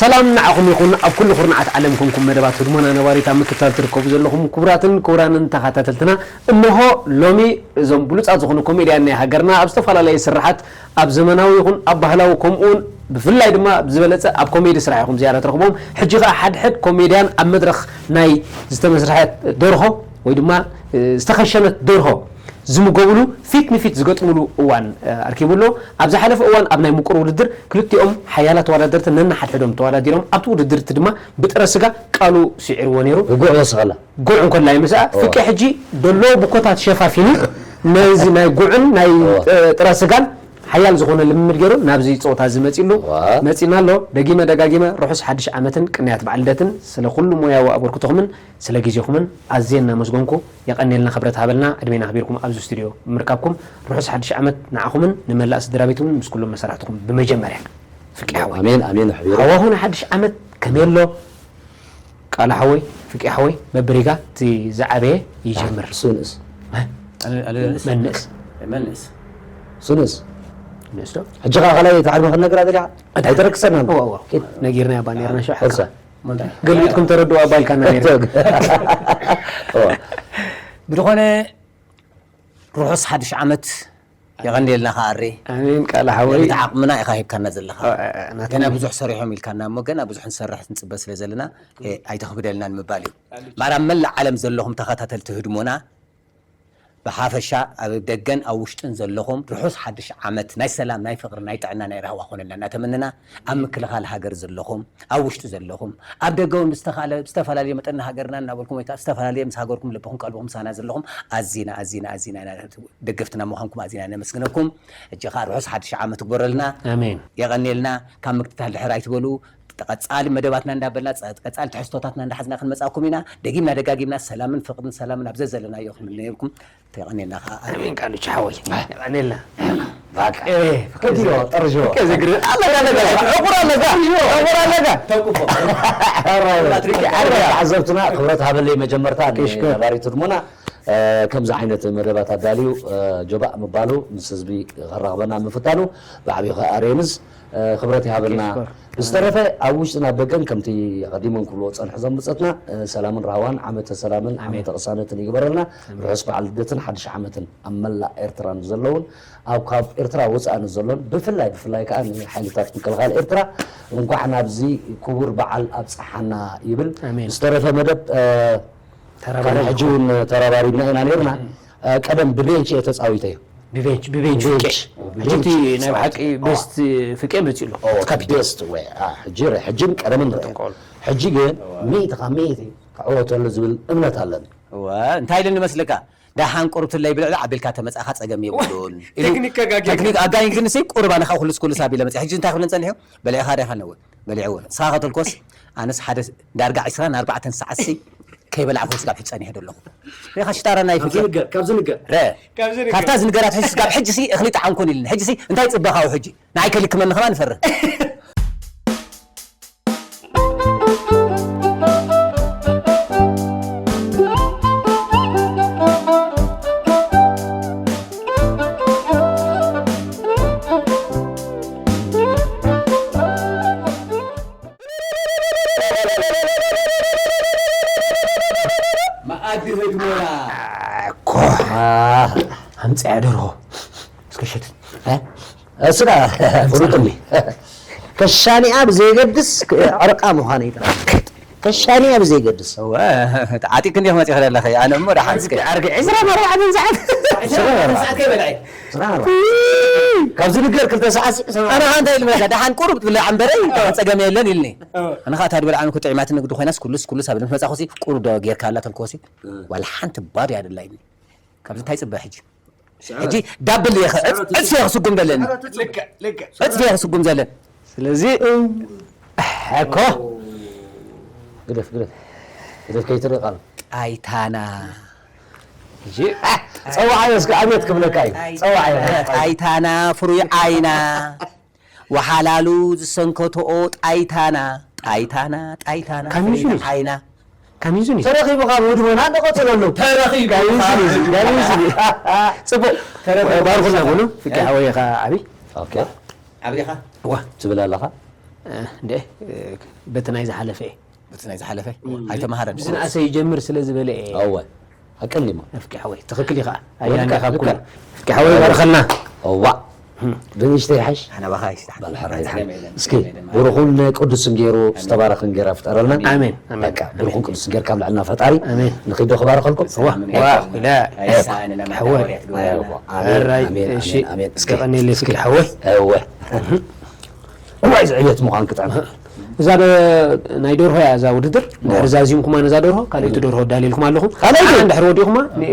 ሰላም ንዓኹም ይኹን፣ ኣብ ኩሉ ኩርናዓት ዓለም ኮንኩም መደባት ህድሞና ነባሪት ኣብ ምክትታል ትርከቡ ዘለኹም ክቡራትን ክቡራንን ተኸታተልትና። እነሆ ሎሚ እዞም ብሉጻት ዝኾኑ ኮሜድያን ናይ ሃገርና ኣብ ዝተፈላለየ ስራሓት፣ ኣብ ዘመናዊ ይኹን ኣብ ባህላዊ፣ ከምኡውን ብፍላይ ድማ ብዝበለጸ ኣብ ኮሜዲ ስራሕ ኢኹም ዝያዳ ትረኽቦም። ሕጂ ኸኣ ሓድሕድ ኮሜድያን ኣብ መድረኽ ናይ ዝተመስርሐት ደርሆ ወይ ድማ ዝተኸሸነት ደርሆ ዝምገብሉ፣ ፊት ንፊት ዝገጥምሉ እዋን ኣርኪቡ ኣሎ። ኣብ ዝሓለፈ እዋን ኣብ ናይ ምቁር ውድድር ክልቲኦም ሓያላት ተወዳደርቲ ነንሓድሕዶም ተወዳዲሮም ኣብቲ ውድድር እቲ ድማ ብጥረ ስጋ ቃሉ ስዒርዎ ነይሩ። ጉዕ ወሰኸላ። ጉዕ እንኮላይ ምስኣ ፍቄ ሕጂ ደሎ ብኮታት ሸፋፊኑ ነዚ ናይ ጉዕን ናይ ጥረ ስጋን ሓያል ዝኾነ ልምምድ ገይሩ ናብዚ ፀወታ እዚ መፂሉ መፂና ኣሎ። ደጊመ ደጋጊመ ርሑስ ሓድሽ ዓመትን ቅንያት በዓል ልደትን ስለ ኩሉ ሞያዊ ኣበርክቶኹምን ስለ ግዜኹምን ኣዝየ እናመስገንኩ የቐንየልና ክብረት ሃበልና ዕድሜና ኣኽቢርኩም ኣብዚ ስቱድዮ ብምርካብኩም ርሑስ ሓድሽ ዓመት ንዓኹምን ንመላእ ስድራ ቤትኩምን ምስ ኩሎም መሳርሕትኹም ብመጀመርያ ፍቂ ሓወይ ኣሜን ኣሜን። ሓዋሁን ሓድሽ ዓመት ከመይ ኣሎ ቃል ሓወይ ፍቂ ሓወይ መብሪጋ እቲ ዝዓበየ ይጀምር። እሱ ንእስ መንእስ መንእስ እሱ ንእስ ንእስ ዶ ሕጂ ኸዓ ካልኣይ ተዓድመ ክነግራ ደሊኻ ኣይተረክሰና ነጊርና ያባ ነርና ሸ ገልቢጥኩም ተረድኡ ኣባልካና ነይሩ። ብዝኾነ ርሑስ ሓድሽ ዓመት የቐንየልና ከኣሪ ኣሜን ቃል ሓወይ እቲ ዓቕምና ኢኻ ሂብካና ዘለኻ ገና ብዙሕ ሰሪሖም ኢልካና እሞ ገና ብዙሕ ንሰርሕ ንፅበ ስለ ዘለና ኣይተኽብደልና ንምባል እዩ ማራ መላእ ዓለም ዘለኹም ተኸታተልቲ ህድሞና ብሓፈሻ ኣብ ደገን ኣብ ውሽጥን ዘለኹም ርሑስ ሓድሽ ዓመት ናይ ሰላም ናይ ፍቕሪ ናይ ጥዕና ናይ ራህዋ ኮነልና እናተመነና ኣብ ምክልኻል ሃገር ዘለኹም ኣብ ውሽጢ ዘለኹም ኣብ ደገ እውን ብዝተኻለ ብዝተፈላለየ መጠን ንሃገርና እናበልኩም ወይ ዝተፈላለዩ ምስ ሃገርኩም ልብኹም ቀልብኹም ምሳና ዘለኹም ኣዚና ኣዚና ኣዚና ደገፍትና ምዃንኩም ኣዚና ነመስግነኩም ሕጂ ኸዓ ርሑስ ሓድሽ ዓመት ግበረልና ኣሜን የቐንየልና ካብ ምክትታል ድሕር ኣይትበሉ ቀጻሊ መደባትና እንዳበልና ቀጻሊ ትሕዝቶታትና እንዳሓዝና ክንመጻኩም ኢና ደጊምና ደጋጊምና ሰላምን ፍቅርን ሰላምን ኣብ ዘዘለናዮ ክንምነየልኩም ተቀኔልና ከዓ ኣሜን ቃሉ ቻወይ ቀኔልና ከዲዮ ጠርዞ ዕቁር ኣለጋ ዕቁር ኣለጋ ተዓዘብትና ክብረት ሃበለይ መጀመርታ ነባሪቱ ድሞና ከምዚ ዓይነት መደባት ኣዳልዩ ጆባእ ምባሉ ምስ ህዝቢ ከራኽበና ምፍታኑ ብዓብዩ ከኣርየንስ ክብረት ይሃበልና። ዝተረፈ ኣብ ውሽጥን ኣብ ደገን ከምቲ ኣቐዲሞም ክብልዎ ዝጸንሑ እዞም ብጸትና ሰላምን ራህዋን ዓመተ ሰላምን ዓመተ ቅሳነትን ይግበረልና። ርሑስ በዓል ልደትን ሓድሽ ዓመትን ኣብ መላእ ኤርትራ ንዘለውን ኣብ ካብ ኤርትራ ወጻኢ ንዘሎን ብፍላይ ብፍላይ ከኣ ንሓይልታት ምክልኻል ኤርትራ እንኳዕ ናብዚ ክቡር በዓል ኣብጽሓና ይብል። ዝተረፈ መደብ ቅድሚ ሕጂ እውን ተረባሪብና ኢና ነርና። ቀደም ብቤንች እየ ተፃዊተዮ። ብቤንች ብቤንች ፍቄ ሕጂ ናይ ብሓቂ ቤስት ፍቄ መፂኡ ኣሎ። ቤስት ወይ ሕጂ ሕጂን ቀደምን ንርኢ። ሕጂ ግን ሚእቲ ካብ ሚእቲ ክዕወተሉ ዝብል እምነት ኣለኒ። እወ እንታይ ኢሉ ንመስለካ ደሓን ቁርብትለይ ብልዕሊ ኣቢልካ ተመፃእካ ፀገም የብሉን። ቴክኒክ ኣጋይን ግን ሲ ቁርብ ኣነ ካብ ኩሉስ ኩሉስ ኣቢለ መፅእ ሕጂ እንታይ ክብለን ፀኒሑ በሊዕኻ ዲኻ ነወ በሊዕዎ ንስኻ ከተልኮስ ኣነስ ሓደ ዳርጋ ዒስራን ኣርባዕተን ሰዓት ሲ ከይበላዕኩ ስጋብ ሕጂ ጸኒሐ ደለኹ። ሪኻ ሽጣራ ናይ ፍቅር። ካብዚ ንገር፣ ካብዚ ንገር። ረ። ካብዚ ንገር። ካብታ ዝንገራት ሕጂ ስጋብ ሕጂ ሲ እኽሊ ጠዓምኩን ኢልኒ። ሕጂ ሲ እንታይ ጽበኻው ሕጂ? ንዓይ ከልክመኒ ከማን ፈርህ። መኣዲ ህድሞና ኮ ኣምፅያ ደርሆ እስከ ሸት እሱዳ ፍሩጥኒ ከሻኒኣ ብዘየገድስ ዕርቃ ምዃነ ይጥራ ከሻኒኣ ብዘየገድስ ዓጢቅ ክንዲኹም መፂእ ክደለኸ ኣነ እሞ ደሓን እስከ ዓርቢ ዕስራን ኣርባዕተን ሰዓት ካብዚ ንገር ክልተ ሰዓት ኣነ ከ እንታይ ኢሉ መለሳ ደሓን ቁሩብ ትብለ ዓንበረይ ደሓን ፀገም የለን ኢልኒ ኣነ ከዓ እታ ድበልዓኒ ኩ ጥዒማትኒ ግዲ ኮይናስ ኩሉስ ኩሉስ ኣብ መፃኹሲ ቁሩብ ዶ ጌርካ ኣላ ተልኮሲ ዋላ ሓንቲ ባዶ እያ ደላ ኢልኒ ካብዚ እንታይ ፅበ ሕጂ ሕጂ ዳብል እየ ዕፅፊ እየ ክስጉም ዘለኒ ዕፅፊ እየ ክስጉም ዘለኒ ስለዚ ሕኮ ግደፍ ግደፍ ግደፍ ከይትርኢ ቃል ጣይታና ጸዋዓዮ እስከ ኣቤት ክብለካ እዩ። ጸዋዓዮ። ጣይታና ፍሩይ ዓይና ወሓላሉ ዝሰንከትኦ ጣይታና ጣይታና ጣይታና ፍሩይ ዓይና ተረኺቡ ካብ ህድሞና ንቐጽለሉ። ተረኺቡ ጽቡቕ ባርኹና በሉ። ፍቂ ሓወይ ኢኻ ዓቢ። ዓብኻ ትብል ኣለኻ። እንዴ፣ በቲ ናይ ዝሓለፈ እየ። በቲ ናይ ዝሓለፈ ኣይተመሃረን። ዝንኣሰ ይጀምር ስለ ዝበለ እየ። እወ፣ ኣቀሊማ። ፍቂ ሓወይ፣ ትኽክል ኢኻ። ኣያና ካብ ኩሉ። ፍቂ ሓወይ፣ ባርኸልና። እዋ፣ ብንእሽተይ ይሓይሽ። ኣነ ባኻ ይስታ። ባል ሕራይ ድሓን። እስኪ ብሩኹን ቅዱስን ገይሩ ዝተባረኽን ገይራ ፍጠረልና። ኣሜን፣ ኣሜን። በቃ፣ ብሩኹን ቅዱስን ገይርካ ኣብልዕልና ፈጣሪ። ኣሜን። ንኺዶ ክባርኸልኩም። እዋ፣ እዋ፣ ኢለ። ኣይሳእንና መዳወርያ ትገብረልና። እዋ፣ ኣሜን፣ ሕራይ፣ ኣሜን፣ እሺ፣ ኣሜን፣ ኣሜን። እስኪ፣ ቀቐኔለይ እስኪ። ፍቂ ሓወይ። እወ። እዋይ፣ እዚ ዕብየት ምዃን ክጥዕም። እዛ ዶ-፣ ናይ ደርሆ እያ እዛ ውድድር። እንድሕር ዛዚምኩማ ነዛ ደርሆ፣ ካልኣይቲ ደርሆ ኣዳልየልኩም ኣለኹ። ካልኣይቲ? ኣነ እንድሕር ወዲኹማ፣ ኒ-፣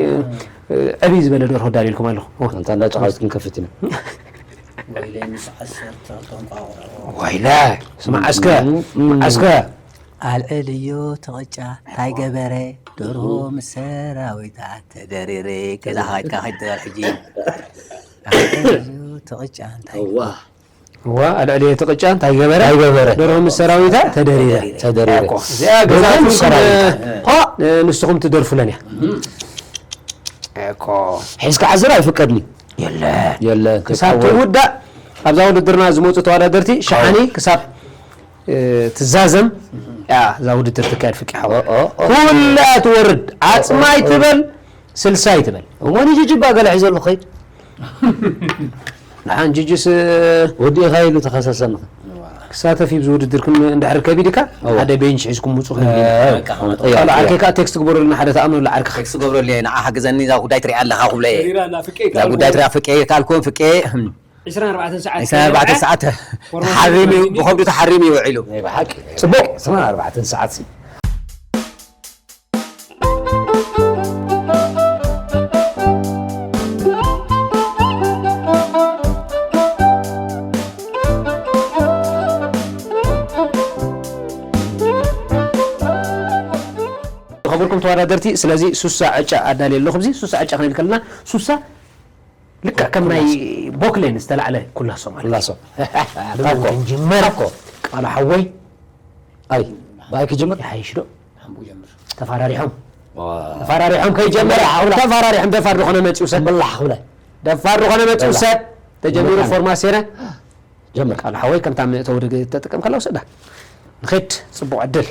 ዕብይ ዝበለ ደርሆ ኣዳልየልኩም ኣለኹ። እዋ። ኣንታ እንዳ ጨቓዊት ክንከፍት ኢና። ወይለይ ምስ ዓሰርተ እንቋቑሖ። ዋይለ፣ ስማዕ እስከ፣ እስከ። ኣልዕል እዩ ትቕጫ፣ እንታይ ገበረ? ደርሆ ምስ ሰራዊታ ተደሪረ። ገዛ ኸይድካ ኸይድ ትበል ሕጂ። ኣልዕል እዩ ትቕጫ፣ እንታይ እዋ። እዋ፣ ኣልዕል እዩ ትቕጫ፣ እንታይ ገበረ? እንታይ ገበረ? ደርሆ ምስ ሰራዊታ ተደሪረ። ተደሪረ። እኮ፣ እዚኣ ገዛ ደርሆ ምስ ትንኩም፣ ሰራዊታ። እ፣ ንስኹም ትደርፉለን እያ። እኮ። ሒዝካ ዓዝር ኣይፍቀድን። የለን። የለን። ክሳብ ትውዳእ ኣብዛ ውድድርና ዝመፁ ተወዳደርቲ ሸሓኒ ክሳብ፣ እ፣ ትዛዘም እያ እዛ ውድድር ትካየድ ፍቂ ሓወይ። ኦ፣ ኦ፣ ኦ። ኩላ ትወርድ፣ ዓፅማይ ትበል፣ ስልሳይ ትበል። እሞኒ ጅጅባ ገለ ሒዘሉ ኸይድ። ንሓን ጅጅስ፣ እ፣ ወዲእኻ ኢሉ ተኸሰሰኒ። ክሳተፍ እዩ ኣብዚ ውድድር ክን-፣ እንድሕር ከቢድካ፣ እዋ። ሓደ ቤንች ሒዝኩም ውፁ ክንብል ኢና። እ፣ ካልእ ዓርከይ ከዓ ቴክስት ግበረልና ሓደ ተኣምነሉ ዓርክኻ። ቴክስት ግበረሉ እየ፣ ንዓ ሓግዘኒ፣ እዛ ጉዳይ ትሪኣ ኣለኻ ክብሎ እየ። ተሪራ ኣላ ፍቄ እዛ ቃል ጉዳይ ትሪኣ ፍቄ፣ ካልኩም ፍቄ፣ ዕስራን ኣርባዕተን ሰዓት ዕስራን ኣርባዕተን ሰዓት ፎርማት ተሓሪሙ እዩ፣ ተወዲኒ። ብኸብዱ ተሓሪሙ እዩ ውዒሉ። ናይ ብሓቂ። ጽቡቕ። ዕስራን ኣርባዕተን ሰዓት ሲ። ዝኸበርኩም ተወዳደርቲ፣ ስለዚ ሱሳ ዕጫ ኣዳልየ ኣለኹ። ኣብዚ ሱሳ ዕጫ ክንብል ከለና፣ ሱሳ ልክዕ ከም ናይ ቦክሌን ዝተላዕለ ኩላሶ ማለት እዩ። ኩላሶ። ብመን ታኮ። ክንጅመር? ታኮ። ቃሉ ሓወይ። ኣይ፣ ብኣይ ክጅምር? ይሓይሽ ዶ? ሓምቡ ጀምር። ተፈራሪሖም። ዋ። ተፈራሪሖም ከይጀመረ፣ ሓውላ። ተፈራሪሖም፣ ደፋር ዝኾነ መፂኡ ሰብ። ብላሕ፣ ሓውላ። ደፋር ዝኾነ መፂኡ ብላሕ። ሰብ። ተጀሚሩ ብላሕ። ፎርማሴና። ጀምር። ቃል ሓወይ፣ ከምታ መእተዊ ድግ-፣ ተጠቀምካላ ውሰዳ። ንኸድ፣ ጽቡቕ ዕድል።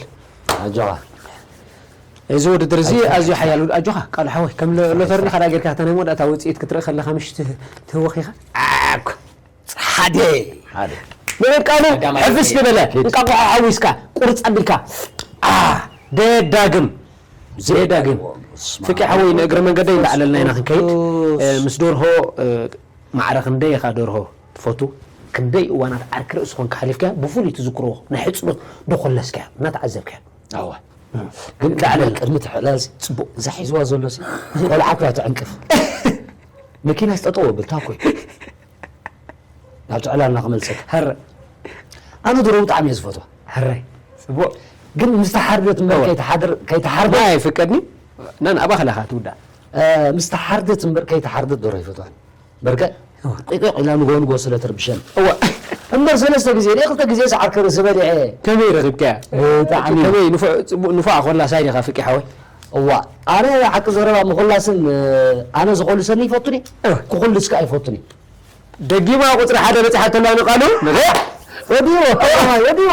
ኣጆኻ። እዚ ውድድር እዚ ኣዝዩ ሓያል ውድ-፣ ኣጆኻ፣ ቃል ሓወይ፣ ከም ሎ-፣ ሎተሪ ኢኻ ጌርካ፣ እታ ናይ መወዳእታ ውጽኢት ክትርኢ ከለኻ፣ ምሽ ት-፣ ትህወኽ ኢኻ። ኣክ-፣ ሓደ። ሓደ። ንቃሉ ቀዳማይ ሕፍስ ግዜ። ዝበለ፣ እንቃቑሖ ሓዊስካ፣ ቁርጽ ኣቢልካ። ኣ፣ ደዳግም። ደዳግም። ስማ-፣ ፍቂ ሓወይ፣ ንእግረ መንገደይ እንዳዕለልና ኢና ክንከይድ። ቅዱስ። እ፣ ምስ ደርሆ፣ እ፣ ማዕረ ክንደይ ኢኻ ደርሆ ትፈቱ? ክንደይ እዋናት ዓርኪ ርእሲ ኮንካ ሓሊፍካያ? ብፍሉይ ትዝክርዎ ናይ ሕጽኖት ዶ ኮለስካያ? እናተዓዘብካያ? ኣዋ። ግን ላዕሊ ቅድሚ፣ ቅድሚ ትሕላዝ ጽቡቕ። እዛ ሒዝዋ ዘሎ ሲ ቆልዓ እኳ ትዕንቅፍ። መኪና ስጠጠው ብል፣ ታኮይ። ናብ ትዕላልና ክመልሰካ። ሀረ። ኣነ ድሮ ብጣዕሚ እየ ዝፈትዋ። ሀረ። ጽቡቕ። ግን ምስ ተሓርደት እምበር እወ። ከይተሓድር-፣ ከይተሓርደት ማይ ፍቀድኒ። ናን ኣባ ከላኻ ትውዳ። እ፣ ምስ ተሓርደት እምበር ከይተሓርደት ደሮ ይፈትዋ። በርከ ቂቂቕ ኢላ ንጎ ንጎ ስለ ትርብሸን። እወ። እምበር ሰለስተ ግዜ ድየ ክልተ ግዜ ሰዓር ከርእሲ በሊዐ። ከመይ ረኺብካያ? ብጣዕሚ። ከመይ ንፉዕ፣ ጽቡቕ፣ ንፉዕ ኣኾላሳይ ዲኻ ፍቂ ሓወይ? እዋ፣ ኣነ ሓቂ ዘረባ ምኹላስን፣ ኣነ ዝኾልሰኒ ይፈቱኒ፣ እወ። ክኹልስ ከኣ ይፈቱኒ። ደጊማ ቁጽሪ ሓደ በጺሓ ተላ ንቃሉ። ወዲዎ፣ ወዲዎ።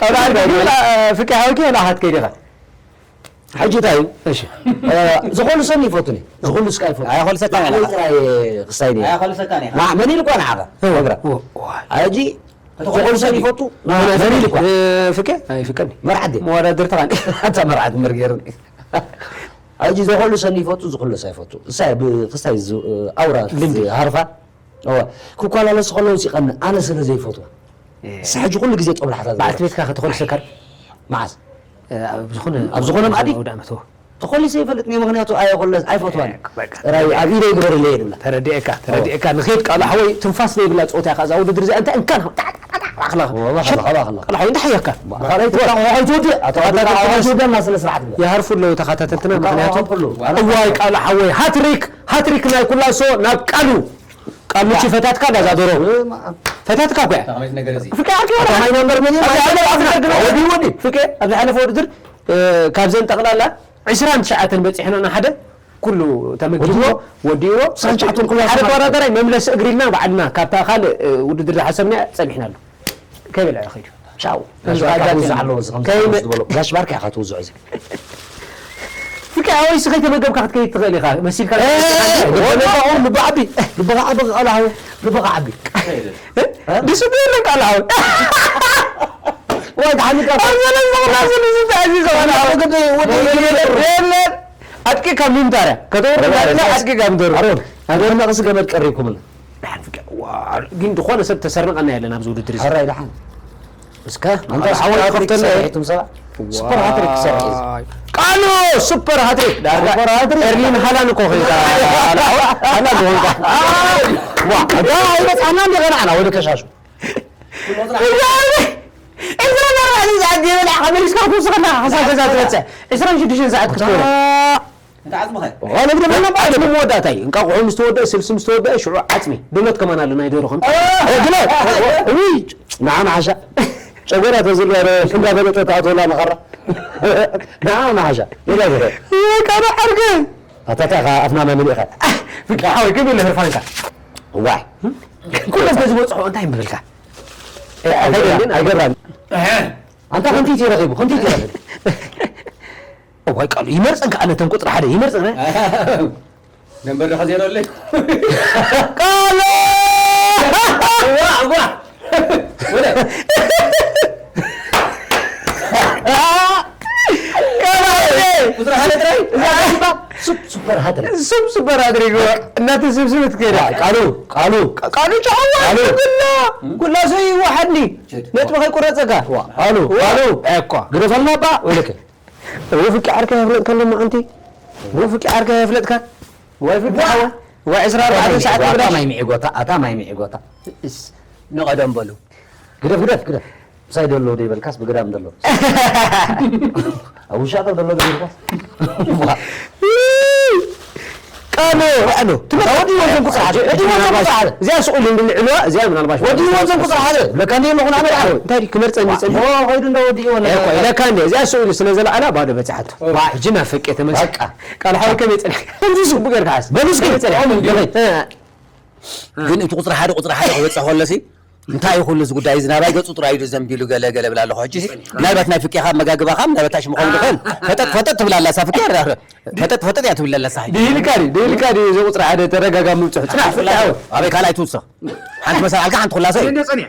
ቀብላ ፍቂ ሓወይኪ ናኻትከይ ዲኻ? ሕጂ እንታይ እዩ? እሺ። እ፣ ዝኾልሰኒ ይፈቱኒ። ዝኹልስ ከኣ ይፈቱ። ኣይኾልሰካን እየ። ጥራይ ክስታይ ድየ። ኣይኾልሰካን እየ። ማ-፣ መን ኢልኳ ንዓኻ? እወ፣ ነግራ። እወ፣ እወ። ሕጂ ዝኾልሰኒ ይፈቱ። ና፣ መን ኢልኳ? እ፣ ፍቄ? ኣይፍቀኒ። መርዓት ድየ? መወዳድርትኻ። ኣንታ መርዓት መርጌርኒ። ሕጂ ዝኾልሰኒ ይፈቱ፣ ዝኹልስ ኣይፈቱ። እሳይ ብክስታይ ዝ-፣ ኣውራ ልምዲ። ዝሃርፋ። እወ፣ ክኳላለስ ከለውስ ይቐንእ፣ ኣነ ስለ ዘይፈትዋ። እ። ንሳ ሕጂ ኩሉ ግዜ ጦብላሕታ በዓልቲ ትገብር። ቤትካ ከተኾልሰካ ዶ? መዓስ? እ፣ ኣብ ዝኾነ ኣብ ዝኾነ መኣዲ? ኣውደ ዓመት፣ እወ። ተኾሊሰ ይፈልጥ እየ፣ ምኽንያቱ ኣየኾለስ-፣ ኣይፈትዋን። እ፣ በቃ። ጥራይ ኣብ ኢደይ ግበርለይ እየ ዝብላ። ተረዲኤካ፣ ተረዲኤካ። ንኸይድ ቃሉ ሓወይ ትንፋስ ዘይብላ ጾታ ኢኻ እዛ ውድድር እዚኣ እንታይ እንካን ኸ-፣ ጣዕ፣ ጣዕ፣ ጣዕ፣ ጣዕ፣ ኣኽላ። እወ፣ እወ፣ ሸጥ። እወ፣ እወ። ቃሉ ሓወይ እንታይ ሓየካ? ካልኣይ ትካ፣ እወ፣ ኣይትወድእ። ኣቶ፣ ኣቶ፣ ኣቶ፣ ኣቶ፣ ኣቶ፣ ኣቶ፣ ኣቶ፣ ስደና ስለ ስርዓት ግበር። ይሃርፉ ኣለዉ ተኸታተልትና፣ እወ፣ ምኽንያቱ እወ፣ እወ። እዋይ ቃሉ ሓወይ ሃትሪክ፣ ሃትሪክ ናይ ኩላሶ ናብ ቃሉ። ቃል ምቺ ፈታትካ ዳዛ ዶሮ። ፈታትካ እኮ እያ። ፍቅሬ ዓርኪ ወላ። ማይ ነምበር ምን? ፍቅሬ፣ ፍቅሬ፣ ፍቅሬ፣ ወዲ፣ ወዲ። ፍቅሬ፣ ኣብ ዝሓለፈ ውድድር፣ እ፣ ካብዘን ጠቕላላ ዕስራን ትሽዓተን በጺሕና፣ ሓደ ኩሉ ተመጊብዎ፣ ወዲዎ። ወዲዎ። ዕስራን ትሽዓተን ኩሉ ሓደ ተወዳዳራይ መምለሲ እግሪ ኢልና ባዕልና ካብታ ካልእ፣ እ፣ ውድድር ዝሓሰብና ጸኒሕናሉ። ከይበልዐ ኸይዱ። ቻው። ጋሽ ባርካ ክውዝዕ ኣለዎ፣ እዚ ከምዚ ከይመ- ከምዚ ዝበሎ። ጋሽ ባርካ ኢኻ ትውዝዖ እዚ። ፍቅያ ወይ ስኸይ ተመገብካ ክትከይድ ትኽእል ኢኻ። መሲልካ ልቢ ዓቢ፣ ልቢ ዓቢ፣ ቃል ዓቢ፣ ልቢ ዓቢ። እ? ድስዱ የለን ቃል ዓቢ። ወይ፣ ተሓሚልካ። ኣብ ዘለ ዝኽና ዝሉ ዝንተ ኣዚዘ ዋላ ዓቢ። ወዲ፣ ወዲ፣ ወዲ፣ የለን። ኣጥቂካ ምምታርያ። ከተወርድ ወላ እንዳለ የለን። ኣጥቂካ ምተወርድ። ኣሮን፣ ኣሮን፣ ነቕሲ ገመድ ቀሪብኩምና። ደሓን ፍቅያ። ዋ፣ ግን ዝኾነ ሰብ ተሰርንቐና የለን ኣብዚ ውድድር እዚ። ሕራይ ደሓን። እስከ ኣንታ ሓወይ ሱፐር ሃትሪክ ክኸፍተልና። ሰሪሕኩም ሰባት። ሱፐር ሃትሪክ ክሰርሕ እዩ። ዋይ። ቃሉ ሱፐር ሃትሪክ። ዳርጋ ሱፐር ሃትሪክ። ኤርሊን ሃላንድ እኮ ኾንካ። ሃላንድ ኾንካ። ዋ፣ እዛ ኣይበጻሕና እንደ ገና ኣና ወደ ከሻሹ። ዕስራን ኣርባዕተን ሰዓት ዘይበላዕካ መሊስካ ክትወስኸና ሓሳብ ገዛ ትበጽሕ። ዕስራን ሽዱሽተን ሰዓት ክትከውለ። እንታይ ዓጽምኸ? ዋላ ግደ መና ባዕሉ መወዳእታ እዩ። እንቃቑሖ ምስ ተወደአ፣ ስልሲ ምስ ተወደአ፣ ሽዑ ዓጽሚ። ድሎት ከማን ኣሎ ናይ ደርሆ። ኦ! ኦ፣ ድሎት! ኦ፣ ኡይ! ንዓ መሓሻ። ጨጎራ ተዝርበረ፣ እንዳፈለጠ ተኣትወላ መኸራ። ንዓ መሓሻ። ኢላ ዝረ። ወይ፣ ካነ ዓርከይ! ኣታ፣ ኣታ፣ ኣፍና መምልእኻ። ፍቅያ ሓወይ፣ ክብል ህርፋንካ። ዋይ። ኩሎም ተዝበጽሑ እንታይ ምብልካ? ኤ፣ ኣይገባን፣ ኣይገባን። ኣንታ ክንቲት ይረኺቡ፣ ክንቲት ይረኺቡ። እዋይ ቃሉ ይመርጸን ከኣ ነተን ቁጽሪ ሓደ ይመርጸን። ነንበር ዶ ዜሮ ኣለይ? ቃሉ! እዋ፣ እዋ። ወለ። ቃሉ! ቁጽሪ ሓደ ጥራይ? እዛ ሱፕ፣ ሱፐር ሃትሪክ። ሱፕ፣ ሱፐር ሃትሪክ። እናተ ስብስብ ትከዳ። ዋ፣ ቃሉ፣ ቃሉ። ቃሉ ጫዋ፣ ቃሉ። ኩላ፣ ኩላ ሰው ይዋሓድኒ። ችድ። ነጥቢ ከይቁረጸካ። ዋ፣ ቃሉ፣ ዋ። ቃሉ። እኮ። ግደፈልና ባ፣ ወይለከ። እወ ፍቂ ዓርከይ ኣይፍለጥካን ሎማዓንቲ። እወ ፍቂ ዓርከይ ኣይፍለጥካን። ወይ ፍቂ ዋ! ሓወ። ወይ ዕስራ ኣርባዕተ ኣታ ሰዓት ማይ ምዕጎታ፣ ኣታ ማይ ምዕጎታ። እስ፣ ንቐደም በሉ። ግደፍ፣ ግደፍ፣ ግደፍ። ምሳይ ደሎ ደይበልካስ ብግዳም ደሎ። ኣብ ውሻጠ ደሎ ደይበልካስ። ቃሉ፣ ቃሉ። ትመጣ ወዲ ወዘን ቁጽሪ ሓደ፣ ወዲ ወዘን ቁጽሪ ሓደ። እዚኣ ስኡል እንድልዕልዋ፣ እዚኣ ምናልባሽ ወዲ ወዘን ቁጽሪ ሓደ። ለካ እንዲየ መኹን ኣመድ ዓረብ። እንታይ ድዩ ክመርጸኒ ጸኒሑ? ኦ፣ ኸይዱ እንደ ወዲ ይወነ። እኮ፣ ለካ እንዲየ። እዚኣ ስኡል ስለ ዘለዓላ ባዶ በጽሓቶ። ኦ። ዋ፣ ሕጂ ናብ ፍቄ ተመልስ። በቃ። ቃል ሓወይ ከመይ ጸኒሕካ? ከምዚ ጽቡቅ ጌርካ ሓስ። በሉ እስኪ። ከመይ ጸኒሕካ? ኦ፣ ምን ገበይ? እ። ግን እቲ ቁጽሪ ሓደ፣ ቁጽሪ ሓደ ክበጽሕ ከሎሲ፣ እንታይ እዩ ኩሉ እዚ ጉዳይ እዚ? ናባይ ገጹ ጥራይ እዩ ዘንቢሉ ገለ ገለ ብላ ኣለኹ። ሕጂ ምናልባት ናይ ፍቄኻ መጋግባኻ ምናልባት ሽሙ ኸውን ይኽእል። ፈጠጥ ፈጠጥ ትብላ ኣላ እሳ ፍቄ፣ ፈጠጥ ፈጠጥ እያ ትብል ኣላ እሳ ሕጂ። ድሂልካ ድዩ? ድሂልካ ድዩ? እዚ ቁጽሪ ሓደ ተረጋጋ ምብጽሑ። ጽናሕ ፍቄ ሓወይ። ኣበይ ካልኣይ ትውስኽ? ሓንቲ መሰል ኣልካ ሓንቲ ኩላሶ እዩ። እንደ ጸኒሕ።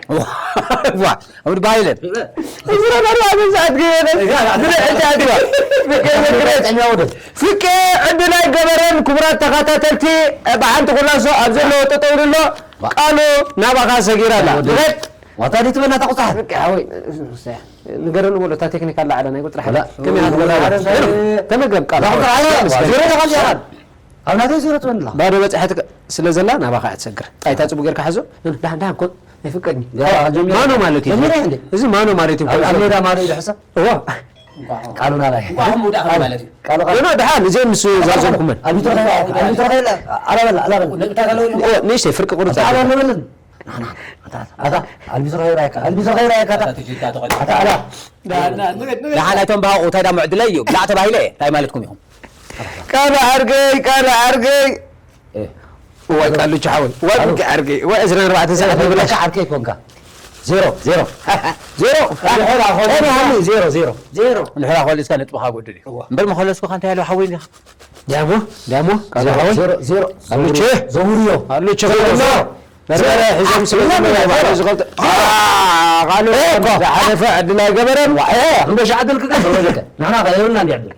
ዋ፣ ኣብ ባይለን። እዝራ ባዶ ኣብ ሰዓት ገበረ። ዝረዕድ ኣድዋ። ፍቄ ዘግረ። ፍቄ ዕድል ኣይገበረን። ክቡራት ተኸታተልቲ፣ ብሓንቲ ኩላሶ ኣብ ዘለዎ ጠጠው ኢሉ ኣሎ። ቃሉ ናባኻ ሰጊራ ኣላ። ወደ-፣ ግለጽ። ዋታ ዲት በላ ተቑጻሕ። ፍቄ ሓወይ፣ ንገረኒ በሎ፣ እታ ቴክኒክ ኣላ ዓላ ናይ ቁጽሪ ሓደ። ወላ-፣ ከመይ ወላ-፣ ኣትበላ? ወላ-፣ ተመገብ ቃሉ። ቁጽሪ ሓደ፣ ዜሮ ተቓሊዓ። ኣብ ናተይ ዜሮ ትበኒ ኣለኻ። ባዶ በጽሐት ስለ ዘላ ናባኻ እያ ትሰግር። ጣይታ ጽቡቅ ጌርካ ሓዞ። ደሓን፣ ደሓን ኮን። ኣይፍቀድኒ። ያ፣ ጀሚረ። ማኖ ማለት እዩ። ጀሚረ እንዴ? እዚ ማኖ ማለት እዩ። ኣብ፣ ኣብ ሜዳ ማኖ እዩ ዝሕሰብ? እዋ። ቃሉ ናባይ። እንኳን ምውዳእ ማለት እዩ። ቃሉ፣ ቃሉ። ኖ፣ ኖ፣ ደሓን፣ እዚኦም ምስ ዛዘምኩመን። ኣርቢትሮ ከይዳ፣ ኣርቢትሮ ከይዳ፣ ኣላ በላ፣ ኣላ በላ። ንእታ ከለዉ ኣዎ፣ ንእሽተይ ፍርቂ ቁርጽ ኣታ ኣለ። ኣላ በላ። ኣታ፣ ኣታ፣ ኣታ፣ ኣልቢትሮ ከይራይካ፣ ኣልቢትሮ ከይራይካ፣ ኣታ። ኣታ፣ ትጅዳ ተቐዳ። ኣታ፣ ኣላ። ዳ-፣ ዳ-፣ ንግድ፣ ንግድ። ደሓን ኣይቶም ብሃቑ፣ እንታይ ዳ ምዕድለይ እዩ? ብላዕ ተባሂለ እየ። እንታይ ማለትኩም ኢኹም? ቃል ዓርከይ፣ ቃል ዓርከይ። እ። ዋይ ቃልቹ ሓወይ፣ ዋይ ቃሉ። ብቂ ዓርከይ፣ ዋይ ዕስራን ኣርባዕተን ሰዓት ቃሉ ንብላሽ። ብቂ ዓርከይ ኮንካ። ዜሮ፣ ዜሮ። ዜሮ። እንድሕር ኣኾሊስካ። ዜሮ፣ ዜሮ። ዜሮ። እንድሕር ኣኾሊስካ ነጥብኻ ጎድል እዩ። እዋ። እምበር መኾለስኩኻ እንታይ ኢሉ ሓወይ ኢኻ? ዳሞ፣ ዳሞ፣ ቃሉ ዜሮ፣ ሓወይ። ዜሮ፣ ዜሮ። ኣሉቼ። ዘውርዮ። ኣሉቼ፣ ዘውርዮ። ዘውርዮ። በርበረ ሒዞም ስለ ዜሮ። ዘለዉ ባዕሉ ዝኸልጥ። ዜሮ። አ፣ ቃሉ ዜሮ። ዝሓለፈ ዕድል ኣይገበረን። ዋ፣ እ፣ እምበሻ ዕድል ክገብር ወለከ። ንሕና ከ የብልና እንዲ ዕድል።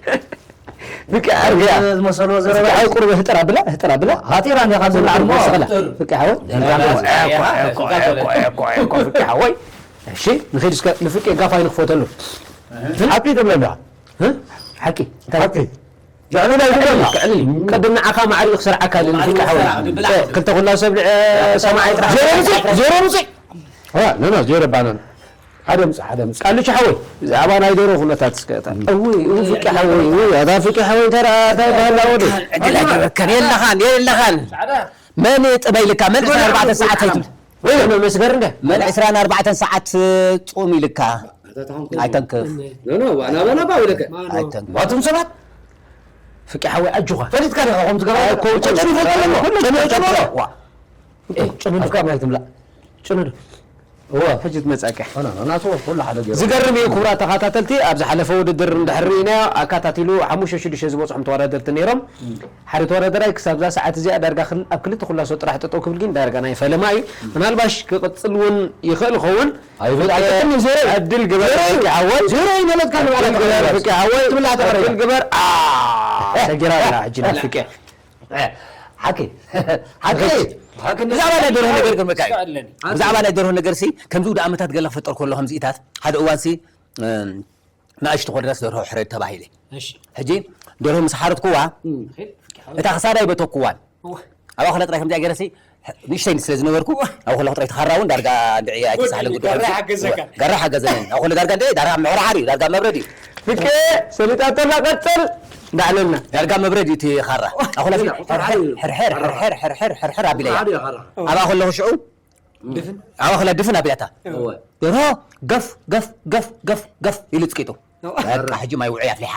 ብቃ ኣርግያ። ዝመሰሎ ዘረባ። ብቃ ቁርብ ህጥር ኣብላ፣ ህጥር ኣብላ። ሃጢራ እንዲያ ካብ ዝብላ ብቃ ኣርግያ። ወሰኸላ። ብቃ ሓወይ። እኮ፣ እኮ፣ እኮ፣ እኮ፣ እኮ፣ ብቃ ሓወይ። እሺ፣ ንኸይድ እስከ ንፍቄ ጋፋይ ንክፈተሉ። ሓቂ ትብለና። እ? ሓቂ። ሓቂ። ልዕሊ ናይ ልዕሊ፣ ግደላ። ልዕሊ። ቅድም ንዓኻ ማዕሪኡ ክሰርዓካ ልዕሊ ማዕሪኡ ፍቃ ሓወይ። ክሰርዓ፣ ብላዕ። እ፣ ክልተ ኩላ ሰብ ልዕ-፣ ሰማዓይ ጥራሕ። ዜሮ ምጽእ፣ ዜሮ ምጽእ። ዋ፣ ኖ፣ ኖ፣ ዜሮ ባናና። ሓደ ምጽእ፣ ሓደ ምጽእ። ቃልቹ ሓወይ፣ ብዛዕባ ናይ ደሮ ኩነታት እስከ እታ። እውይ፣ እውይ፣ ፍቂ ሓወይ፣ እውይ፣ ኣታ ፍቂ ሓወይ፣ እንታይ ደኣ፣ እንታይ በሃላ ወዲ? ዕድል ኣይገበከን፣ የለኻን፣ የለኻን። መን ጥበይ ኢልካ፣ መን ዕስራን ኣርባዕተን ሰዓት ኣይትብል። ወይ፣ ኖ፣ መስገር እንደ። መን ዕስራን ኣርባዕተን ሰዓት ጹም ኢልካ? ኣይተንክፍ። ኖ፣ ኖ፣ ዋና፣ ዋና፣ ባው ኢልካ። ኣይተንክፍ። ዋቱም ሰባት? ፍቂ ሓወይ፣ ኣጆኻ። ፈሊጥካ ዲኻ፣ ከምኡ ትገብር? ኣይ፣ እኮ፣ ጨጨኑ ይፈልጥ ኣለዎ። ኩሉ ጨጨኑ፣ ጨጨኑ። ጨጨኑ። ዋ። እ፣ ጭኑድ። ኣፍካ ማይ ትምላእ። ጭኑድ። እወ። ሕጂ ትመጸካ። ኣነ፣ ኣነ፣ ናቱ ኩሉ ሓደ ገይሩ። ዝገርም እዩ ክቡራት ተኸታተልቲ፣ ኣብ ዝሓለፈ ውድድር እንድሕር ርኢናዮ ኣካታቲሉ ሓሙሽተ ሽዱሽተ ዝበጽሖም ተወዳደርቲ ነይሮም። ሓደ ተወዳደራይ ክሳብዛ ሰዓት እዚኣ ዳርጋ ክል-፣ ኣብ ክልተ ኩላሶ ጥራሕ ጠጠው ክብል ግን ዳርጋ ናይ ፈለማ እዩ። ምናልባሽ ክቕጽል እውን ይኽእል ይኸውን። ኣይብል፣ ኣይጠቅምን፣ ዜሮ እዩ። ዕድል ግበር ዜሮ እዩ። ፍቂ ሓወይ። ዜሮ እዩ ማለት ካብ ዕድል በዓል ግበር ተቐበል። ፍቂ ሓወይ። ትብላ ተቐበል። ዕድል ግበር። አ፣ ሰጊራ ኣላ ሕጂ ናይ ፍቂ። ሓቂ። ሓቂ። ሓቂ። ብዛዕባ ናይ ደርሆ ነገር ክመካ እዩ። ኣለኒ። ብዛዕባ ናይ ደርሆ ነገር ሲ ከምዚ ውደ ኣመታት ገለ ክፈጠር ከሎ ከምዚኢታት ሓደ እዋን ሲ እም፣ ንእሽቶ ኮድረስ ደርሆ ሕረድ ተባሂለ። እሺ። ሕጂ ደርሆ ምስ ሓረድኩዋ እም። እታ ክሳዳ ኣይበተኩዋን። እዋ። ኣብ ኣኹለ ጥራይ ከምዚኣ ገይረ ሲ ንእሽተይ ስለ ዝነበርኩ ኣብ ኣኹለ ጥራይ ተኻራ እውን ዳርጋ እንድዒ ኣይተሳሕለ ጉዳይ ጋራ ሓገዘካ። ጋራ ሓገዘኒ። ኣብ ኣኹለ ዳርጋ እንድዒ ዳርጋ ምሕርሓር እዩ፣ ዳርጋ መብረድ እዩ። ፍቄ ሰሊጣ ተላ ቀጽል እንዳዕለልና። ዳርጋ መብረድ እዩ እቲ ኻራ። ኣኹለ ሕርሕር፣ ሕርሕር፣ ሕርሕር፣ ሕርሕር ኣቢለያ። ሓደ እዩ ኻራ። ኣብ ኣኹለ ሽዑ ድፍን? ኣብ ኣኹለ ድፍን ኣቢላታ። እወ። ደርሆ ገፍ፣ ገፍ፣ ገፍ፣ ገፍ፣ ገፍ ኢሉ ጽቂጡ። እወ። በቃ ሕጂ ማይ ውዑይ ኣፍሊሓ።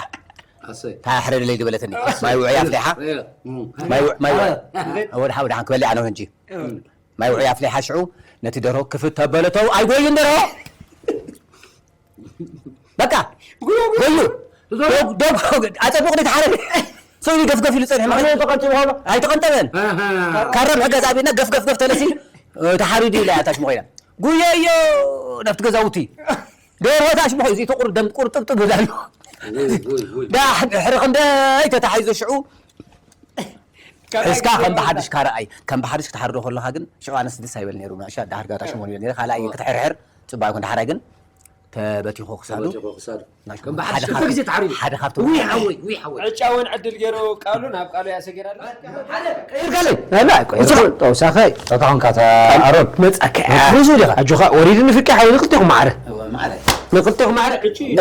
ኣሰይ። እታ ሕረድለይ ዝበለትኒ። ኣሰይ። ማይ ውዑይ ኣፍሊሓ። እየ። እም። ማይ ውዑ-፣ ማይ ውዑ-፣ እወ። ወደ ሓው ደሓን ክበልዕ ኣነ ሕጂ። እም። ማይ ውዑይ ኣፍሊሓ ሽዑ ነቲ ደርሆ ክፍት ተበለተው ኣይጎይን ደርሆ። በቃ ጎዩ። ዶግ፣ ዶግ፣ ኣጸቢቑ ተሓረደ። ሰው ገፍገፍ ኢሉ ጸኒሑ። ኣነ ተቐንጢቡ ኣሎ። ኣይተቐንጠበን። ኣሃ። ካራ ምሕጋዝ ኣቢና ገፍገፍ ገፍ ተለሲ፣ እ፣ ተሓሪዱ ኢላ እያ ታሽሙ ኮይና። ጉየዮ ናብቲ ገዛውቲ። ደርሆ ታሽሙ ኮይኑ፣ እዚ ተቑር ደም ቁርጥብጥብ ይብል ኣሎ። ውይ፣ ውይ፣ ውይ። ዳ ሕሪ ክንደይ ተታሒዙ ሽዑ። ካልኣይ ሒዝካ ግዜ ከም ብሓድሽ ካርኣይ፣ ከም ብሓድሽ ክትሓርዶ ከለኻ ግን ሽዑ ኣነስ ደስ ኣይበል ነይሩ። ንእሻ ዳሕር ጋታ ሽሞን ይበል ነይሩ። ካልኣይ ክትሕርሕር ጽቡቕ ኣይኮን። ዳሕራይ ግን ተበቲኹ ክሳዱ። ተበቲኹ ክሳዱ። ናሽ-፣ ከም ብሓድሽ ሓደ ክልተ ካብ-፣ ግዜ ተሓሪዱ። ሓደ ካብቶም ውይ ሓወይ፣ ውይ ሓወይ። ዕጫ እውን ዕድል ገይሩ ቃሉ ናብ ቃሉ ያሰገራሉ። ቀይርካለይ። ኣላ፣ ቆይ፣ እሱ ተውሳኸይ። ተታኹንካ፣ ኣሮን። መጻከ። ሪዙ ዲኻ? ኣጆኻ፣ ወሪድኒ ፍቂ ሓወይ፣ ንክልቴኹም ማዕረ። እወ፣ ማዕረ። ንክልቴኹም ማዕረ።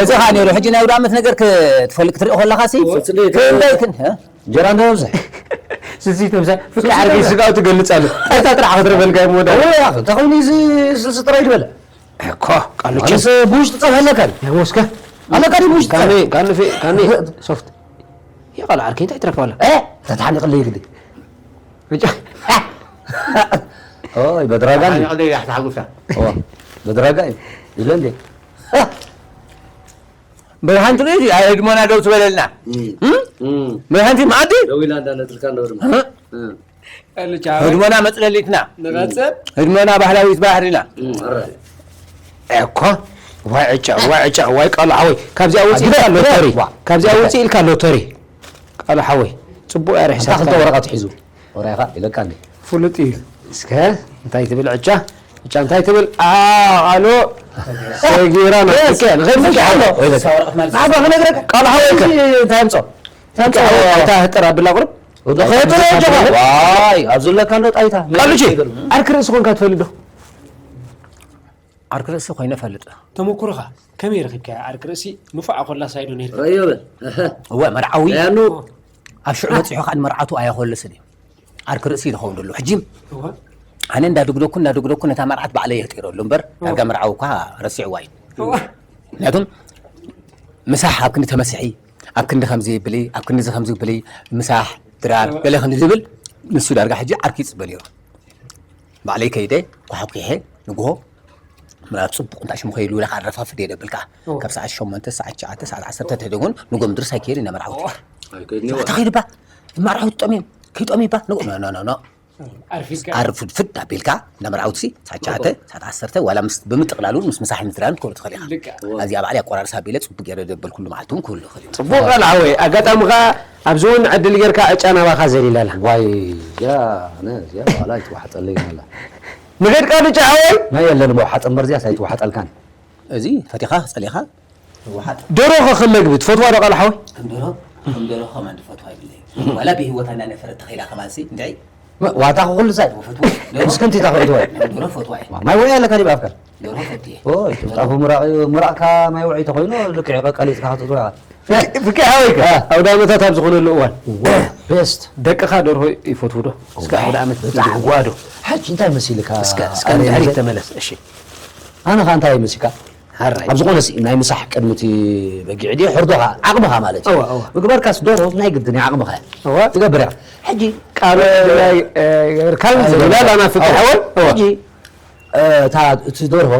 እዚ ኸኣ ነይሩ። ሕጂ ናይ ውዳመት ነገር ክትፈልጥ ክትርኢ ከለኻ ሲ፣ እወ፣ ስለ-፣ ክንደይ ክን-፣ እ? እንጀራ እንደ መብዝሕ። ስልሲት ምሳይ ፍቅሪ ዓርኪ ስጋው ትገልጽ ኣለ። ኣይታ ጥራሕ ክትረፈልካ እሞ ወዳ። ወይ ኣኺ፣ እንታይ ኮይኑ እዚ ስልሲ ጥራይ ዝበለ? እኮ፣ ቃሉ ኣነስ ቸስ። ብውሽጢ ጸብሒ ኣለካ ድዩ? ናይ ወስከ? ኣለካ ድዩ ብውሽጢ ካኒ፣ ጸብሒ? ካኒ ፊ-፣ ካኒ ሶፍት። ይቃል ዓርኪ እንታይ ትረክባለ? እ? ተታሓኒቕለይ ግዲ። ብቻ። ኦይ፣ በድራጋ ድዩ? ተሓኒቕለይ ያሕታ ሓጉሳ። ኦ፣ በድራጋ እዩ። ይለ እንዴ? ብርሃን ትርኢ፣ ኣይ፣ ህድሞና ደው ትበለልና። እም። እም? እም። ብርሃንቲ መኣዲ? ደው ኢላ እንዳለትልካ ኣለዎ ድማ። እህ? እም። ቀልቻ። ህድሞና መጽለሊትና። ንቐጽል። ህድሞና ባህላዊት ባህልና። እም፣ ኣረ። እኮ፣ ዋይ ዕጫ፣ ዋይ ዕጫ፣ ዋይ ቃሉ ሓወይ። ካብዚኣ ውጽእ ኢልካ ግደፍ፣ ሎተሪ። ግደፍ። ዋ። ካብዚኣ ግደፍ። ውጽእ ኢልካ ሎተሪ። ቃሉ ሓወይ። ጽቡቕ እያ ኣንታ ርሒሳትካ። ክልተ ወረቐት ሒዙ። ወራይኻ ኢለካ እንዴ? ፍሉጥ እዩ። እስከ፣ እንታይ ትብል ዕጫ? ዕጫ እንታይ ትብል? ኣ፣ ቃሉ። ሰጊራ ና። የስ። እስከ፣ ንኸይድ ንኸይድ ኣሎ። ወይለካ። ንዓኻ ክነግረካ። ቃሉ ሓወይ ከ? እዚ እንታይ ኣምጾ? እንታይ ኣምጾ? ሓወይ፣ ኣይታ ህጥር ኣብላ ቁርብ። ወደ ኸይድ ኸይድ ኣሎ። ዋይ፣ ኣብዚ ለካ ኣሎ ጣይታ። ቃሉ ጂ፣ ዓርኪ ርእሲ ኮንካ ትፈልጥ ዶ? ዓርኪ ርእሲ ኮይነ እፈልጥ። ተመኩሮኻ ከመይ ረኺብካዮ? ዓርኪ ርእሲ ንፉዕ ኣኾላ ሳይዶ ነይርካ? ረዮ በል። እህ። እወ፣ መርዓዊ ያኑ። ኣብ ሽዑ በጺሑ ኸኣ ንመርዓቱ ኣየኾልስን እዩ። ዓርኪ ርእሲ ዝኸውን ዘሎ። ሕጂ እወ። ኣነ እንዳደግደኩ፣ እንዳደግደኩ ነታ መርዓት ባዕለይ የህጢረሉ እምበር፣ እወ። ዳርጋ መርዓዊ እኳ ረሲዕዋ እዩ። እወ። ምክንያቱም ምሳሕ ኣብ ክንዲ ተመስሒ፣ ኣብ ክንዲ ከምዚ ብሊ፣ ኣብ ክንዲ እዚ ከምዚ ብሊ፣ ምሳሕ፣ ድራር፣ እወ። ገለ ክንዲ ዝብል ንሱ ዳርጋ ሕጂ ዓርኪ ይጽበ ነይሩ። ባዕለይ ከይደ፣ ኳሕኲሐ፣ ንግሆ ምናልባት ጽቡቕ እንታይ ሽሙ ከይሉ ኢለ ከዓ ረፋፍድ እየ ደብል ከዓ። ኦ። ካብ ሰዓት ሸሞንተ፣ ሰዓት ትሽዓተ፣ ሰዓት ዓሰርተ ተደጉን ንጎ ምድርስ ኣይከይድ ኢና መርዓውቲ። ኦ። ኣይከይድን እየ። ተኸይድባ፣ መርዓውቲ ጠምዮም፣ ከይጠምዩባ፣ ንጎ፣ ኖ፣ ኖ፣ ኖ፣ ኖ። ኣርፊድካ። ኣርፍድፍድ ኣቢልካ፣ እንዳ መርዓውቲ ሲ፣ ሰዓት ትሽዓተ፣ ኦ። ሰዓት ዓሰርተ፣ ዋላ ምስ፣ ብምጥቕላሉ ምስ ምሳሕ ምድራን ክህሉ ትኽእል ኢኻ። ልክዕ። ኦ። ኣብዚኣ ባዕለይ ኣቆራርሳ ኣቢለ ጽቡቕ ገይረ ደበልኩሉ መዓልቲ እውን ክህሉ ይኽእል እዩ። ጽቡቕ ቃል ሓወይ፣ ኣጋጣሚ ኸኣ ኣብዚ እውን ዕድል ጌርካ ዕጫ ናባኻ ዘሊላላ። ዋይ፣ እዚኣ፣ ኣነ፣ እዚኣ ባዕላ ኣይትወሓጠለይን ኣላ። ንኸይድ ቃሉ ጫ ሓወይ? ናይ የለን እሞ ሓጥን መርዝያስ ኣይትወሓጠልካን። እዚ ፈቲኻ ጸሊኻ ትወሓጥ። ደርሆ ኸ ከም መግቢ ትፈትዋ ዶ ቃሉ ሓወይ? ከም ደርሆ፣ ከም ደርሆ ከማን ትፈትዋ ይብለይ። ዋላ ብህይወት ኣና ነፈረት ተኸይላ ከማን ሲ፣ እንታይ? መ-፣ ዋታ ኸ ኩሉ ሳይ? ፈትዋ። ደርሆ። ምስ ከምቲ እታ ኸእትዋ። ደርሆ ፈትዋ እየ። ማይ ወይ ኣለካ ዲብ ኣፍካ? ደርሆ ፈትየ። ኦ፣ ጣፉ ምራቕ እዩ፣ ምራቕካ ማይ ውዒ ተኾይኑ ልክዕ ቀሊጥካ ክትእትዋ ኢኻ። ፍቂ ሓወይካ፣ አ። ኣውደ ዓመታት ኣብ ዝኾነሉ እዋን፣ እዋ፣ ቤስት። ደቅኻ ደርሆ ይፈትዉ ዶ? እስከ ብጣዕሚ። ኣውደ ዓመት ብጣዕሚ። ይህዋ ዶ? ሕጂ እንታይ መሲልካ? እስከ፣ እስከ ኣነ ንድሕሪት መሰ-፣ ተመለስ፣ እሺ። ኣነ ኸኣ እንታይ መሲልካ? ሓራይ። ኣብ ዝኾነ ሲ-፣ ናይ ምሳሕ ቅድሚ እቲ በጊዕ ድየ፣ ሕርዶ ኸኣ ዓቕምኻ ማለት እዩ። እወ፣ እወ። ምግባርካስ ደርሆ ናይ ግድን እዩ፣ ዓቕምኻ እያ። እወ። ትገብር ኢኻ። ሕጂ ቃሉ ናይ፣ እ፣ ገበርካን ኣይ፣ ዘቢላ ገበርካ። ላና ፍቂ እወ፣ ሓወይ? እወ። ሕጂ እታ እቲ ደርሆ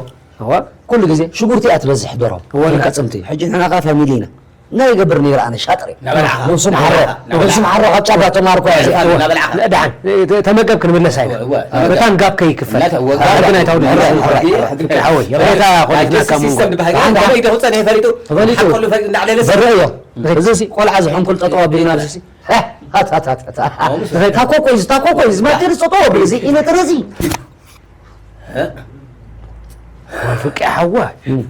ኩሉ ግዜ ሽጉርቲ እያ ትበዝሕ ደርሆ። ወላ። ኣዕፅምቲ። ሕጂ ንሕና ከኣ ፋሚሊ ኢና። እንታይ ይገብር ነይረ ኣነ ሻጥር እየ። ናበልዓ። ነብሱ መሓሮ። ናበልዓ። ነብሱ መሓሮ ካብ ጫዳ ተማርኮ እያ እዚኣ። ናበልዓ። ደሓን፣ ተ-፣ ተመገብ ክንምለስ ኣይና። እወ፣ እወ። መታን ጋብ ከይክፈል። እናተ-፣ እወ፣ ሕጊ ጋብ ናይታ ውድድር። ሕጊ ናይታ ውድድር። ሕጊ ሕወይ፣ ሕጊ ናይታ ውድድር። ሕጊ ናይታ ውድድር። ሕጊ ናይታ ውድድር። ሕጊ ናይታ ውድድር። ተፈሊጡ። ተፈሊጡ። ሓቆሉ ፈሊጡ እንዳዕለለ በርእ እዮ። እዚ ሲ ቆልዓ ዝሕንኩል ጠጠው ኣቢልና ኣብዚ ሲ። ሃ፣ ሃ፣ ሃ፣ ሃ፣ ሃ። ኣዎ፣ ምስ ታኮ ኮይዝ፣ ታኮ ኮይዝ፣ ማቴርስ ጠጠው ኣቢሉ እዚ ኢነ ተረዚ። እ? ወይ ፍቄ ሓዋ። እም።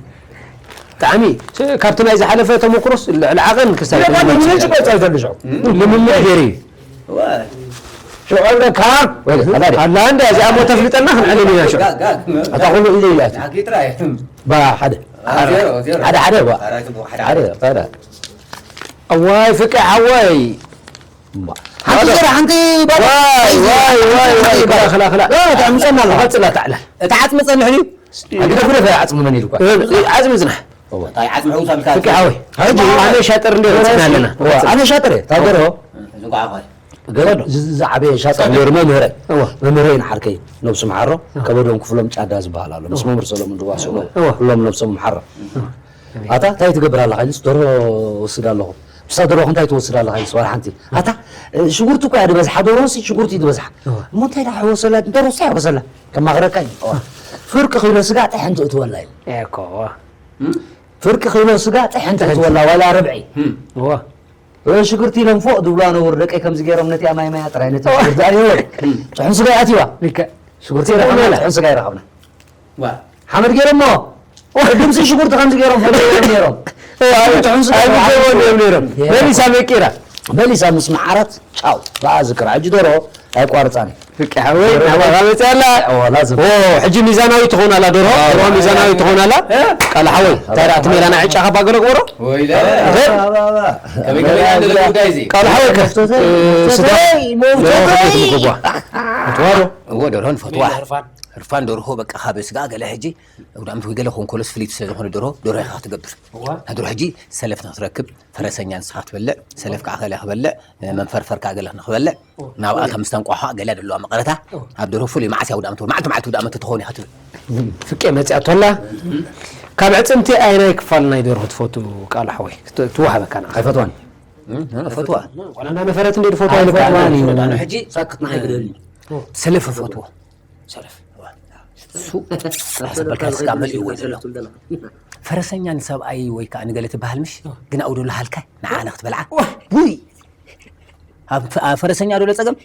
ብጣዕሚ፣ ስ-፣ ካብቲ ናይ ዝሓለፈ ተመክሮስ ልዕሊ ዓቐን ክሳብ ልዕሊ ዓቐን ልምምድ ልምምድ ይበልጽ ኣይፈልሾ። ልምምድ ገይሩ እዩ። ዋ። ሽዑ ኣለካ። ወይ፣ ኣላ እንዳ እዚኣ እሞ ተፍልጠና ክንዕልል ኢና ሽዑ። ጋግ፣ ጋግ። ኣታ ኩሉ ኢለ ኢላ። ጋግ ጥራይ። ባ፣ ሓደ። ዜሮ፣ ዜሮ። ሓደ፣ ሓደ፣ ዋ። ኣራት፣ ሓደ። ሓደ፣ ሓደ። ኣዋይ፣ ፍቄ ሓወይ። ሓንቲ ዜሮ፣ ሓንቲ ባዶ። ዋይ፣ ዋይ፣ ዋይ፣ ዋይ፣ ክላ፣ ክላ፣ ክላ። እ፣ ተዕምጸና ኣሎ። ቀጽላ፣ ታዕላ። እቲ ዓጽሚ ጸንሕ ድዩ? ኣግደፍ፣ ግደፍ፣ ዓጽሚ መን ኢልኳ? እ፣ ዓጽሚ ጽናሕ። እዋ። እንታይ ዓጽሚ ሕውስ ኣልካ? ፍቄ ሓወይ። ሕጂ ኣነ ሻጥር እንደ ወጽና ኣለና። እዋ፣ ኣነ ሻጥር እየ። ታገሮ። ዝጓዓ ኾይ። ገለ ዝ-፣ ዝዓበየ ሻጥር ነይሩ መምህረይ። እዋ። መምህረይ ንዓርከይ ነብሱ መሓሮ። እዋ። ከበዶም ክፍሎም ጫዳ ዝበሃል ኣሎ። ምስ እዋ። መምህር ሰሎሙን ዝዋስኡ እዋ። ኩሎም ነብሶም መሓሮ። እዋ። ኣታ እንታይ ትገብር ኣለኻ ኢሉስ፣ "ደርሆ ወስድ ኣለኹ." "ምስታ ደርሆ እንታይ ትወስድ ኣለኻ?" ኢሉስ፣ "ዋላ ሓንቲ." "ኣታ፣ እ፣ ሽጉርቲ እኮ እያ ዝበዝሓ፣ ደርሆ ሲ ሽጉርቲ እዩ ዝበዝሓ." እዋ። "እሞ እንታይ ደኣ ሕወሰላ? ደርሆ ሲ ኣይወሰላ?" ከማኽረካ እዩ። እዋ። "ፍርቂ ኪሎ ስጋ ጥሕንቲ እትወላ" ኢሉ። እኮ፣ እዋ። ፍርቂ ኪሎ ስጋ ጥሕንቲ እትወላ፣ ዋላ ርብዒ። እዋ። "እ፣ ሽጉርቲ ኢሎም ፎእ ዝብሉ ኣነውር ደቀይ ከምዚ ገይሮም ነቲኣ ማይ ማያ ጥራይ ነቲ ሽጉርቲ ኣርእዮ። ጥሑን ስጋ ይኣትዋ። ልክዕ። ሽጉርቲ ይረኸብና፣ ጥሑን ስጋ ይረኸብና." ዋ። ሓመድ ገይሮሞ። ቅድምሲ ሽጉርቲ ከምዚ ገይሮም ፈልዮም ነይሮም። እ፣ ኣብ፣ ጥሑን ስጋ ኣብ ይገርም። ጀበን እዮም ነይሮም። የ- መሊሳ መቂራ። መሊሳ ምስ መዓረት ቻው። ብኣ ዝክራ። ሕጂ ደርሆ ኣይቋርጻን እዩ። ፍቂ ሓወይ፣ ናባኻ መጽያ ኣላ። ኦ፣ ላዝም። ኦ፣ ሕጂ ሚዛናዊ ትኾን ኣላ ደርሆ። ኦ፣ ደርሆ ሚዛናዊ ትኾን ኣላ። እ? ቃል ሓወይ፣ እንታይ ደኣ እቲ ሜላና ዕጫ ካብ ኣገረ ግበሮ? ወይለ። እ? ከመይ ከመይ ያለ ጉዳይ እዚ? ቃል ሓወይ፣ ከ-፣ መፍቶተይ፣ እ፣ ስጋ መፍቶተይ፣ ደርሆ መፍቶተይ። ከመይ ትምገቧ? ፈትዋ ዶ? እዎ፣ ደርሆ ንፈትዋ። ህርፋን። ህርፋን ደርሆ በቃ ካብ ስጋ ገለ ሕጂ ኣውዳእምቲ ወይ ገለ ኮንኮሎስ ፍልይቲ ስለ ዝኾነ ደርሆ፣ ደርሆ ኢኻ ክትገብር። እዋ። ናይ ደርሆ ሕጂ ሰለፍ ንክትረክብ፣ ፈረሰኛ ንስኻ ክትበልዕ፣ ሰለፍ ከዓ ገለ ክበልዕ፣ መንፈርፈር ከዓ ገለ ንክበልዕ፣ እዋ። ናብኣ ከም ዝተንቋሖ ገለ ደለዋ መቐረታ፣ እዋ። ኣብ ደርሆ ፍሉይ መዓስ እያ ኣውዳእምቲ፣ መዓልቲ መዓልቲ ኣውዳእምቲ ትኸውን እያ ክትብል። ፍቄ መፂኣቶ ኣላ። ካብ ኣዕፅምቲ ኣየናይ ክፋል ናይ ደርሆ ትፈቱ ቃል ሓወይ? ክት-፣ ትወሃበካ ንዓኻ። ኣይፈትዋን። እም፣ ኣነ ፈትዋ። ዋላ እንዳ ነፈረት እንደ ትፈትዋ ኣይፈትዋን እዩ። ኣነ ሕጂ ሳክት ንዓይ ግደልኒ። ሰለፍ ፈትዎ። ሰለፍ። እሱ ራስ በልካ ስጋ መሊእዎ እዩ ዘሎ። ፈረሰኛ ንሰብኣይ ወይ ከዓ ንገለ ትበሃል ምሽ? ግን ኣብኡ ደሎ ሃልካ ንዓና ክትበልዓ? ውይ! ኣብ፣ ኣብ ፈረሰኛ ደሎ ጸገም?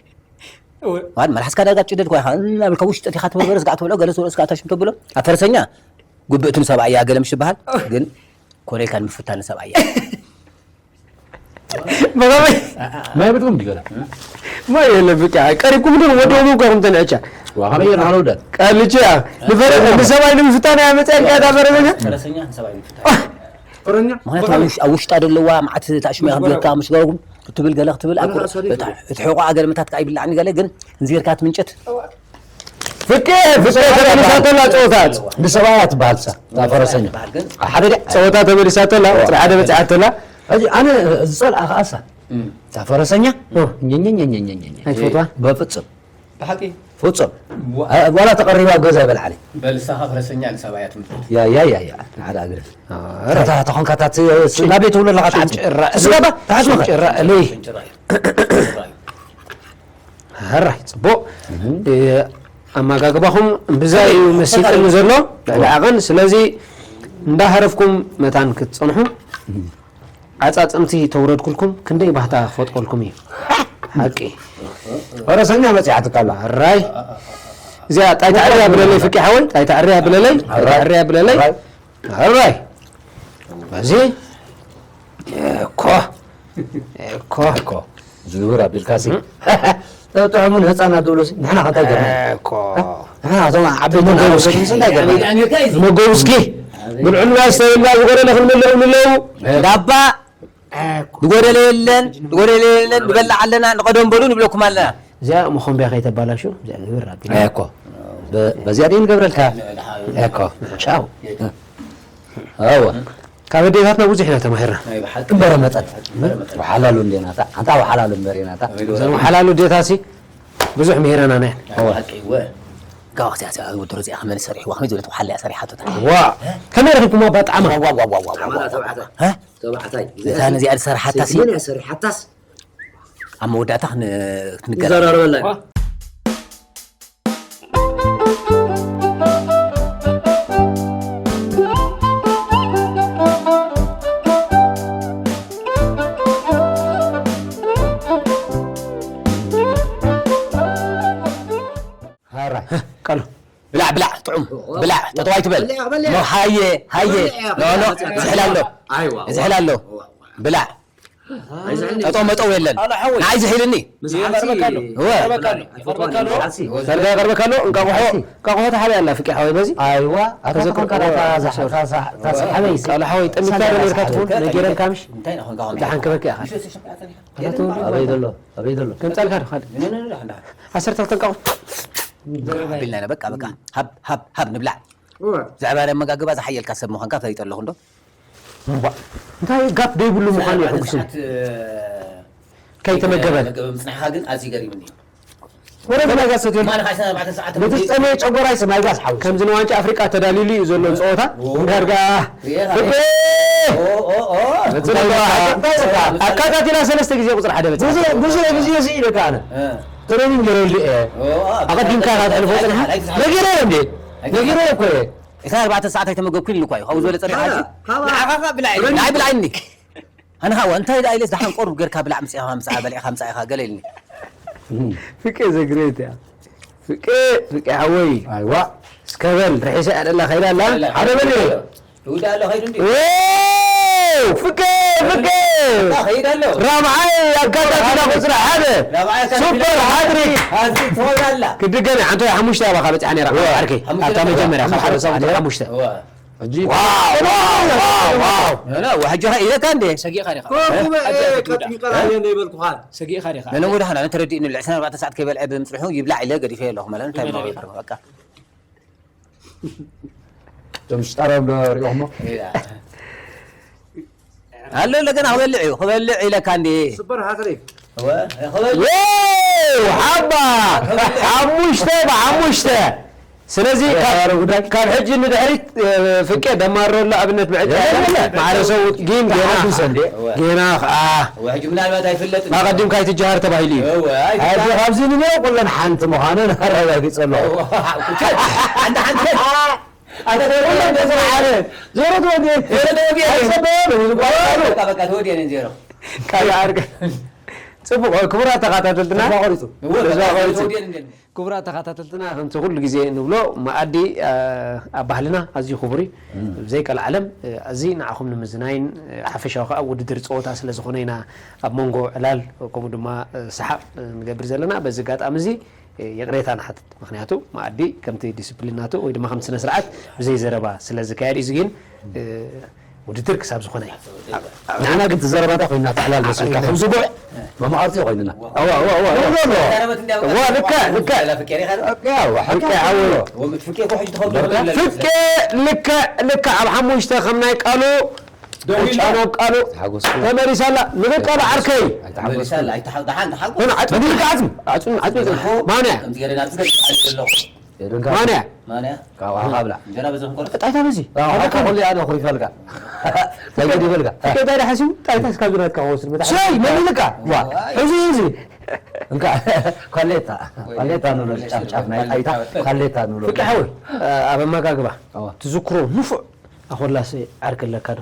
እወ። ዋን መልሓስካ ዳርጋ ትጭደድ እኳ ኢኻ። እናበልካ ውሽጢ ኣቲኻ ትበርበር፣ ስጋ ትበልዖ፣ ገለ ዝበልዖ ስጋ ታሽም ተብሎ። ኣብ ፈረሰኛ ጉብእቲ ንሰብኣይ እያ ገለ ምሽ ትበሃል። ግን ኮነ ኢልካ ንምፍታን ንሰብኣይ እያ። መጋበይ። ማይ ብድኩም ዲገላ። ማይ የለ ብቃ። ቀሪብኩም ግን ወደው ነው እኮ ተንዕቻ። ዋ፣ ከመይ ጌርና ክንውደድ? ቀልቻ። ንፈረ-፣ ንሰብኣይ ንምፍታን እያ መጽያ እያ እታ ፈረሰኛ? ፈረሰኛ ንሰብኣይ ንምፍታን። ፈረኛ? ምክንያቱ ኣብ ውሽ-፣ ኣብ ውሽጣ ደለዋ መዓት ታሽሙ እያ ክትብለካ፣ ምስ ገረጉም ክትብል ገለ ክትብል፣ ኣብ ኣነ ኩ-፣ ራሱ ኣሪፍ እታ-፣ እዩ። እቲ ሕቖኣ ገለ ምታት ከኣ ይብላዕኒ ገለ፣ ግን እንዚ ጌርካ ትምንጨት። ፍቄ፣ ፍቄ ተመሊሳቶ ኣላ ጸወታ። ንሰብኣያ ትበሃል እሳ፣ እታ ፈረሰኛ። ትበሃል ግን ሓደ ደ-፣ ጸወታ ተመሊሳቶ ኣላ፣ ቁጽሪ ሓደ በጺሓቶ ኣላ። ሕጂ ኣነ ዝጸልኣ ከኣ እሳ። እም። እታ ፈረሰኛ? እ። ኘኘኘኘኘኘኘ። ኣይትፈትዋ? በፍጹም። ብሓቂ? ፍጹም። ዋ-፣ እ፣ ዋላ ተቐሪባ ኣብ ገዛ ይበልዓኒ። በል፣ ንስኻ ፈረሰኛ ንሰብኣያ ትምልከት። ያ፣ ያ፣ ያ፣ ያ። ንዓዳ እግሪ። ኣረ። ታታ ተኾንካ ታት፣ እ፣ ስጋ ቤት ትብሎ ኣለኻ፣ ተዓጽ-፣ ሽንጭራ ስጋ እለይ። ባ-፣ ተዓጽ መኸ? ሽንጭራ እለይ። ሽንጭራ እዩ። ሽንጭራ እዩ። ኣራይ፣ ጽቡቕ። እህ። እ፣ ኣመጋግባኹም እምብዛ እዩ መሲጥኒ ዘሎ፣ ልዕሊ ዓቐን። ስለዚ እንዳሃረፍኩም መታን ክትጸንሑ፣ እህ። ዓጻጽምቲ ተውረድኩልኩም፣ ክንደይ ባህታ ክፈጥረልኩም እዩ። ሓቂ። ፈረሰኛ መጺሓትካ ኣላ። ኣራይ። እዚኣ ጣይታ ዕርያ ብለለይ፣ ፍቂ ሓወይ፣ ጣይታ ዕርያ ብለለይ፣ ጣይታ ዕርያ ብለለይ። ኣራይ። ኣራይ። በዚ እኮ፣ እኮ። እኮ። ዝውር ኣቢልካ ሲ። እም። ጥዑምን ህፃናት ዝብሉ ሲ፣ ንሕና ከ እንታይ ገርና? እኮ። ንሕና እቶም ዓበይቲ መጎብስኪ። እንታይ ገርና? መጎብስኪ። ብልዑልና ዝተበላ ዝጎደለ ክንምልኦም ንለው። ዳባ። ዝጎደለ የለን፣ ዝጎደለ የለን፣ ንበልዕ ኣለና፣ ንቐደም በሉ ንብለኩም ኣለና። እዚኣ መኾንቢያ ከይተባላሹ፣ እዚኣ ግብር ኣቢልና። እኮ። በ-፣ በዚኣ ደይ ንገብረልካ። እኮ። ቻው። ኣዎ። ካብ ኣዴታትና ብዙሕ ኢና ተማሂርና። ናይ ብሓቂ። እምበረ መጠን። እምበረ መጠን። ወሓላሉ እንዴ ናታ። ኣንታ ወሓላሉ እምበረ ናታ። እዞም ወሓላሉ ኣዴታሲ ብዙሕ ምሂረና ናይ። ናይ ብሓቂ እወ። ጋዋ ክሲያ ሲያ ወደሮ ዚኣ ከመን ሰሪሕዋ ከመይ ዝበለት ወሓለ እያ ሰሪሓቶ። ዋ፣ ከመይ ረኺብኩማ ባጣዕማ? ዋ፣ ዋ፣ ዋ፣ ዋ፣ ዋ፣ ዋ፣ ዋ። ተባዕታይ። ሀ? ተባዕታይ። እዛ ነዚኣ ዝሰርሓታ ሲ? መን እያ ሰሪሓታስ? ኣብ መወዳእታ ክን-፣ ክትንገር። ይዘራረበላ። ዋ። ሃራይ። ቀሎ። ብላዕ፣ ብላዕ፣ ጥዑም። ብላዕ፣ ጠጠው ኣይትበል። በልዕ፣ በልዕ። ሞ-፣ ሃየ፣ ሃየ። በልዕ፣ ኖ፣ ኖ፣ በልዕ። ዝሕል ኣሎ። ኣይዋ። ዝሕል ኣሎ። እዋ፣ እዋ። ብላዕ። ኣይዝሕልን። ጠጠው መጠው የለን። ኣላ ሓወይ። ንዓይ ዝሕልኒ። ምስ ሓሲ ይቐርበካ ኣሎ። እወ። ይቐርበካ ኣሎ። ኣይፈትዋን ይቐርበካ ኣሎ። ምስ ሓሲ። ዳርጋ ይቐርበካ ኣሎ። እንቃቑሖ፣ ሓሲ። እንቃቑሖ ተሓብያ ኣላ ፍቂ ሓወይ በዚ። ኣይዋ፣ ኣታ ተዘክር-፣ ተኾንካ እታ ዛ-፣ እታ ዛ-፣ እታ ሰሓበይ ሲ። ቃል ሓወይ፣ ጠሚትካ ዶ ነርካ ትኾን? ነጊረካ ምሽ? እንታይ ኢኻ ኮንካ ደሓን ከመይ? ክበኪ ኢኻ። ኣታ ተወልደ ኣበይ ዘሎ? ኣበይ ዘሎ? ከምጻልካ ዶ ካልእ? ነ፣ ነ፣ ነ፣ ነ፣ ነ። ዓሰርተ ክልተ እንቃቑሖ። ኣቢልና ኢና፣ በቃ፣ በቃ። ሃብ፣ ሃብ፣ ሃብ ንብላዕ። እወ። ብዛዕባ ናይ ኣመጋግባ ዝሓየልካ ሰብ ምዃንካ ፈሊጠ ኣለኹ እንዶ። እምቧእ። እንታይ ጋፕ ደይብሉ ምዃኑ ብዛዕባ የሐጉስኒ። ሰዓት፣ እ፣ ከይተመገበ። ከይተመገበ ምጽናሕካ ግን ኣዝዩ ገሪሙኒ እዩ። ወረ ግን ኣይጋሰት የለ። ማን ሓይሳ ኣርባዕተ ሰዓት ነቲ ተመገበ? ዝጸመየ ጨጎራይ ስም ኣይጋስ ሓውስ። ከምዚ ንዋንጫ ኣፍሪቃ ተዳልዩሉ እዩ ዘሎ ኦ። ጸወታ። ኦ። ዳርጋ ሪኤኻ። ፍቅሬ! ኦ፣ ኦ፣ ኦ። ነቲ ዳርጋ ኣካታቲላ ሰለስተ ግዜ ቁጽሪ ሓደ በጺሓ። ብዙሕ፣ ብዙሕ ግዜ ስኢለካ ኣነ። እ። ትሬኒንግ ገይረሉ እየ። ኦ፣ ኦ። ኣቐዲምካ ኢኻ ትሕልፎ ጽንሓ። ኣይትዝሓል። ነጊረ እንዴ? ኣይትዝሓል። ነጊረ እኮ እየ። እታ ኣርባዕተ ሰዓት ኣይተመገብኩን ኢሉ እኳ እዩ። ካብኡ ዝበለጸ ሓዳ፣ ድሓን ሓባ። ንዓኻ ከኣ ብላዕ ኢሉ። ናይ ብላዕኒ። ኣነ ኸኣ እንታይ ደኣ ኢለስ ደሓን ቆርብ ጌርካ ብላዕ፣ ምስኣ ምሳኣ በሊዕካ ምሳኣ ኢኻ ገለ ኢልኒ። ፍቄ ዘግሬት እያ። ፍቄ፣ ፍቄ ሓወይ። ኣይዋ። እስከ በል፣ ርሒሰ እያ ደላ፣ ከይዳ ኣላ። ከይዳ ኣላ። ሓደ በል። ይውዳእ ኣሎ፣ ኸይዱ እንዲ። ዎ! ፍቄ፣ ፍቄ። ከይዳ ኣሎ። ራብዓይ ኣካታቲላ ቁጽሪ ሓደ። ራብዓይ ኣካታቲላ ሱፐር ሃትሪክ። ሃትሪክ ትኾን ኣላ። ክድገም እያ፣ ሓንቲ ሓሙሽተ እያ ባኻ በጺሓ ነይራ፣ እዋ። ዓርከይ። ሓሙሽተ ኣብታ ነይራ። መጀመርያ፣ ካብ ሓደ ሓሙሽተ ሰዓት ነይራ። ሓሙሽተ። እዋ። ሕጂ ዋው፣ ዋው፣ ዋው፣ ዋው። ኖ፣ ኖ፣ ሕጂ ኸ ኢለካ እንዴ? ሰጊእካ ዲኻ? ኮ፣ እ? ኩበ፣ እ፣ ኣጀ ቀጥ ክውዳእ። ይቀራል እየ ዘይበልኩኻ። ሰጊእካ ዲኻ? ነነገ ወደ ኻና ተረዲእኒ፣ ልዕሊ ዕስራን ኣርባዕተን ሰዓት ከይበልዐ ብምጽንሑ ይብላዕ ኢለ ገዲፈ ኣለኹ ማለት እንታይ ይብላዕ ማለት ኢኻ? በቃ። እቶም ሽጣራም ዶ ሪኦኽሞ? ኢላ። ኣሎ፣ እንደገና ክበልዕ እዩ፣ ክበልዕ ኢለካ እንዴ? ሱፐር ሃትሪክ። እወ፣ ክበልዕ። ዎው፣ ሓባ! ሓሙሽተ ብሓሙሽተ። ስለዚ ካብ፣ ካብ ሕጂ ንድሕሪት፣ እ፣ ፍቄ ደማሮ ኣሎ፣ ኣብነት ምዕጫ የለን፣ የለን። ማዕረ ሰው ግን ገና፣ ተሓጉሰ እንዴ? ገና ኸዓ። እወ፣ ሕጂ ምናልባት ኣይፍለጥን። ኣቐዲምካ ኣይትጀሃር ተባሂሉ እዩ። እወ፣ ኣይ፣ ሕጂ ካብዚ ንኔው ኩለን ሓንቲ ምዃነን ኣረጋጊጸ ኣለኹ። እወ፣ ሓንቲ፣ ሓንቲ። ኣታ ተወዲኤ እንዴ? ዜሮ ተወዲኤ። ዜሮ ተወዲኤ። ኣይጸበዮን፣ እዚ ጓል በቃ፣ በቃ፣ ተወዲኤ ነን ዜሮ። ቃል ዓርከ። ጽቡቕ፣ ክቡራት ተኸታተልትና። ተስፋ ቆሪጹ። እወ፣ ተስፋ በቃ፣ ቆሪጹ። ተወዲኤ ነን ዜሮ። ክቡራት ተኸታተልትና፣ ከምቲ ኩሉ ግዜ ንብሎ፣ መኣዲ፣ አ፣ ኣብ ባህልና ኣዝዩ ክቡር እዩ። እም። ብዘይቀልዓለም፣ እ፣ እዚ ንዓኹም ንምዝናይን፣ እ፣ ሓፈሻዊ ከኣ ውድድር ጸወታ ስለ ዝኾነ ኢና ኣብ መንጎ ዕላል፣ ከምኡ ድማ፣ እ፣ ሰሓቕ፣ እ፣ ንገብር ዘለና። በዚ ኣጋጣሚ እዚ፣ እ፣ ይቕሬታ ንሓትት። ምኽንያቱ መኣዲ ከምቲ ዲስፕሊን ናቱ ወይ ድማ ከምቲ ስነ ስርዓት ብዘይ ዘረባ ስለ ዝካየድ እዩ። እዚ ግን፣ እ፣ ውድድር ክሳብ ዝኾነ እዩ። ንሕና ግን እቲ ዘረባታ ኮይና ተሕላል መስልካ ከም ዝቡዕ መማቕርቲ ኮይንና። እዋ፣ እዋ፣ እዋ፣ እዋ። እዋ፣ እዋ፣ ልክዕ፣ ልክዕ። ልክዕ፣ ሓቂ። ፍቄ ዓወዮ። ፍቄ፣ ልክዕ፣ ልክዕ። ኣብ ሓሙሽተ ከም ናይ ቃሉ ደው ኢልና። ጫና ኣብ ቃሉ ተሓጎስኩ። ተመሊሳ ኣላ። ንብቀሉ ዓርከይ። ኣይተሓጎስኩ። ተመሊሳ ኣላ። ኣይተሓ-፣ ደሓን ተሓጎስ። ኮነ፣ ዓጽሚ፣ ዓጽሚ፣ ዓጽሚ፣ ዓጽሚ። ማንያ? ከምዚ ገይረ ናብቲ ገጽ ኣለኹ። የደንካ። ማንያ? ማንያ? ካብ ውሃ ካብላ። እንጀራ በዚ ክንቆርስ? ጣይታ በዚ። ካብ ውሃ ኣበካ። ከኹሉ ኣነ ኩሪፈልካ። እንታይ ገዲፈልካ? እንታይ ዳሓሲቡ? ጣይታ እስካብ ዝናትካ ክወስድ መታሕ። ሰይ፣ መን ኢልካ? ዋ፣ ሕዚ፣ ሕዚ። እንካ፣ ኳሌታ። ኳሌታ ንብሎ፣ ጫፍ፣ ጫፍ ናይ ጣይታ፣ ኳሌታ ንብሎ። ፍቅሪ ሓወይ፣ ኣብ ኣመጋግባ እዋ። ትዝክሮ ንፉዕ ኣኾላሲ ዓርኪ ኣለካ ዶ?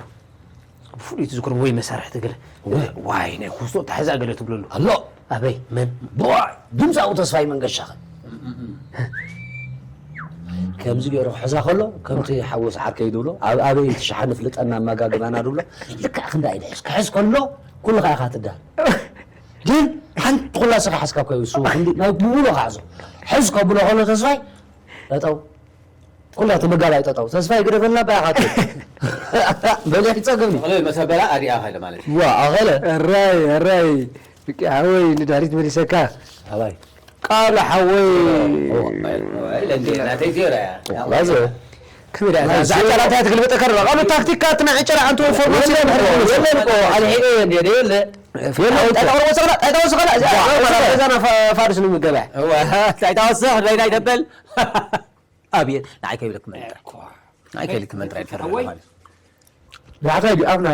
ብፍሉይ ትዝክሮ ወይ መሳርሒ ትግረ? እወ። ዋይ፣ ናይ ኩስቶ ታሕዛ ገለ ትብለሉ። ኣሎ። ኣበይ? መን? ብዋይ፣ ድምፃዊ ተስፋይ መንገሻ። ከምዚ ገይሩ ክሕዛ ከሎ፣ ከምቲ ሓወስ ዓርከይ ዝብሎ፣ ኣብ ኣበይ እቲ ሸሓኒ ፍልጠና ኣመጋግባና ዝብሎ፣ ልክዕ ክንዳ ኢለ ሕዝ። ክሕዝ ከሎ፣ ኩልኻ ኢኻ ትዳል። ግን ሓንቲ ኩላ ስኻ ሓዝካ እኮ እዩ፣ እሱ ክንዲ፣ ናይ ብሙሉ ክሓዞ። ሕዝ ከብሎ ከሎ ተስፋይ፣ ጠጠው። ኩላ ተመጋባይ ጠጠው። ተስፋይ ግደፈልና፣ ባይ ኣኻትል። በሊሕ ይጸግብኒ። መሰበላ ኣዲኣ ኸለ ማለት እዩ። ዋ፣ ኣኸለ። እራይ፣ እራይ። ብቂ ሓወይ፣ ንድሕሪት መሊሰካ። ኣባይ። ቃል ሓወይ። ኦ፣ ኣይ፣ ኣይ፣ ለንዴ፣ ናተይ ዜሮ እያ። ላዘ። ከመይ ደኣ፣ ናይ እዛ ዜሮ። ዕጨራ እንታይ ትግልብጠካ ደላ? ቃሉ ታክቲካ፣ እቲ ናይ ዕጨራ ኣንተ ፎርማሲን የለን እኮ፣ ድሕሪ የለን እኮ፣ ኣልሒቀ እየ እንዴ፣ የለ። የለን፣ ጣይታ ወሰኸላ፣ ጣይታ ወሰኸላ፣ እዚኣ ዋ፣ ገዛና ፋ-፣ ፋርስ ንምገበያ። እዋ፣ ጣይታ ወሰኽ፣ ዳይና ይደበል። ኣብየት፣ ንዓይ ከይብለክ መን ጥራይ። ንዓይ ከይብለክ መን ጥራይ ትፈርድ ኣለኻ። ንዓኻ እዩ ኣፍና።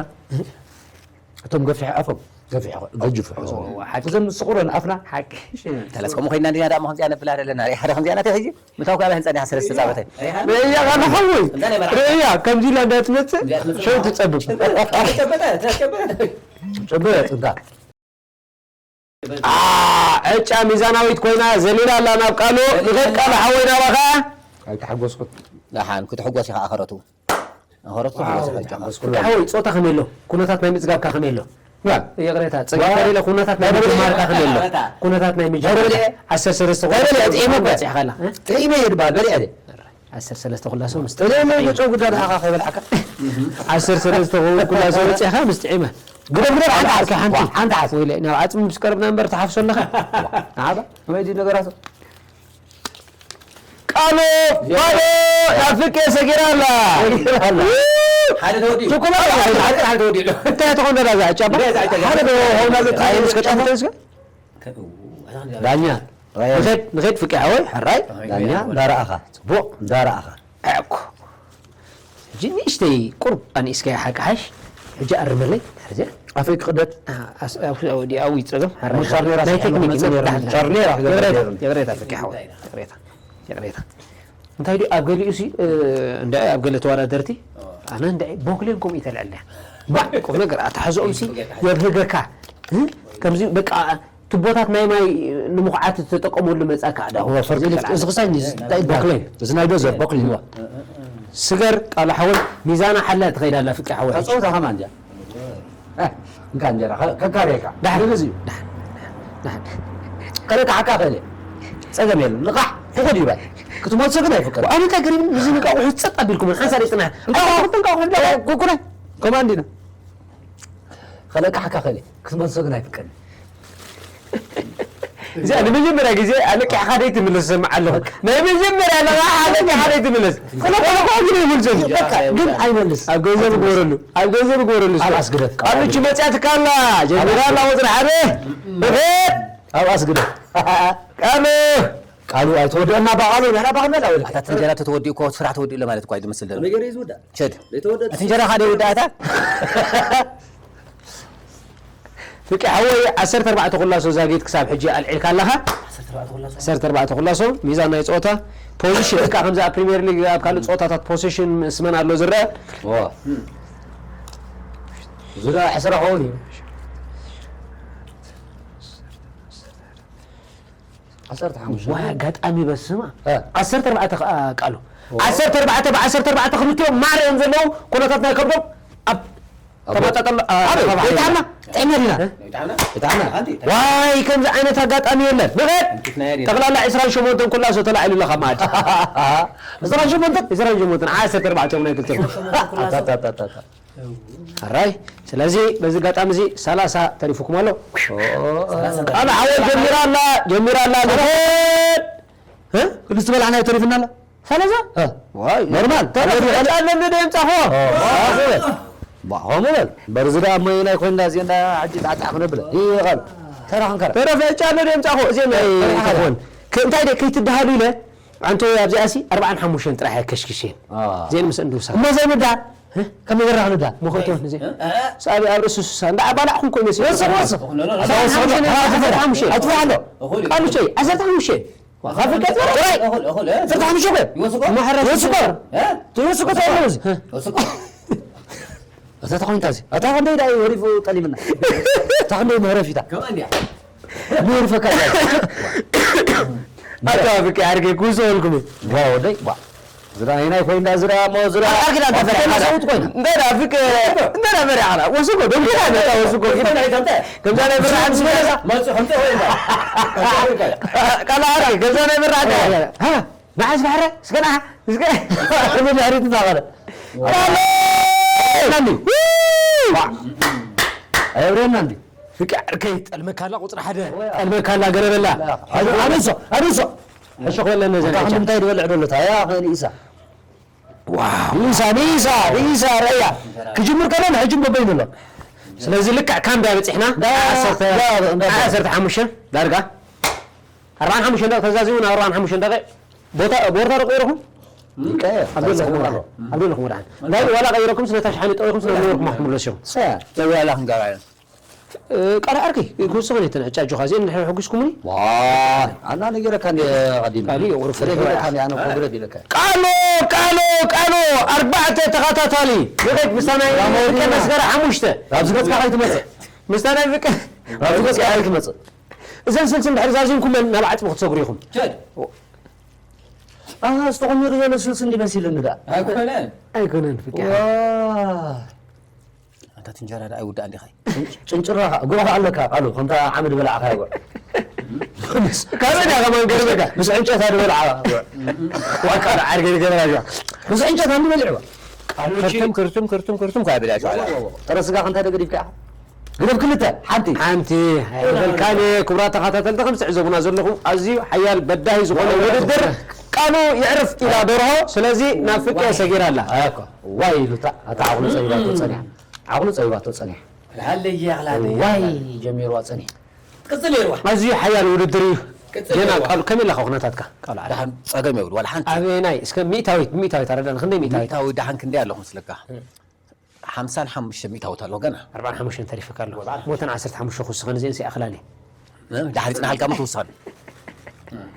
እቶም ገፊሕ ኣፎም፣ ገፊሕ፣ ገጅፍ። እዋ፣ ሓቂ። እዞም ስቑረን ኣፍና። ሓቂ። ተለስ ከምኡ ኮይና እንዲና ደኣ ከምዚኣ ነብል ኣለና። ሪኣ ሓደ ከምዚኣ ናተይ ሕጂ። ምታው ካብ ህንጻ ዲኻ ሰለስተ ጻወተ። ርእያ ካለ ሓወይ። ርእያ ከምዚ ኢላ እንዳትመጽእ ሸው ትጸብብ። ጨበጥ እንታ። አ፣ ዕጫ ሚዛናዊት ኮይና ዘሊላ ኣላ ናብ ቃሉ። ንኸድ ቃሉ ሓወይ ናባኻ። ኣይተሓጎስኩት። ደሓን ክትሕጎስ ኢኻ ኣኸረቱ። ኣኸረቱ ክትሕጎስ ኢኻ። ሓወይ ጾታ ከመይ ኣሎ? ኩነታት ናይ ምጽጋብካ ከመይ ኣሎ? ዋ። ይቕሬታ፣ ጸጊብካ ዋ። ሌላ ኩነታት ናይ ምጅማርካ ከመይ ኣሎ? ኩነታት ናይ ምጅማርካ። ዓሰርተ ሰለስተ ጥዒመ እኮ። በጺሕካ ኣላ። እ? ጥዒመ እየ ድበሃል፣ በሊዐ ድየ? ዓሰርተ ሰለስተ ኩላ ሰው ምስ ጥዒመ። ጥዒመ እየ፣ ጨው ግዳ ደሓኻ ከይበልዓካ። ዓሰርተ ሰለስተ ኩላ ሰው በጺሕካ ምስ ጥዒመ። ግደፍ፣ ግደፍ፣ ሓንቲ ዓርኪ፣ ሓንቲ። ሓንቲ ዓርኪ። ወይለ፣ ናብ ዓጽሚ ምስ ቀረብና እምበር ትሓፍሶ ኣለኻ። ንዓኻ። ከመይ ድዩ ነገራቱ? ቃሉ፣ ቃሉ፣ ናብ ፍቄ ሰጊራ ኣላ። ሓደ ተወዲኡ። ሹኩላ፣ ሓደ፣ ሓደ ተወዲኡ። እንታይ ትኾን ደላ እዛ ዕጫ? እንታይ እዛ ዕጫ? ሓደ ዶ ሆና ዘት-፣ ኣይ፣ እስከ ጫፍ እስከ። ዳኛ፣ ንኸድ፣ ንኸድ ፍቄ ሓወይ፣ ሕራይ። ዳኛ፣ እንዳረኣኻ፣ ጽቡቕ፣ እንዳረኣኻ። ኣኮ። ሕጂ ንእሽተይ ቁሩብ ኣንኢስካያ ሓቂ ሓሽ። ሕጂ ኣርመለይ፣ ሕጂ። ኣፈይ ክቕደድ። አ፣ ኣስ-፣ ኣብ፣ ኣብ፣ ወዲ ኣዊ ጸገም፣ ሓራ። ሙሳር ነይራ ናይ ስሕል ቴክኒክ መጸ ነይራ። ዳሕና። ጨር ነይራ ክገብር ይቕሬታ፣ ነይሩ። ይቕሬታ፣ ፍቂ ሓወይ። ይቕሬታ፣ ይቕሬታ። እንታይ ድዩ ኣብ ገሊኡ ሲ፣ እ፣ እንዳ ኣብ ገለ ተወዳደርቲ፣ ኣነ እንዳ ቦክሌን ከምኡ ይተልዕልና። ባዕ፣ ቁም ነገር ኣተሓዝኦም ሲ የብህገካ። እ? ከምዚ በቃ ቱቦታት ናይ ማይ ንምኹዓት እተጠቀመሉ መጻካ ኣዳ። እወ፣ ፈርቂ ሊፍት። እዚ ክሳይ ኒዝ እንታይ ይበሃል? ቦክሌን። እዚ ናይ ዶዘር ቦክሌን፣ እወ። ስገር ቃሉ ሓወይ፣ ሚዛና ሓላ ትኸይድ ኣላ ፍቂ ሓወይ። ተጸወታ ከማን እንዲያ። እ፣ እንካ እንጀራ፣ ከ-፣ ከካርየካ። ዳሕ። ንግዚ እዩ። ዳሕ። ዳሕ። ከለካ ሓካ ከለ። ጸገም የለን። ንቓሕ፣ ፍቑድ እዩ ባይ። ክትመልሶ ግን ኣይፍቀድን። ኣነ እንታይ ገሪብኒ፣ እዚ ንቃቑሑ ጸጥ ኣቢልኩም፣ ሓንሳብ ደይ ጽናሕ። እንቃቑሑ፣ እንቃቑሑ፣ እንቃቑሑ። ኩኩናይ። ኮማንዲና። ከለቃሕካ ከለ ክትመልሶ ግን ኣይፍቀድን። እዚኣ ንመጀመርያ ግዜ ኣለቂሕካ ደይ ትምለስ ሰምዓ ኣለኹ። ናይ መጀመርያ ኣለቃሕ ኣለቂሕካ ደይ ትምለስ። ከለቃሕካ ግን ይምልሰሉ። በቃ፣ ግን ኣይመልስ። ኣብ ገንዘብ ግበረሉ። ኣብ ገንዘብ ግበረሉ። ኣብ ኣስግደት። ኣብ እቺ መጽያትካ ኣላ። ጀሚራ ኣላ ወጥሪ ሓደ። እኸድ። ኣብ ኣስግደት። ቃሉ። ቃሉ ኣይተወደአና ባቓሉ፣ ንሕና ባቕና ዳወል። ኣታ ትንጀራ ተተወዲኡ እኮ ስራሕ ተወዲኡ ለማለት እኮ ኣይትመስል ደሎ። ነገር እዩ ዝውዳእ። ሸድ። ዘይተወደአ እቲ እንጀራ ካደ ይውዳእታ? ፍቂ ሓወይ፣ ዓሰርተ ኣርባዕተ ኩላሶ ዛጊት ክሳብ ሕጂ ኣልዒልካ ኣለኻ። ዓሰርተ ኣርባዕተ ኩላሶ። ዓሰርተ ኣርባዕተ ኩላሶ፣ ሚዛን ናይ ጸወታ። ፖዚሽን፣ እካ ከምዚ ኣብ ፕሪምየር ሊግ፣ ኣብ ካልእ ጸወታታት ፖዚሽን ምስ መን ኣሎ ዝረአ? ዋ። ዝረአ ዕስራ ክኸውን እዩ። ዓሰርተ ሓሙሽተ። ዋይ፣ ኣጋጣሚ በስማ። እ። ዓሰርተ ኣርባዕተ ከኣ ቃሉ። ኦ። ዓሰርተ ኣርባዕተ ብዓሰርተ ኣርባዕተ ክልቲኦም ማር እዮም ዘለዉ። ኩነታት ናይ ከብዶም ኣብ ኣብ ተመጣጠሎ፣ ኣ-፣ ኣበይ? ተባባዕ ይጣዕና? ይጣዕና። ጥዕና ዲና? እ? ይጣዕና? ይጣዕና? ሓንቲ? ዋይ፣ ከምዚ ዓይነት ኣጋጣሚ የለን። ንቐድ! እንትን ናይ ዲና? ጠቕላላ ዕስራን ሸሞንተን ኩላሶ ተላዒሉ ኣሎ ካብ መኣዲ። ዕስራን ሸሞንተን? ዕስራን ሸሞንተን፣ ዓሰርተ ኣርባዕተ ናይ ክልተ። ዕስራን ሸሞንተን ኩላሶ? ኣታ፣ ኣታ፣ ኣታ፣ ኣታ። ሕራይ። ስለዚ በዚ ኣጋጣሚ እዚ ሰላሳ ተሪፉኩም ኣሎ። ኦ። ሰላሳ ቃል ሓወል ጀሚራ ኣላ፣ ጀሚራ ኣላ። ንኸድ። እ? ክልተ በላዕና ተሪፍና ኣላ። ሰላሳ? እ። ዋይ፣ ኖርማል። ተረፍ ተረፍ ዕጫ ኣለኒ ዶ የምጻኹ? ኦ፣ ኦ፣ ኦ። ባ፣ ሆም በል። በርዚ ደኣ እሞ ናይ ኮይንና እዚና ሕጂ ጣዕጣዕ ክነብል። ይቐል። ተራ ክንከራ። ተረፍ ዕጫ ኣለኒ ዶ የምጻኹ? እዚ ናይ ተራ ሓደ። ተኾን። ከ-፣ እንታይ ደ ከይትደሃሉ ኢለ ኣንተ ኣብዚኣሲ ኣርባዓን ሓሙሽተን ጥራሕ እየ ከሽኪሸን። አ። ዜን ምስ እንዱሳ። እሞ ዘይምዳ? እ? ከመይ ገራ ክንዳ? ሞኸቶ ንዜ። እ? እ? ሳቢ ኣብ ርእሱ ሱሳ። እንዳ ኣባላዕኹም እኮ ይመስል። ወስኽ፣ ወስኽ። ዓሰርተ ሓሙሽተ። ኣትፍራ ኣሎ። እኹል እዩ። ቃሉ ሸይ፣ ዓሰርተ ሓሙሽተ። ዋ፣ ካብ ፍልቀት በላይ። እኹል፣ እኹል፣ እ? ዓሰርተ ሓሙሽተ እኮ። ይወስኮ? ማሕረስ ይወስኮ? ይወስኮ። እ? ትወስኮ ተባለ እዚ። እ? ወስኮ። እታ ተኾይንታ እዚ። እታ ክንደይ ዳኣ ወሪፉ ጠሊምና። እታ ክንደይ መህረፊታ። ከመን ድያ? ምህርፈካ። ኣታ ፍቂ ዓርገ ኩሶ ወልኩም። ዋ ወደይ፣ ዋ። ዝራ ይናይ ኮይንዳ ዝራ ሞ ዝራ። ኣርግዳ እንተ ፈሪሓ ሰውት ኮይና። እንደ ዳ ፍቂ፣ እንደ ዳ ፈሪሓ። ወስኮ፣ ደንግዳ መጣ ወስኮ። ከምዛ ናይ ብርሃን ዝመለሳ። መጽ ከምተ ኮይንዳ። ቃል ዓርገ፣ ከምዛ ናይ ብርሃን። ሃ፣ ንዓስ ባሕረ፣ እስከ ንዓ፣ እስከ። እዚ ድሕሪት እናኸደ። ቃል! ናኒ። ዋ። ኣየብረና እንዲ። ፍቂ ዓርከይ፣ ጠልመካላ ቁጽሪ ሓደ። ጠልመካላ ገረበላ። ኣበሶ፣ ኣበሶ። ሕሾኽ በለነ ዘን ኣታ ዕጫ። ክንዲ እንታይ ዝበልዕ ዘሎ? ኣያ፣ ኸ ንኢሳ። ዋው። ንኢሳ፣ ንኢሳ፣ ንኢሳ፣ ረእያ። ክጅምር ከሎ ንሕጂ በበይኑ ኣሎ። ስለዚ ልክዕ ካምብያ በጺሕና። ዳ- ዓሰርተ ዳ- ዳ- ዓሰርተ ሓሙሽተ ዳርጋ ኣርባዓን ሓሙሽተን ደቂቕ ተዛዚሙ ናብ ኣርባዓን ሓሙሽተን ደቂቕ። ቦታ ቦታ ዶ ቀይርኩም? ይቀየር። ኣብ ዘለኹም ወድሓን። ኣብ ዘለኹም ወድሓን። ዋላ ቀይረኩም ስለ ታሽሓኒ ጠዊኹም ስለ ዝነበርኩም ክትምለሱ እዮም። ሰያ። ተባላ ክንጋራ እዮም። እ፣ ቃል ዓርከይ ክውስኹን እየ ተን ዕጫ ኣጆኻ እዚአን እንድሕር ሕጉስኩምኒ። ዋይ፣ ኣና ነጊረካ እንደ ቀዲም። ቃሉ የቑርፍ ነጊረካ እንደ ኣነ ኮብረት ኢለካ። ቃሉ ቃሉ ቃሉ ኣርባዕተ ተኸታታሊ ንኸይድ ምሳና ራሞዲ ፍቄ መስገረ ሓሙሽተ። ኣብዚ ገጽካ ከይትመጽእ። ምሳና ፍቄ ኣብዚ ገጽካ ከይትመጽእ። እዘን ስልሲ እንድሕር ዛዚምኩመን ናብ ዓጽሚ ክትሰግሩ ኢኹም። ቸድ። ኣሃ፣ ዝተቖሚሩ ዘሎ ስልሲ እንዲ መሲልኒ ደኣ። ኣይኮነን። ኣይኮነን ፍቄ። ዋ። ኣታ ትንጀራ ደኣ ኣይውዳእ እንዲኻ። ጭንጭራ ጉዕ ኣለካ ቃሉ፣ ከምታ ዓመድ በላዕካ ጉዕ። ካበይ ደኣ ከማን ገርበካ? ምስ ዕንጨታ ዝበልዓ ጉዕ። ዋ፣ ቃሉ ዓርገ ገበላ ጉዕ። ምስ ዕንጨታ እንዲ በሊዕዋ። ቃሉ ክርትም፣ ክርትም፣ ክርትም፣ ክርትም፣ ካበይ በሊዕዋ? ጥረ ስጋ ከንታይ ደገዲፍካ ኢኻ? ግደፍ ክልተ፣ ሓንቲ። ሓንቲ። ኣይበልካን እየ። ክቡራት ተኸታተልቲ፣ ከም ትዕዘቡና ዘለኹም፣ ኣዝዩ ሓያል በዳሂ ዝኾነ ውድድር ቃሉ የዕርፍ ኢላ ደርሆ። ስለዚ ናብ ፍቄ ሰጊራ ኣላ። ኣኮ። ዋይ ኢሉ እታ፣ እታ ዓቕሉ ጸቢባቶ ጸኒሓ። ዓቕሉ ጸቢባቶ ጸኒሓ። ላለየ ኣኽላለ። ዋይ ጀሚርዋ ጸኒሓ። ትቅጽል ነይርዋ። ኣዝዩ ሓያል ውድድር እዩ። ቅጽል ገና ነይርዋ። ቃሉ ከመይ ኣለኻ ኩነታትካ? ቃሉ ዓለ። ደሓን ጸገም የብሉ። ዋላ ሓንቲ። ኣበየናይ? እስከ ሚእታዊት፣ ሚእታዊት ኣረዳን። ክንደይ ሚእታዊት? ሚእታዊት ደሓን ክንደይ ኣለኹም ስለካ? ሓምሳን ሓሙሽተ ሚእታዊት ኣሎ ገና። ኣርባዓን ሓሙሽተን ተሪፍካ ኣሎ። ሞተን ዓሰርተ ሓሙሽተ ክውስኸን እዚአን ሲኣኽላኒ። እ? ደሓን ይጽናሓልካ እሞ ትውስኸን።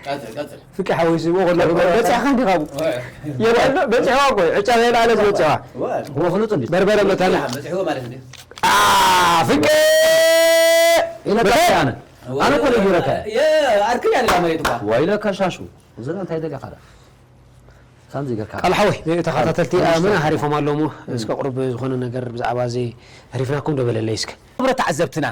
ቀጽል፣ ቀጽል። ፍቂ ሓወይ ስሞ ከሎ በጺሕካ እንዲኻ? ወይ። የብዕሎ፣ በጺሕዋ እኮ፣ ዕጫ ከይለዓለ ዝበጺሕዋ። ወይ። እሞ ፍሉጥ እንዲ። በርበረ መታና። በጺሕዎ ማለት እንዲ። ኣ፣ ፍቂ! ኢለካ መታን! ኣነ። ኣነ እኮ ነጊረካ። የ-፣ ኣርክያ ንላ መሬት እኳ። ወይለካ ሻሹ። እዚ እንታይ ደሊኻ ደኣ? ከምዚ ጌርካ ቃል ሓወይ፣ ተኸታተልቲ ኣምና ሓሪፎም ኣለዉ እሞ፣ እስከ ቁሩብ ዝኾነ ነገር ብዛዕባ እዚ ኣሕሪፍናኩም ዶ በለለይ እስከ። ክቡራት ተዓዘብትና፣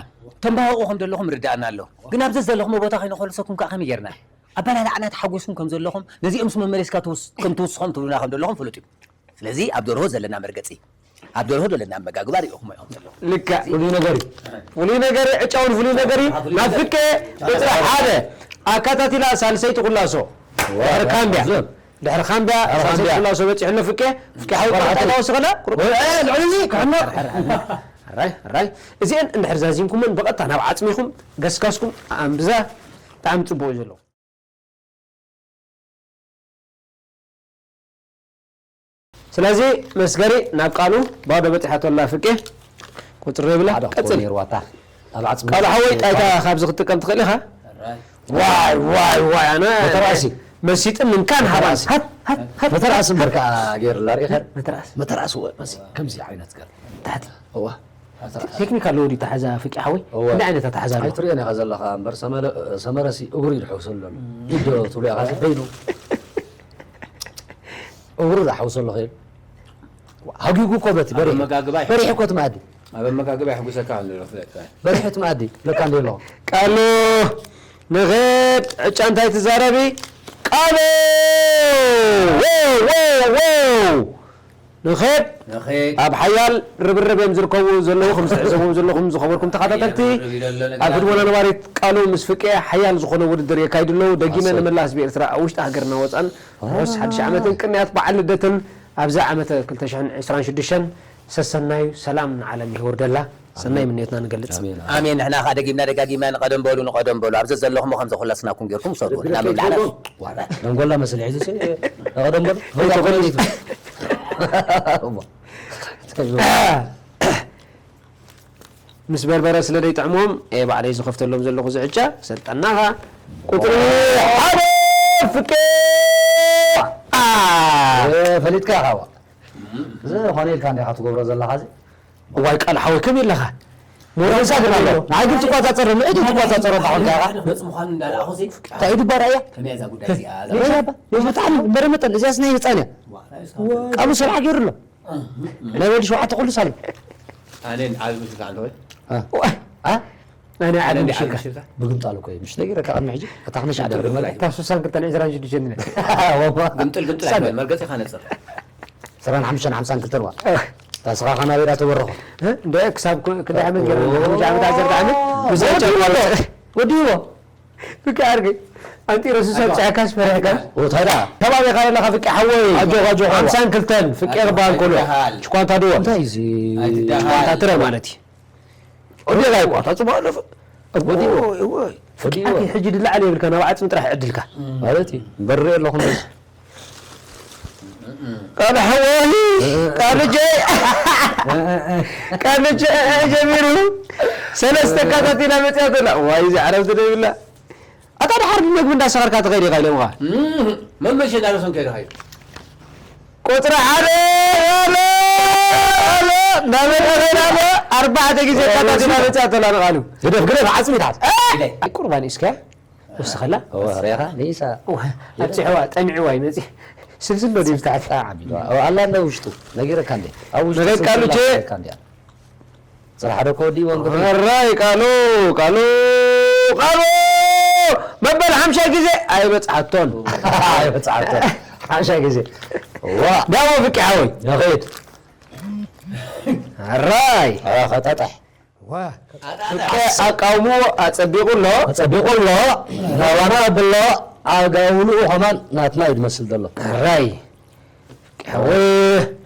ተንባሆቑ ከም ዘለኹም ርዳእና ኣሎ። ግን ኣብዚ ዘለኹም ቦታ ከይንኸልሰኩም ከኣ ከመይ ጌርና? ኣበላልዓና ተሓጒስኩም ከም ዘለኹም፣ ነዚኦም ምስ መመሊስካ ትውስ-፣ ከም ትውስኾም ትብሉና ከም ዘለኹም ፍሉጥ እዩ። ስለዚ ኣብ ደርሆ ዘለና መርገጺ፣ ኣብ ደርሆ ዘለና ኣመጋግባ ሪኢኹም እዮም ዘለኹም። ልክዕ። ፍሉይ ነገር እዩ። ፍሉይ ነገር እዩ። ዕጫ እውን ፍሉይ ነገር እዩ። ናብ ፍቄ ቁጽሪ ሓደ ኣካታቲላ ሳልሰይቲ ኩላሶ። ድሕሪ ካምብያ። ድሕሪ ካምብያ ድሕሪ ሳልሰይቲ ካምብያ። ኩላሶ በጺሑ ኣሎ ፍቄ። ፍቄ ሓዊ ወርሓ ቁርጣ ተለ- ወስኸላ። ቁርጣ። ወይ፣ ልዕሊ እዚ ክሕኖ። ኣራይ፣ ኣራይ። እዚአን እንድሕር ዛዚምኩመን ብቐጥታ ናብ ዓጽሚኹም ገስጋስኩም ኣንብዛ ብጣዕሚ ጽቡቕ እዩ ዘሎ። ስለዚ መስገሪ ናብ ቃሉ ባዶ በጺሓቶ ኣላ ፍቄ። ቁጽሪ የብላ። ሓደ ክኾን ቀጽል። ነይርዋ እታ ኣብ ዓጽሚ ቃሉ ሓወይ ጣይታ ካብዚ ክትጥቀም ትኽእል ኢኻ። ዋይ፣ ዋይ፣ ዋይ፣ ኣነ መተራእሲ። መሲጥን እንካን ሃባን። መተራእሲ። ሃት፣ ሃት፣ ሃት። መተራእሲ እምበር ከኣ ገይሩላ ርኢኻ? መተራእሲ። መተራእሲ ወ-፣ መሲ-፣ ከምዚ ዓይነት ገር። ታሕቲ። እዋ። ቴክኒክ ኣለዎ ድዩ ተሓዛ ፍቂ ሓወይ? እወ። እንታይ ዓይነት ኣተሓዛ ኣለዎ? ኣይትርእዮን ኢኻ ዘለኻ እምበር ሰመረ-፣ ሰመረሲ እግሩ እዩ ዝሕውሰሉ ዘሎ። ኢዶ ትብሎ ኢኻ፣ በይኑ። እግሩ ዝሓውሰሉ ኸይዱ። ሃጊጉ እኮ በቲ ኣብ በሪሑ። ኣመጋግባ ይሕውስ። በሪሑ እኮ እቲ መኣዲ። ኣብ ኣመጋግባ ይሕጉሰካ ኣሎ ኢሉ ክፍለጥ። በሪሑ እቲ መኣዲ። ለካ እንደ ኣለኹ። ቃሉ ንኽድ ዕጫ እንታይ ትዛረቢ? ቃሉ! ዎ፣ ዎ፣ ዎ! ንኽድ ንኺድ። ኣብ ሓያል ርብርብ እዮም ዝርከቡ ዘለዉ፣ ከም ዝትዕዘብዎም ዘለኹም ዝኸበርኩም ተኸታተልቲ፣ ርብርብ ይደሎ ነገር ኣብ ህድሞና ኣሎ። ነባሪት ቃሉ ምስ ፍቄ ሓያል ዝኾነ ውድድር የካይዱ ኣለዉ። ደጊመ ኣሰይ። ንመላ ህዝቢ ኤርትራ ኣብ ውሽጢ ሃገርና ወጻን ርሑስ ሓድሽ ዓመትን ቅንያት በዓል ልደትን ኣብዚ ዓመተ ክልተ ሽሕን ዕስራን ሽዱሽተን ሰሰናዩ ሰላም ንዓለም የውርደላ። ሰናይ ምንዮትና ንገልጽ። ኣሜን። ኣሜን። ንሕና ከኣ ደጊምና ደጋጊምና ንቐደም በሉ፣ ንቐደም በሉ። ኣብ ዘዘለኹም ከም ዘኹላስናኩም ጌርኩም ውሰዱ። ንሕና ምብላዕና። ዋላ ደንጎላ መስል ሒዙ ሲ፣ ንቐደም በሉ። ፈይዳ ኮነ ይቱ። ምስ በርበረ ስለ ዘይጥዕሞም፣ እየ ባዕለይ ዝኸፍተሎም ዘለኹ ዝዕጫ። ሰልጠናኻ ቁጽሪ ሓደ ፍቄ። አ። እ፣ ፈሊጥካ ኢኻ ዋ። እዚ ኾነ ኢልካ እንዲኻ ትገብሮ ዘለኻ እዚ። እዋይ ቃል ሓወይ ከመይ ኣለኻ? ሞራልካ ግን ኣሎ። ንዓይ ግን ትቆጻጸር፣ ንዒ ትቆጻጸሮ ታኾንካ ኢኻ። መጽ ምዃኑ እንዳረኣኹ እዚ እንታይ እዩ ድባር እያ? ከመይ እዛ ጉዳይ እዚኣ? እዛ ወይ ኣባ፣ ወይ ብጣዕሚ በረመጠን፣ እዚኣስ ናይ ህጻን እያ። ዋ፣ ናይ ህጻን። ቃሉ ሰብዓ ገይሩ ኣሎ። ናይ ወዲ ሸውዓተ ኩሉ ሳሉ። ኣነ ዓቢ ምስልካ ኣንተ ወይ? አ። ዋ። አ? ኣነ ዓቢ ኣነ ምስልካ። ዓቢ ምስልካ። ብግምጣል እኮ እዩ። ምሽ ነጊረካ ቅድሚ ሕጂ፣ እታ ክነሽ ዓደር ግምጣል። እታ ስሳን ክልተን ዕስራን ሽዱሽተን። ወማ። ግምጥል፣ ግምጥል ሳሉ። ኣይኮነን፣ መርገጺ ኻነጽር። ዕስራን ሓሙሽተን ሓምሳን ክልተን ዋ። እ። እታ ስኻ ኻናበይ ዳ ተበረኹ? እ? እንደ ክሳብ ኩ-፣ ክንደይ ዓመት ገይርና? ኦ። ሓሙሽተ ዓመት፣ ዓሰርተ ዓመት? ወዲዎ። ወዲዎ። ብቃ ኣርገ። ኣንቲ ረሱሳ ኣጆኻ። ጻዕካስ ፈረሕካስ? ኦ፣ ታዲያ። ከባቢ ካለና ፍቂ ሓወይ። ኣጆኻ፣ ኣጆኻ። ሓምሳን ክልተን ፍቂ ኣይትበሃል። ክበሃል ከሎ። ኣይትበሃል። ችኳንታ ድዎ? እንታይ እዚ? ኣይትበሃል። ችኳንታ ትረ ማለት እዩ። ወዲ ላይ ቋታ ጽባ ኣለፈ። ወዲ እዎ፣ እዎ። ወዲ እዎ። ኣቲ ሕጂ ድላዓል የብልካ፣ ናብ ዓጽሚ ጥራሕ ዕድልካ። ማለት እዩ። በሪ ኣለኹም በስ። ቃል ሓወይ፣ ቃል ጀይ፣ ቃል ጀይ ጀሚሩ። ሰለስተ ካታት ኢና መጽያት ኣላ። ዋይ፣ እዚ ዓረብ ትደብላ። ኣታ ድሓር ብመግቢ እንዳሰኸርካ ትኸይድ ኢኻ ኢሎምኻ። እም፣ መመሸ ዳርሶም ከይድኻ እዩ። ቁጽሪ ሓደ፣ ኣሎ፣ ኣሎ፣ እንዳመጣ ከይድ ኣሎ። ኣርባዕተ ግዜ ካታት ኢና መጽያት ኣላ ንቓሉ። ግደፍ፣ ግደፍ፣ ዓጽሚ ይትሓት። ኣይ፣ ቁርባን እስከ ወስኸላ። እወ፣ ርኢኻ? ንኢሳ። እወ፣ ኣብጺሕዋ፣ ጠሚዕዋ ይመጺ። ስልስል ዶ ድዩ ዝትሓት? ጣዕ ኣቢልዋ። እወ፣ ኣላ እንደ ውሽጡ። ነጊረካ እንዴ? ኣብ ውሽጡ ነገር ስልስል ቃሉ ቼ። ኣላ ነጊረካ እንዴ? ስራሕ ዶ ከወዲእዎ እንግዲህ? ሕራይ ቃሉ፣ ቃሉ፣ ቃሉ! መበል ሓምሻይ ግዜ ኣይበጽሓቶን። ኣይበጽሓቶን። ሓምሻይ ግዜ። ዋ! ዳሞ ፍቂ ሓወይ። ንኸይድ። ሕራይ። ኧረ ኸጠጠሕ። ዋ! ፍቂ ኣቃውምዎ ኣጸቢቑ ኣሎ። ኣጸቢቑ ኣሎ። ናባና ኣብሎ። ኣጋውልኡ ኸማን ናትና እዩ ዝመስል ዘሎ። ሕራይ። ሓወይ፣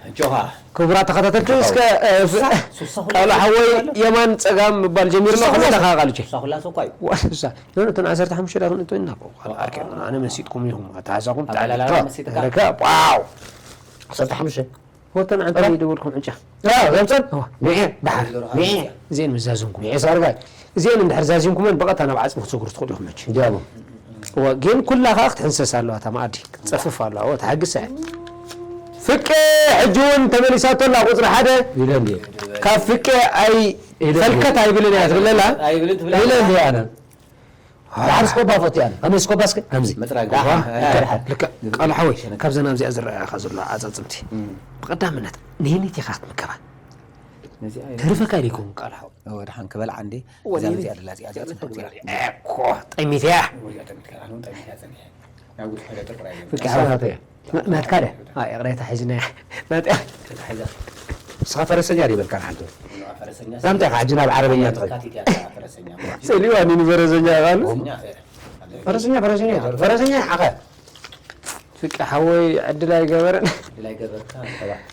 ኣጆኻ። ክቡራት ተኸታተልቲ፣ እስከ፣ እ፣ ፍ-፣ ሱሳ፣ ሱሳ ኩላ ቃሉ ሓወይ ኣሎ። የማን ጸጋም ምባል ጀሚሩ ኣሎ። ሱሳ ኩላ ከመይ ኢኻ ቃሉ ቼ? ሱሳ ኩላ ሱሳ እኮ እዩ። ዋ፣ ሱሳ። ኖ፣ ኖ፣ እተን ዓሰርተ ሓሙሽተ ዳኹን እቶ ኢና እኮ። ቃል ዓርከይ፣ ኣነ መሲጥኩም ኢኹም። ኣተሓሳኹም ኣበላላላ ተዓሊምካ። መሲጥካ። ረካ፣ ዋው። ዓሰርተ ሓሙሽተ። ወተን ዓንተ ረ- ይደወልኩም ዕንጫ። ረ-፣ ዘምፀን? እዋ። ሚዒ፣ ደሓር። ሚዒ። እዚኤን ምስ ዛዘምኩም። ሚዒ ሳርጋይ። እዚኤን እንድሕር ዛዚምኩመን ብቐጥታ ናብ ዓጽሚ ክትሰግሩ ትኽእሉ ኢኹም መቸም። ዲያቦ። እወ፣ ግን ኩላ ኸኣ ክትሕንሰስ ኣለዋ እታ መኣዲ። ክትጸፍፍ ኣለዋ። እወ፣ ተሓግሰ። ፍቄ ሕጂ እውን ተመሊሳቶ ኣላ ቁጽሪ ሓደ። ኢለ እንድየ። ካብ ፍቄ ኣይ ኢለ እንድየ። ፈልከት ኣይብልን እያ ትብለላ። ኣይብልን ትብለላ። ኢለ እንድየ ኣነ። ደሓር ስኮባ ፈትያ ኣነ። ከመይ ስኮባ እስከ? ከምዚ። ምጽራግ። ኣሃ፣ ኣሃ። ልክዕ፣ ልክዕ። ቃል ሓወይ፣ ካብዘን ኣብዚኣ ዝረኣያኻ ዘሎ ዓጻጽምቲ። እም። ብቐዳምነት ንህኒት ኢኻ ክትምገባ። ነዚኣ እየ ተርፈካ ዶ ይኸውን ቃል ሓወይ? እወ፣ ደሓን ክበልዓ እንዴ? እወ፣ እዛ ነዚ ነዚኣ ደላ፣ እዚኣ፣ እዚኣ እዚኣ ጽብቕቲ እያ። እኮ፣ ጠሚት እያ። እወ፣ እዚኣ ጠሚት እያ። ኣነ እውን ጠሚት እያ ጸኒሐ። ናብ ጉድ ፈለ ጥራይ እየ። ፍቃ ሓወይ። ሓወይ። ና-፣ ናትካ ድያ? ኣይ፣ ይቕሬታ ሒዝናያ። ናትያ። ተታሒዛ። ንስኻ ፈረሰኛ ድዩ በልካ ንሓንቲ? እዛ እንታይ ከ ሕጂ ናብ ዓረበኛ ትኸይድ? ካቲት እያ ፈረሰኛ። ጸሊዋ ኒ ንፈረሰኛ ቃሉ? ፈረሰኛ እየ። ፈረሰኛ፣ ፈረሰኛ እየ። ፈረሰኛ ሓኸ። ፍቂ ሓወይ ዕድል ኣይገበረን። ዕድል ኣይገበርካ።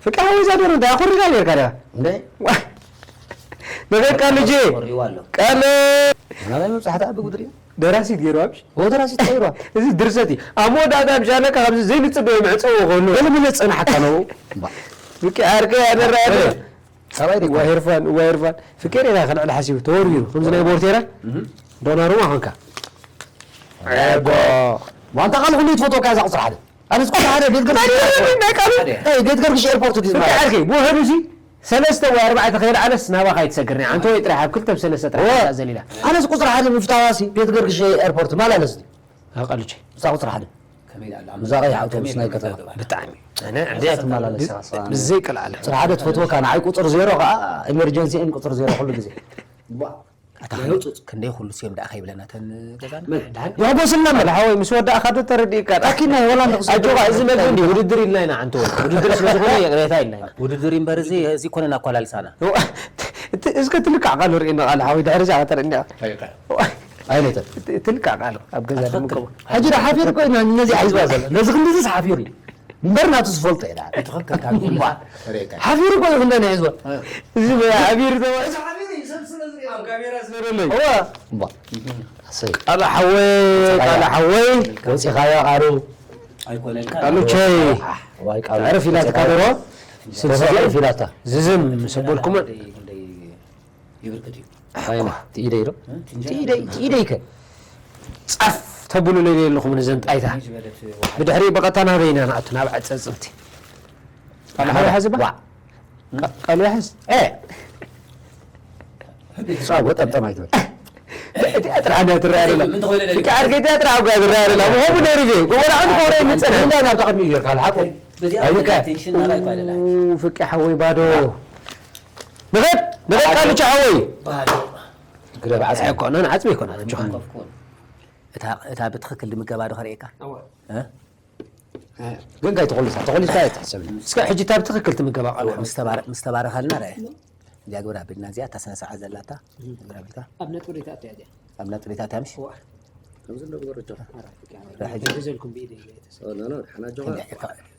ፍቂ ሓወይ እዛ ዶሮ እንታይ ኣኹሪዳ ነርካ ድያ? እንደ? ዋ። ነገር ቃሉ ጄ። ወሪዋ ኣሎ። ቃል። ናበይ መብጻሕቲ ዓቢ ጉድሪ? ደራሲት ገይሩ ኣብሽ? ወ ደራሲት ገይሩ። እዚ ድርሰት እዩ። ኣብ መወዳእታ ምሻለካ ካብዚ ዘይንጽበዮ መዕጸዊ ከሎ። ገለ ምለ ጸናሕካ ነው። ባ። ብቂ ዓርከይ ኣደራ፣ ኣደራ። እ። ካባይ ደይ እዋ ሄርፋን፣ እዋ ሄርፋን። ፍቄ ሬራ ከልዕል ሓሲቡ ተወርዊሩ። ከምዚ ናይ ቦርቴራ። እህ። ዶናሩማ ኾንካ። ኣቦ። ዋንታ ቃል ኩሉ ይትፈትወካ እዛ ቁጽሪ ሓደ። ኣነስ ቁጽሪ ሓደ ቤት ገርግሽ ኣይ፣ ኤርፖርት። ናይ ቃሉ። ኣይ፣ ቤት ገርግሽ ኤርፖርት ድዩ ፍቄ ማለት? ዓርከይ፣ ብውሕዱ እዚ ሰለስተ ወይ ኣርባዕተ ከይለዓለስ ናባኻ ኣይትሰግርኒ። ኣንተ ወይ ጥራሕ ኣብ ክልተ ብሰለስተ ጥራሕ እወ። እዛ ዘሊላ። ኣነስ ቁጽሪ ሓደ ምፍታዋሲ ቤት ገርግሽ ኤርፖርት ማላለስ ድዩ? ኣቃልቼ። እዛ ቁጽሪ ሓደ። ከመይ ኢላ ኣላ? እዛ ቀይ ኣውቶቡስ ከመይ ናይ ኢላ ከተማ። ኣላ? ብጣዕሚ። ኣነ ኣንድያ ትመላለስ ኢኻ፣ እሷ። ብዘይ ቀልዓለ። ቁጽሪ ሓደ ትፈትወካ፣ ንዓይ ቁጽሪ ዜሮ ከኣ ኤመርጀንሲ እን ቁጽሪ ዜሮ ኩሉ ግዜ። ዋ። ኣታ ክንደይ ኩሉ ስዮም ደኣ ከይብለና ተን ገዛና? መን? ደሓን? ይሕጎስልና መን? ሓወይ፣ ምስ ወዳእካ ዶ ተረዲእካ? ታኪና ሆላንድ ክስ-፣ ኣጆኻ፣ እዚ መልሲ እንዲ ውድድር ኢልና ኢና፣ ዓንተ ወዲ። ውድድር ስለ ዝኾነ ይቕሬታ ኢልና ኢና። ውድድር እምበር እዚ፣ እዚ ኮነ ኣኳላልሳና። እቲ፣ እስከ ትልካዕ ቃሉ ርእየና ቃል ሓወይ፣ ድሕሪ እዚኣ ከተርእየና። ኣይካ። ኣይነተ። እቲ፣ ትልካዕ ቃሉ ኣብ ገዛ ኣትኸክል። ድምቀቡ። ሕጂ ዳ ሓፊሩ እኮ ኢና ነዚ ሒዝዋ ዘሎ። ነዚ ክንዲ ዝስ ሓፊሩ እዩ። እምበር ናቱ ዝፈልጦ ኢና። ትኽክል፣ ካብ እምባ። ርእየካ። ሓፊሩ እኮ እዩ ክንደይ ሒዝዋ። እ። እዚ ሓፊሩ ተባሂሉ። እዚ ሓፊሩ እዩ፣ ሰብ ስለ ዝርእዮ። ኣብ ካሜራ ስለ ዘሎ እዩ። እዋ። እምባ። ኣሰይ። ቃል ሓወይ፣ ቃል ሓወይ። ወፂኻዮ ቃሉ። ኣይኮነልካ። ቃሉ ቸይ። ዋይ ቃሉ። ዕርፍ ኢላትካ ዶ? ስልሲ ተዕርፍ ኢላታ። ዝዝም ምስ በልኩሞ። ይብርክት እዩ። ኣይኮ። ትኢደይ ዶ? እ? ትንጀራ ትኢደይ፣ ትኢደይ ከ? ጻፍ ተብሉ ለይለ የለኹም ንዘን ጣይታ። ትንሽ በለት ብድሕሪ በቐታ ናበይ ኢና ንኣቱ? ናብ ዓጸጽምቲ። ቃል ሓወይ ሓዝባ? ዋ። ቃ-፣ ቃሉ ይሓዝ? እ። ጻ ወጠምጠም ኣይትበል። እቲኣ ጥራሕ እንድያ ትረኣ ኣላ። ምን ተኾይነ ደሊኻ? እቲኣ ዓርከይ እቲኣ ጥራሕ እኳ ትረኣ ኣላ። ምኾኑ ነይሩ እዩ። ብወላዕን ክወረ ይምጸን። እንዳ ናብታ ቅድሚ እዩ ጌርካ፣ ሓቁ። በዚኣ ኣይልካ። ቴንሽን ናባይ እኳ ኣይደላን። ኡ፣ ፍቂ ሓወይ ባዶ። ንኸድ፣ ንኸድ ቃልቻ ሓወይ። ባዶ። ግደፍ ዓጽሚ። ኣይኮነን፣ ዓጽሚ ኣይኮነን፣ ኣጆኻ። ኮፍኮን። እታ፣ እታ ብትኽክል ድምገባ ዶ ከርእየካ? እወ። እ? ግን ካይ ተኾሊሳ፣ ተኾሊስካ ኣይትሕሰብን። እስከ ሕጂ እታ ብትኽክል ትምገባ ቃል እወ፣ ሓወይ። ምስ ተባረ-፣ ምስ ተባረኸልና ርአ። እዚኣ ግብረ ኣቢልና እዚኣ እታ ስነ ስርዓት ዘላታ እም። ግብረ ኣቢልካ። ኣብ ነጥቢ ዶ ይትኣቱ እያ እዚኣ? ኣብ ነጥቢ ይትኣቱ እያ ምሽ? እወ። ኣብዚ እንዶ ግበሮ እጆኻ። ኣረ፣ ፍቅያ፣ ርአ ሕጂ። ሕጂ ዘልኩም ብኢደይ ኢለ እየ ተሰ-፣ ኦ፣ ኖ፣ ኖ፣ ሓና ኣጆኻ። ክንደይ ዕካ-፣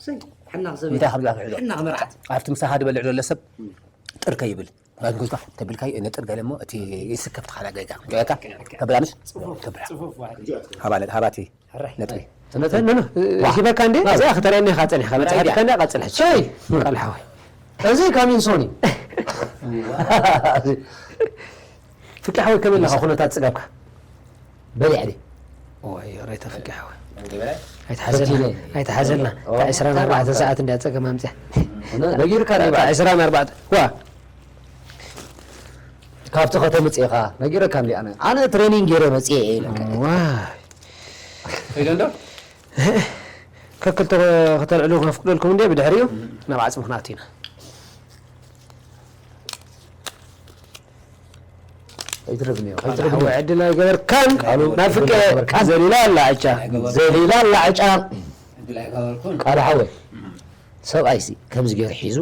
ሰይ፣ ሕና ክሰበይ። እንታይ ክብላ ክሕዶ? ሕና ክመርዓት። ኣብቲ ምሳኻ ዝበልዕ ዘሎ ሰብ ጥር ከይብል። ናቱ ክዝካ ተብልካ ነጥር ገለ እሞ እቲ ይስከፍ ተኻላ ገይጋ። ገይጋ ተብላንስ ተብላ። ጽፉፍ፣ ጽፉፍ ዋሕድ። ሃባለ፣ ሃባቲ ሕራይ። ነጥቢ። ትነተ-፣ ኖ፣ ኖ፣ ዋ። ሂበካ እንዴ? ዋ። እዚኣ ከተርእየኒ ኢኻ ጸኒሕካ። መጽሓፍካ እንዴ? ቀጽል ሕጂ። ሰይ! ቃል ሓወይ። እዚ ካሚንሶኒ። ፍቅሒ ሓወይ ከመይ ኣለኻ ኩነታት ጽጋብካ? በሊዐ ድየ? ኦይ፣ ሬታ ፍቅሒ ሓወይ። ኣይትሓዘልና፣ ፈቲነ። ኣይትሓዘልና። ኦ፣ እታ ዕስራን ኣርባዕተን ሰዓት እንድያ ጸገም ኣምጽያ። እነ ነጊርካ ነበር። ዕስራን ኣርባዕተን። ዋ። ካብቲ ከተምጽእ ኢኻ፣ ነጊረካ እንዲ ኣነ። ኣነ ትሬኒንግ ገይረ መጽየ እየ ኢለካ። ዋይ። ከይደ እንዶ? ከክልተ ከተልዕሉ ከፍቅደልኩም እንዴ ብድሕሪኡ ናብ ዓጽሚ ክንኣቱ ኢና። ከይትረግምዮ፣ ቃል ከይትረግምዮ። ሓወይ ዕድል ኣይገበርካን። ቃሉ ናብ ፍቄ ዕድል ኣይገበርካን። ዘሊላ ኣላ ዕጫ። ዘሊላ ኣላ ዕጫ። ዕድል ኣይገበርኩን። ቃል ሓወይ። ሰብኣይሲ ከምዚ ገይሩ ሒዙ፣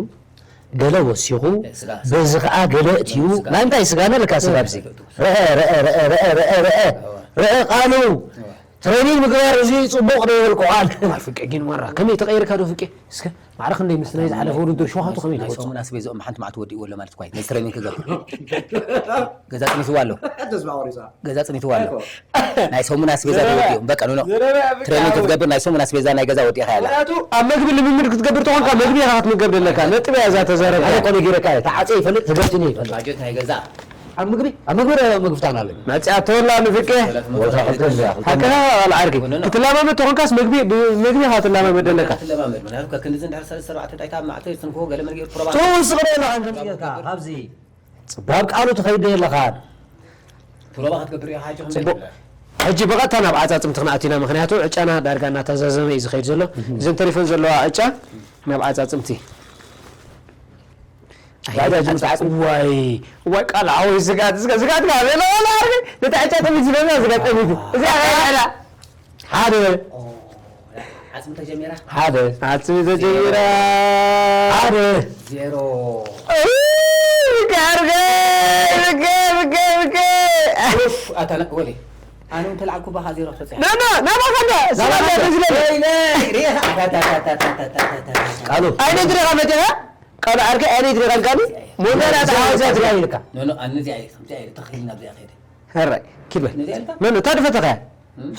ገለ ወሲኹ፣ ስጋ፣ ስጋ። በዚ ኸኣ ገለ እትዩ። ስጋ። ናይ እንታይ ስጋ ነልካ ስጋ ስጋ ኣብዚ? ስጋ። ርአ፣ ርአ፣ ርአ፣ ርአ፣ ርአ፣ ርአ። እዋ። ርአ ቃሉ። እዋ። ትሬኒንግ ምግባር እዚ ጽቡቕ ዶ ይብል ከዋን? ኣይ፣ ፍቄ ግን ማራ፣ ከመይ ተቐይርካ ዶ ፍቄ? እስከ ማዕረ ክንደይ ምስ ናይ ዝሓለፈ ውድድር ሸውሃቱ ከመይ ናይ ትፈልጦ? ሰሙን ኣስቤዛኦም ሓንቲ መዓልቲ ወዲእዎ ኣሎ ማለት እኳ እዩ። ነዚ ትሬኒንግ ክገብር። ገዛ ጽኒትዋ ኣሎ። ተስፋ ቆሪጻ። ገዛ ጽኒትዋ ኣሎ። ናይ ሰሙን ኣስቤዛ ዘረባ። ተወዲኦም። በቃ፣ ኖ፣ ኖ። ዘረባ ብቻ ትሬኒንግ ኣሁን። ክትገብር ናይ ሰሙን ኣስቤዛ ናይ ገዛ ወዲእኻ ያላ። ምኽንያቱ ኣብ መግቢ ልምምድ ክትገብር ተኾንካ መግቢ ኢኻ ክትምገብ ዘለካ። ነጥብ እያ እዛ ተዛረብ። ሓደ እኮ ነጊረካ እየ። ተዓጽየ ይፈልጥ፣ ተገቲኒ ይፈልጥ። ባጀት ናይ ገዛ። ኣብ ምግቢ፣ ኣብ ምግቢ ረ-፣ ምግቢ ፍታን ኣለኒ። መጽኣ ተወላ ንፍቄ። ወዛ ክልተ እንድያ፣ ክልተ ሓከና እንድያ። ቃል ዓርኪ። ኖ፣ ኖ፣ ኖ። ክትለማመድ ተኾንካስ ምግቢ፣ ብ-፣ ምግቢ ኢኻ ትለማመድ ዘለካ። ትለማመድ፣ ምኽንያቱ ከክንድዚ እንድሕር ሰለስተ ኣርባዕተ እንታይ ታብ ማዕቶ ይትንክዎ ገለ መርጌ ፕሮባ። ተወስኽ ዶ ኣለኻ እንተ ጌርካ፣ ካብዚ ናብ ቃሉ ትኸይድ ዶ የለኻን? ፕሮባ ክትገብር ኢኻ፣ ሕጂ ከምዚ ጽቡቕ። የለ። ሕጂ ብቐጥታ ናብ ዓጻጽምቲ ክንኣቱ ኢና፣ ምኽንያቱ ዕጫና ዳርጋ እናተዛዘመ እዩ ዝኸይድ ዘሎ። እህም። እዘን ተሪፈን ዘለዋ ዕጫ ናብ ዓጻጽምቲ። ዳርጋ ሕጂ ምትዓጽም። ዋይ፣ ዋይ፣ ቃል ሓወይ ስጋት፣ ስጋ-፣ ስጋት ጋር፣ ላ፣ ላ፣ ላ፣ ነታ ዕጫ ጠሚት ዝበላ፣ ስጋት ጠሚት። እዚኣ፣ እዚኣ፣ እዚኣ። ሓደ። ኦ፣ ዓጽሚ ተጀሚራ? ሓደ። ዓጽሚ ተጀሚራ። ሓደ። ዜሮ። እይ፣ ብገ፣ ብገ፣ ብገ፣ ብገ። ኡፍ፣ ኣታ ነ-፣ ወሊ። ኣነ እውን ተላዕኩ ባኻ ዜሮ ክተጽያ። ና፣ ና፣ ና፣ ባኻ እንዳ፣ ና፣ ስጋ ባኻ እንዳ፣ እንዳ። ወይለ፣ ሪኤኻ፣ ኣታ፣ ኣታ። ቃሉ። ኣይነ ድረኻ መጀመርያ? ቃሉ ዓርከይ፣ ኣይነ ድረኻ ቃሉ? ሞባይል ኣታ ሓወሳ ድረኻ ኢልካ። ኖ፣ ኖ፣ ኣነ እዚኣ እየ፣ ከምዚኣ እየ፣ ተኽኢልና ብዚኣ ከይደ። ሕራይ፣ ኪድ በል። ነዚኣ ኢልካ? መን? እታ ድፈተኻ? እም?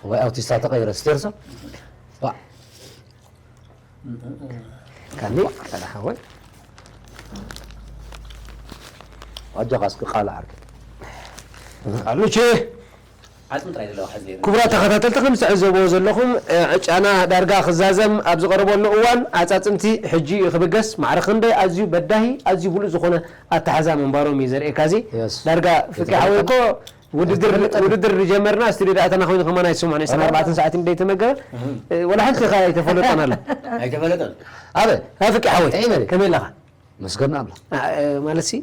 ወይ ኣውቲስታ ተቐይረ፣ ስቴርሶ? ዋ። ካሊ፣ ካሊ ሓወይ። ኣጆኻ እስኪ ቃል ዓርከይ። ቃሉቼ። ዓጽሚ ጥራይ ዘለዋ ሕዚ ክቡራት ተኸታተልቲ፣ ከም እትዕዘብዎ ዘለኹም፣ እ፣ ዕጫና ዳርጋ ክዛዘም ኣብ ዝቐረበሉ እዋን፣ ኣጻጽምቲ ሕጂ እዩ ክብገስ። ማዕረ ክንደይ ኣዝዩ በዳሂ፣ ኣዝዩ ብሉጽ ዝኾነ ኣተሓዛ ምንባሮም እዩ ዘርእየካ እዚ። የስ። ዳርጋ ፍቂ ሓወይ እኮ ውድድር፣ ውድድር ዝጀመርና ስቱዲዮ ዳእተና ኮይኑ ከማን ኣይስምዑን። ዕስራን ኣርባዕተን ሰዓት እንደ ተመገበ፣ እህ። እ፣ ወላ ሓንቲ ኢኻ ኣይተፈለጠን ኣሎ። ኣይተፈለጠን። ኣበ? ኣፍቂ ሓወይ፣ ጥዒመ ድየ? ከመይ ኣለኻ? መስገን ኣምላኽ። አ፣ እ፣ ማለት ሲ፣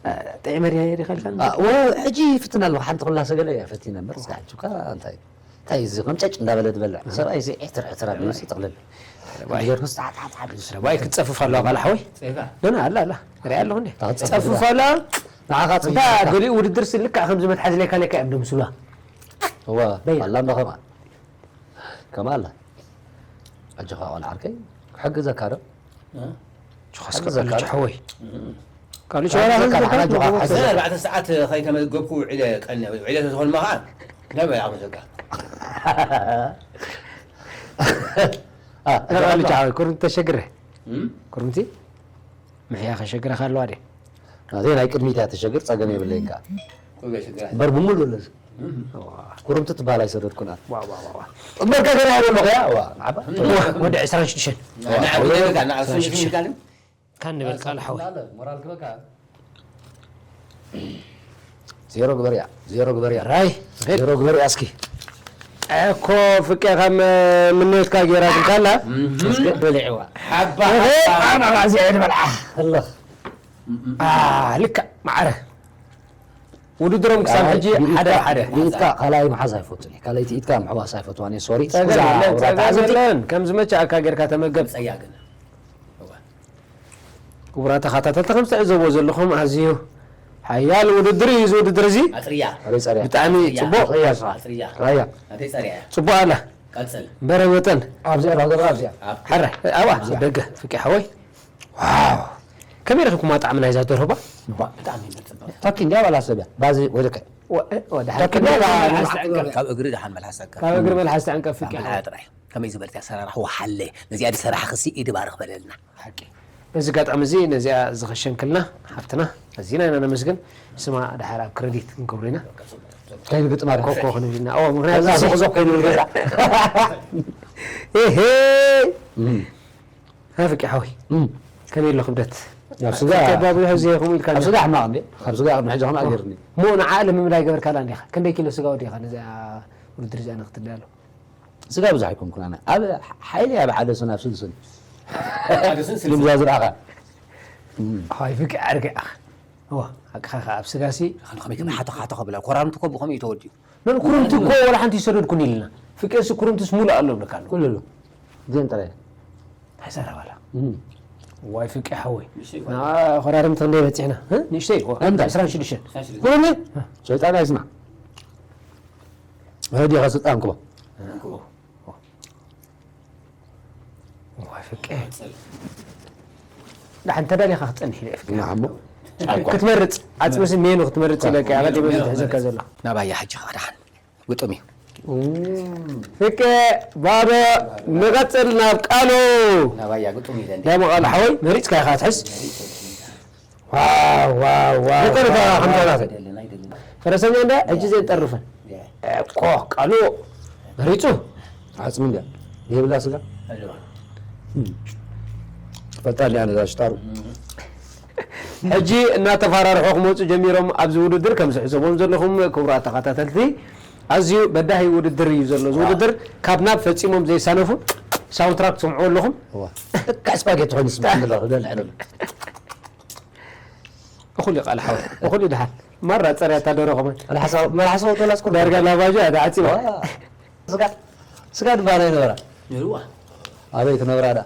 አ፣ ጥዒመ ድየ ኢኻ ኢልካ? አ፣ ወ-፣ ሕጂ ይፍትን ኣለኹ። ሓንቲ ኩላ ሰገለ እያ ፈቲነ እምበር፣ እስካ ሕጂ እኳ እንታይ፣ እንታይ እዚ ከም ጨጭ እንዳበለ ዝበልዕ? ሰብኣይ እዚ ዕትር ዕትር ኣቢሉ ሲ ጥቕልል። ሰብኣይ። ገርኩስ ታዕ፣ ታዕ፣ ታዕ ኣቢሉ ሲ። ሰብኣይ ክትጸፍፍ ኣለዋ ቃል ሓወይ? ጸይፋ። ኖ፣ ኖ፣ ኣላ፣ ኣላ። ሪኣ ኣለኹ እንዴ? ታዕ ጸፍፍ ጸፍፍ ኣላ። ንዓኻ እንታ ጽቡቕ። ገሊኡ ውድድር ሲ ልክዕ ከምዚ መትሓዚ ሌካ ሌካ እዮም ደምስሉዋ። እዋ፣ በይ። ኣላ እምባ ከማን። ከማን ኣላ። ኣጆኻ ቆልዓ ዓርከይ፣ ክሕግዘካ ዶ? እ? ጆኻስ ሓግዘካ። ቃልቻ ሓወይ። እም። ቃልቻ ሓግዘካ፣ ሓግዘካ። ሓግዘካ። እዛ ኣርባዕተ ሰዓት ከይተመገብኩ ውዒለ ቀንየ፣ ውዒለ ተዝኾንማ ኸዓ፣ እንታይ በላ ክመሰካ? አ፣ ቃልቻ ሓወይ፣ ኩርምቲ ተሸግረ። እም? ኩርምቲ? ምሕያ ከሸግረኻ ኣለዋ ድየ? ናተይ ናይ ቅድሚት እያ ተሸግር፣ ጸገም የብለይን ከኣ። ኩሉ የሸግር። እምበር ብምሉእ ኣለዚ። እም። ኩርምቲ ትበሃል ኣይሰደድኩን ኣነ። ዋ፣ ዋ፣ ዋ፣ ዋ። እምበርከ ገና ይበሎ ኸያ፣ ዋ፣ ንዓባ። ዋ፣ ወዲ ዕስራን ሽዱሽተን። ንዓ ጉደለካ፣ ንዓ ዕስራን ሽዱሽተን። ካን ንበል ቃል ሓወይ። ሞራል ክበካ። ዜሮ ግበርያ፣ ዜሮ ግበርያ። ራይ፣ ዜሮ ግበርያ እስኪ። እኮ ፍቄ ከም ምንዮትካ ገይራ ትልካላ። እስኪ በሊዕዋ። ሓባ እህ፣ ሓባ። ኣነ ራዚ ዕድ በልዓ። ኣላ። አ፣ ልክዕ ማዕረ። ውድድሮም ክሳብ ሕጂ ሓደ ሓደ። ኢድካ ካልኣይ ምሓዝ ኣይፈቱን እየ። ካልኣይቲ ኢድካ ምሕዋስ ኣይፈትዋን እየ። ሶሪ። ጸገም እዛ የለን፣ ወራት ጸገም ዓዘብቲ። የለን። ከም ዝመቸኣካ ጌርካ ተመገብ። ጸያ ግን። እዋ። ክቡራት ተኸታተልቲ፣ ከም ትዕዘብዎ ዘለኹም ኣዝዩ ሓያል ውድድር እዩ እዚ ውድድር እዚ። ኣጽርያ። ኣበይ ጸርያ? ብጣዕሚ ኣጽርያ። ጽቡቕ። ኣጽርያ ስራ። ኣጽርያ። ራያ። ኣበይ ጸርያ እያ? ጽቡቕ ኣላ። ቀጽል። በረ መጠን። ኣብዚኣ ዶ፣ ኣብዚኣ? ኣብ ሕረ፣ ኣብኣ፣ ኣብዚኣ። ደገ፣ ፍቄ ሓወይ። ዋው! ከመይ ረኺብኩማ ጣዕሚ ናይዛ ደርሆ ባ? ባ-፣ ብጣዕሚ እዩ ጽቡቕ። ታኪ እንዲያ ባላ ሰብያ፣ ባዚ ወደከ። ወ-፣ እ፣ ወደ ታኪ ሓቂ እንዲያ ባላ ካብ እግሪ ደሓን መልሓስ ኣካ። ካብ እግሪ መልሓስ ተዕንቀፍ ፍቄ ካብ ሓወይ። ጥራይ። ከመይ ዝበለት ኣሰራርሓ ወሓለ። ነዚኣ ዝሰራሕኽሲ ኢድ ባርኽ በለልና። ሓቂ። በዚ ኣጋጣሚ እዚ ነዚኣ ዝኸሸንክልና ሓፍትና ኣዚና ኢና ነመስግን። ስማ ደሓር ኣብ ክረዲት ክንገብሮ ኢና። ከይንግጥማ ዶ? ኮኮ ክንብል ኢና። ኦ፣ ምኽንያቱ ከዛ እዚ ዞቕ ዞቕ ከይንብል ገዛ። ኤሄ! እም። ሃ ፍቂ ሓወይ። እም። ከመይ ኣሎ ክብደት? ኣብ ስጋ፣ ከባቢ ሕዚ ኢኹም ኢልካ ኣብ ስጋ ሕማቕ እንዴ? ኣብ ስጋ ቅድሚ ሕጂ ከማኣ ገይሩኒ። እሞ ንዓ ልምምድ ኣይገበርካላን ዲኻ? ክንደይ ኪሎ ስጋ ወዲኻ ነዚኣ ውድድር እዚኣ ንክትዳሎ? ስጋ ብዙሕ ኣይኮንኩን ኣነ። ኣብ ሓይሊ ኣብ ሓደ ሰን ኣብ ስልስን። ሓደ ሰን ስልስን። ልምዛ ዝረኣኻ። እም። ሃይ ፍቂ ዓርገ ኣኻ። እዋ፣ ሓቅኻ ከኣ ኣብ ስጋሲ። ኣነ ከመይ ክብሓቶ ሓቶ ከብላ፣ ኮራምቲ እኮ ብኸምኡ እዩ ተወዲኡ። መን ኩርምቲ እኮ ወላ ሓንቲ ይሰደድኩን ኢልና። ፍቄሲ ኩርምትስ ሙሉእ ኣሎ ብለካ ኣሎ። ኩሉ ኣሎ። ግን ጥራይ። እንታይ ዘረባላ? እም። ዋይ ፍቄ ሓወይ። ንእሽተይ እኮ። ና ኮራርምቲ ክንደይ በጺሕና? እ? ንእሽተይ እኮ። እንታይ? ዕስራን ሽዱሽተን። ዕስራን ሽዱሽተን። ኩርምቲ? እ። ሰይጣን ኣይስማዕ። ወዲኻ ስልጣን ክቦ። ዋይ ፍቄ። ደሓን ተዳሊኻ ክትጸንሕ ኢለ ፍቄ። ንዓሞ። ክትመርጽ፣ ዓጽምሲ ሜኑ ክትመርጽ ኢለ ፍቄ። ኣቐዲመ ዝሕዘካ ዘሎ። ናባያ ሕጂ ኸኣ ደሓን። ግጥም እዩ። ፍቄ፣ ባዶ፣ ንቐጽል ናብ ቃሉ። ናባያ ግጥም እዩ ዘንድ። ዳሞ ቃሉ ሓወይ፣ መሪጽካ ኢኻ ትሕዝ። ዋው፣ ዋው፣ ዋው፣ ነጠርፋ ዋው። ከምታ ናተይ። ፈረሰኛ እንዳ፣ ሕጂ ዘይጠርፈን። እኮ፣ ቃሉ መሪጹ። ዓጽሚ እንዳ፣ ዘይብላ ስጋ። ፈጣን እያ ነዛ ሽጣሩ። ሕጂ እናተፈራርሑ ክመጹ ጀሚሮም። ኣብዚ ውድድር ከም ዝሕሰቦም ዘለኹም ክቡራት ተኸታተልቲ፣ ኣዝዩ በዳሂ ውድድር እዩ ዘሎ። እዚ ውድድር ካብ ናብ ፈጺሞም ዘይሳነፉ ሳውንትራክ ትሰምዕዎ ኣለኹም። እዋ። ልክዕ ስፓጌቲ ኮይኑ ይስማዕ ኣሎ፣ ደልዕ ደልዕ። እኹል እዩ ቃል ሓወይ፣ እኹል እዩ ደሓን። ማራ ጸርያ እታ ደርሆ ከማን። መልሓሳ፣ መልሓሳ ወጥቶላ እስኩ። ዳርጋ ላባጆ እያ ተዓጺባ። ዋ። ስጋ፣ ስጋ ድባል ኣይነበራ። ነይርዋ። ኣበይ ክነብራ ዳ?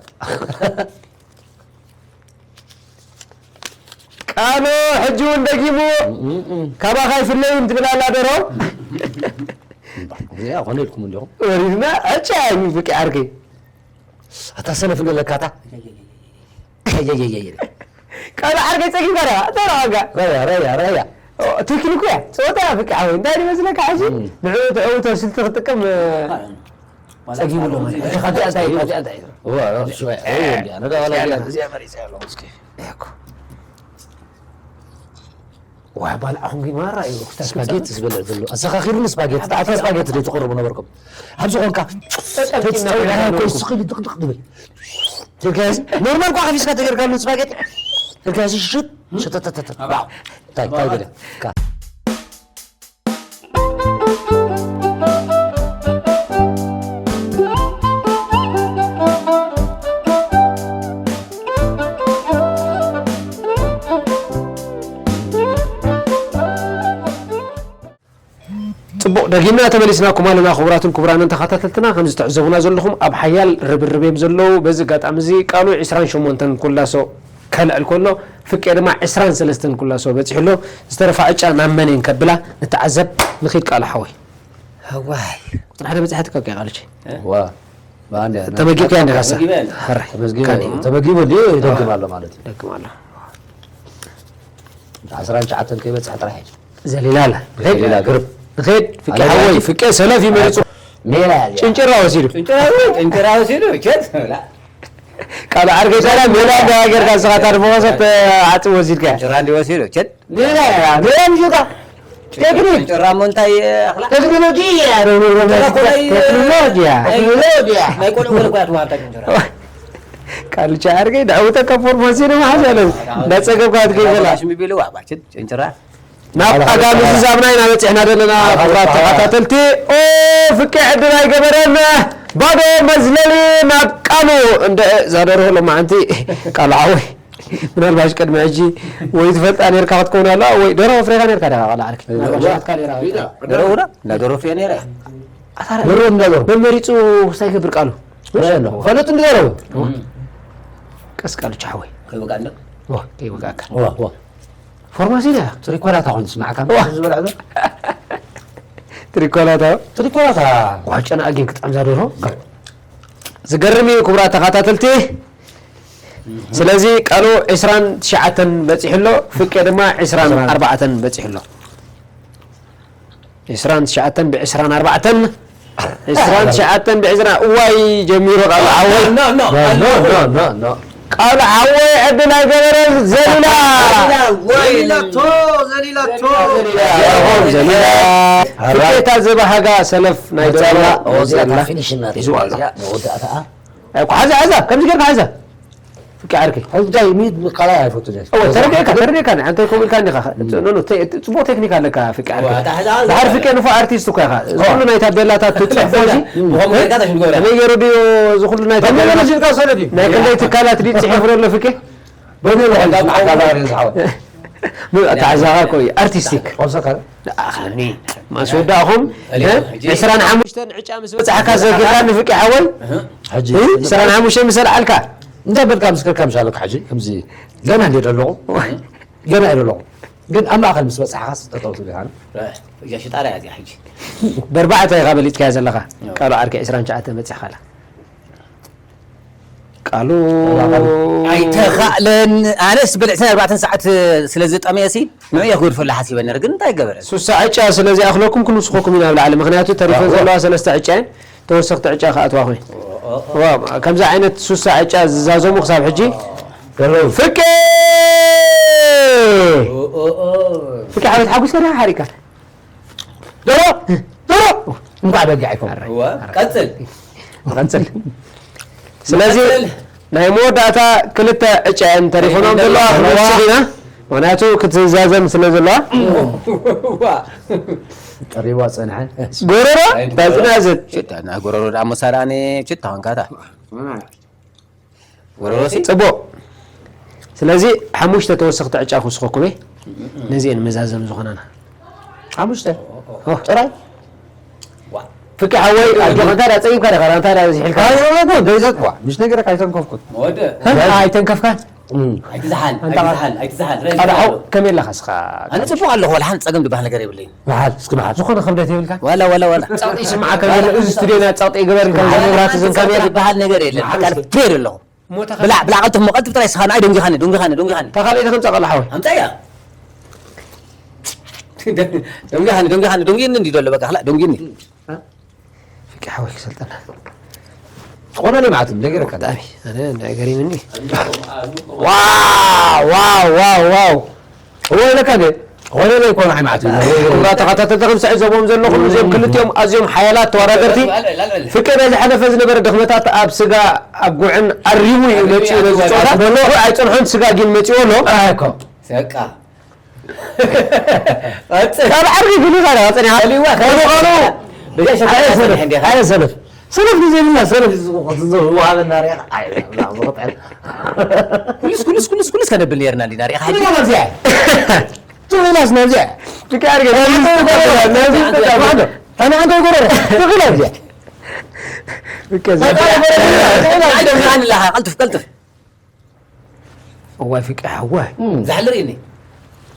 ቃሉ ሕጂ እውን ደጊሙ፣ እም፣ እም። ካባኻ ይፍለይን ትብል ኣላ ደርሆ። እዚኣ ኮነ ኢልኩም እንዲኹም። ወሪድና፣ ዕጫ እዩ ፍቂ ዓርከይ። ኣታ ሰነፍ ገለካ ኣታ። ኣየየየየ። ቃል ዓርከይ ጸጊምካ ዲኻ? እንታይ ደኣ ዋጋ? ረያ፣ ረያ፣ ረያ። ኦ፣ ቴክኒክ እያ። ጸወታ እያ፣ ፍቂ ሓወይ። እንታይ ድዩ መስለካ ሕጂ? እም። ንዕኡ ተዕውቶ ስልቲ ክትጥቀም፣ እ፣ ጸጊሙ ኣሎ ማለት እዩ። እሺ፣ ካብዚኣ እንታይ፣ ካብዚኣ እንታይ? እዋ፣ እሱ፣ እዋ፣ እንዲያ፣ ነዳ ዋላ እዚኣ፣ እዚኣ መሪጸ ኣለኹ እስኪ። እኮ። ዋ፣ ባልዓኹም ግን ማራ እዩ፣ ክስታፍ ስፓጌቲ ክስታፍ። ዝበልዕ ዘሎ። ኣዘኻኺሩኒ ስፓጌቲ። ኣታ ስፓጌቲ ዶ ትቕርቡ ነበርኩም? ኣብዚ ኾንካ፣ ጠጠብ ጭና ተጭ-፣ ኮይና እኮ ኣለኩም። ስቕ ኢሉ ድቕድቕ ድብል። ትልካስ ኖርማል እኳ ከፊስካ ተገይርካሉ ስፓጌቲ። ትልካስ ሽት፣ ሸተተተተ። ኣባው። እንታይ፣ እንታይ ኣባው። ገለ? ካ-፣ ጽቡቕ፣ ደጊምና ተመሊስናኩም ኣለና። ክቡራትን ክቡራንን ተኸታተልትና፣ ከምዚ ትዕዘቡና ዘለኹም ኣብ ሓያል ርብርብ እዮም ዘለዉ። በዚ ኣጋጣሚ እዚ ቃሉ ዕስራን ሸሞንተን ኩላሶ ከልዕል ከሎ፣ ፍቄ ድማ ዕስራን ሰለስተን ኩላሶ በጺሑ ኣሎ። ዝተረፋ ዕጫ ናብ መን እየን ከብላ ንተዓዘብ። ንኺድ ቃሉ ሓወይ። እዋይ። ቁጽሪ ሓደ በጺሓትካ እኮ እያ ቃልቼ። ዋ። ባንዳ። ተመጊብካ እንዲኻ ሳ? ተመጊበ። ሕራይ። ተመዝጊቡ፣ ካኒ። ተመጊቡ እንዲዩ ይደግም ኣሎ ማለት እዩ። ይደግም ኣሎ። ዓሰርተ ትሽዓተ ከይበጽሕ ጥራሕ እዩ። ዘሊላ ኣላ። ዘሊላ ግርብ። ንኸይድ፣ ፍቄ ኣነ ሓወይ፣ ናቲ። ፍቄ ሰለፍ ይመርጹ። ሜላ እያ። ጭንጭራ ወሲዱ። ጭንጭራ፣ ጭንጭራ ወሲዱ፣ ቸት፣ ብላ። ቃል ዓርከይ ሰላም፣ ሜላ እንዳ ሃገርካ ንስኻ ታርፎ ወሰት ዓጽም ወሲድካ። ጭንጭራ እንዲ ወሲዱ፣ ቸት። ሜላ እያ፣ ሜላ ምሽካ። ቴክኒክ። ጭንጭራ እሞ እንታይ ኣኽላ? ቴክኖሎጂ እያ፣ ሮ-፣ ሮ-፣ ሮ-፣ ጭንጭራ እኮ ናይ፣ ቴክኖሎጂ እያ። ናይ፣ ቴክኖሎጂ እያ። ናይ ቆልዑ ገለ እኮ እያ ትወሃብ እታ ጭንጭራ። ቃልቻ ዓርከይ፣ ዳዕወተካ ፎርማሲ ነው መሓዝ ያለው። እንዳጸገብካ ትገይበላ። ሽሚ ቢሉ፣ ዋ፣ ባ፣ ጭን-፣ ጭንጭራ። ናብ ቀዳሚ ዝዛብና ኢና በፂሕና ዘለና። ክቡራት ተኸታተልቲ፣ ኦ፣ ፍቄ ዕድል ኣይገበረን። ባዶ መዝለሊ ናብ ቃሉ። እንደ እዛ ደርሆ ሎማዓንቲ ቃሉ ሓወይ፣ ምናልባሽ ቅድሚ ሕጂ ወይ ትፈልጣ ነርካ ክትከውን ኣላ ወይ ደርሆ ፍሬኻ ነርካ ደኻ ቃሉ ዓርኪ? ምናልባሽ ናትካ ነራ። ደርሆ ውላ? እንዳ ደርሆ ፍሬ ነራ። ኣታ ደርሆ እንዳ ደርሆ። መመሪጹ ክስታይ ይገብር ቃሉ። ወይ ኣሎ። ፈለጥ እንዲ ደርሆ። ቀስ ቃሉ ቻ ሓወይ። ከይወጋእና። ዋ፣ ከይወጋእካ። ዋ፣ ዋ። ፎርማሲ ድያ? ትሪኮላታ ኾን ትስማዕካ። ዋ። ዝበልዐ ዶ? ትሪኮላታ? ትሪኮላታ። ዋ፣ ጨና ኣጌን ክጥዕም እዛ ደርሆ። ዝገርም እዩ ክቡራት ተኸታተልቲ። ስለዚ ቃሉ ዕስራን ትሽዓተን በጺሑ ኣሎ፣ ፍቄ ድማ ዕስራን ኣርባዕተን በጺሑ ኣሎ። ዕስራን ትሽዓተን ብዕስራን ኣርባዕተን፣ ዕስራን ትሽዓተን ብዕስራን፣ እዋይ ጀሚሩ ቃሉ ሓወይ። ኖ፣ ኖ፣ ኖ፣ ኣሎ። ኖ፣ ኖ፣ ኖ። ቃሉ ሓወይ ዕድል ኣይገበረን፣ ዘሊላ። ዘሊላ፣ ወይ። ዘሊላቶ፣ ዘሊላቶ። ዘሊላ፣ ዘሊላ። ፍቄታ ዝበሃጋ ሰለፍ ናይ መጻላ፣ ደርሆ ኦ፣ እዚኣ ዘላ። ፊኒሽን ናት። ሒዝዋ ኣሎ። እዚኣ መወዳእታኣ። ኣይ፣ እኮ ሓዛ፣ ሓዛ፣ ከምዚ ጌርካ ሓዛ። ፍቄ ዓርከይ። እንታይ ሚድ ቃላይ ኣይፈቱን እየ። እወ፣ ተረዲኤካ፣ ተረዲኤካ። ንዓንተ ከምኡ ኢልካ እንዲኻ። ኖ፣ ኖ፣ ተ-፣ ጽቡቕ ቴክኒክ ኣለካ፣ ፍቄ ዓርከይ። እወ፣ ኣታ ሕዚ ኣብ ድሓር ፍቄ ንፉዕ ኣርቲስት እኮ ኢኻ። እወ። ኩሉ ናይታ ቤላታት ትጽሕፎ እዚ። እም። ብኸምኡ ጌርካ ታሽም ትገብራ። ከመይ ገይሩ ድዩ እዚ ኩሉ ናይታ በመን ቤላታት? መሲልካ ሰለፍ እዩ። ናይ ክንደይ ትካላት ድዩ ጽሒፉ ዘሎ ፍቄ? በመን መሲልካ ሰለፍ እዩ ዝሓወት። ብ-፣ ኣታ ሕዛኻ እኮ እዩ፣ ኣርቲስቲክ። ቆሰካ። ንኣኸኒ፣ ማስ ወዳእኹም፣ እኔ እ? ሕጂ ዕስራን ሓሙሽተን ዕጫ ምስ በጻሕካ ዘኪርካ ንፍቄ ሓወይ? እህ። ሕጂ እ? ዕስራን ሓሙሽተን ምስ ኣልዓልካ? እንታይ በልካ ምስክርካ ምሽ ኣለካ ሕጂ? ከምዚ ገና እንድየ ዘለኹ። ገና እየ ዘለኹ። ግን ኣብ ማእከል ምስ በጻሕካስ ጠጠው ትብል ኢኻ። እዛ ሽጣራ እያ እዚኣ ሕጂ። በርባዕተ ኢኻ በሊጽካያ ዘለኻ። እዎ። ቃሉ ዓርኪ ዕስራን ትሽዓተን በጺሕካ ኣላ። ቃሉ ኣይተኻእለን። ኣነስ ብልዕትን ኣርባዕተን ሰዓት ስለ ዝጠመየሲ ንዑ እየ ክገድፈሉ ሓሲበ ነይረ፣ ግን እንታይ ገበረ? ሱሳ ዕጫ ስለ ዘይኣኽለኩም ክንውስኸኩም ኢና ኣብ ላዕሊ። ምኽንያቱ ተሪፈን ዘለዋ ሰለስተ ዕጫ እየን። ተወሰኽቲ ዕጫ ክኣትዋ ኾይኑ። ዋ፣ ከምዚ ዓይነት ሱሳ ዕጫ ዝዛዘሙ ክሳብ ሕጂ። ፍቄ! ፍቄ ሓወይ፣ ተሓጒስካ ዲኻ ሓሪካ? ዶሮ! ዶሮ! እንኳዕ በጊዕ ኣይኮንኩ። እወ፣ ቀጽል። ቀጽል። ስለዚ ቀጽል። ናይ መወዳእታ ክልተ ዕጫ እየን ተሪፈናም ዘለዋ፣ ክንወስድ ኢና። ምኽንያቱ ክትዛዘም ስለ ዘለዋ። ዋ። ቀሪባ ጸንሐ። ጎረሮ፣ ኣይኮነ። ታዝናዝን። ሽታ፣ ናይ ጎረሮ ደኣ መሳርያ፣ ሽታ ኾንካ እታ። ወረሮሲ? ጽቡቕ። ስለዚ ሓሙሽተ ተወሰኽቲ ዕጫ ክውስኸኩም እየ። ነዚአን መዛዘም ዝኾናና። ሓሙሽተ? ኦ። ጥራይ? ዋ። ፍቂ ሓወይ፣ ኣጆኻ፣ እንታይ ደኣ ጸጊብካ ዲኻ? እንታይ ደኣ ዝሒልካ? ኣይ፣ ኣይ፣ ኣይ፣ ደይዘት፣ ዋ፣ ምስ ነገረካ ኣይተንከፍኩን። መወደ። እ? ኣይተንከፍካን? እም። ኣይትዝሓል፣ ኣንታ ኣይትዝሓል፣ ኣይትዝሓል። ረዚ ኣሎ። ከመይ ኣለኻ እስኻ? ኣነ ጽቡቕ ኣለኹ፣ ወላ ሓንቲ ጸገም ዝበሃል ነገር የብለይን። በዓል፣ እስኪ በዓል። ዝኾነ ክብደት የብልካን? ዋላ፣ ዋላ፣ ዋላ። ጸቕጢ ይስምዓካ ዘሎ፣ እዚ ስቱድዮና ጸቕጢ ይግበር፣ ከም መብራህቲ ዝንከብየሉ። ዝበሃል ነገር የለን። በቃ ሪፔር ኣለኹ። ሞተኻ ብላዕ፣ ብላዕ፣ ቀልጥፍ፣ ቀልጥፍ ጥራይ ስኻ፣ ንኣይ ደንጊኻኒ፣ ደንጊኻኒ፣ ደንጊኻኒ። እታ ካልኣይቲ ከምጻእ ቀላ ሓወይ። ኣምጻያ። ደንጊኻኒ፣ ደንጊኻኒ፣ ደንጊኒ እንዲ ዘሎ፣ በቃ፣ ክላ፣ ደንጊኒ። እ? ፍቂ ሓወይ ክሰልጠና። ዝኾነ ለይ ማለት እዩ፣ ደገረካ። ብጣዕሚ፣ ኣነ፣ ኣነ ገሪምኒ። ዋው፣ ዋው፣ ዋው፣ ዋው። እወ ኢለካ እንዴ? ኾነ ዘይኮነ ኣይማዕት እዩ። ክቡራት ተኸታተልቲ፣ ከም ትዕዘብዎም ዘለኹም፣ እዚኦም ክልቲኦም ኣዝዮም ሓያላት ተወዳደርቲ። ፍቄ ናይ ዝሓለፈ ዝነበረ ድኽመታት ኣብ ስጋ፣ ኣብ ጉዕን ኣሪሙ እዩ መጺኡ ነዚ ጸወታ። ጉዕ ኣይጸንሖን፣ ስጋ ግን መጺኡ ኣሎ። ኣይ እኮ። ሰቃ። ቀጽል። ካብ ዓርኪ ግን ይኸዳ፣ ጸኒሓ። ቀልዋ፣ ከምኡ ኸሉ። ብዘይ ሸፈነ ኣየ ሰለፍ፣ ጸኒሐ እንዲኻ። ኣየ ሰለፍ። ሰለፍ ንዘይብልና ሰለፍ ዝወሃበና ርኢኻ። ኣይ፣ ላ፣ ዝቕጥዕል። ኩልስ፣ ኩልስ፣ ኩልስ፣ ኩልስ ከነብል ነርና እንዲና ርኢኻ። ትብላ ነዚኣ። ትብላስ ነዚኣ። ብቃ ኣርገ፣ ነዚ ዝተቀበለ፣ ነዚ ዝተቀበለ። ኣነ ኣንተ ይጎረረ። ትብላ ነዚኣ። ብቃ ዘ- ኣይ፣ ደምናን ኣለኻ፣ ቀልጥፍ፣ ቀልጥፍ። እዋይ ፍቂ ሓወይ። እም፣ ዛሕሊ ርኢኒ።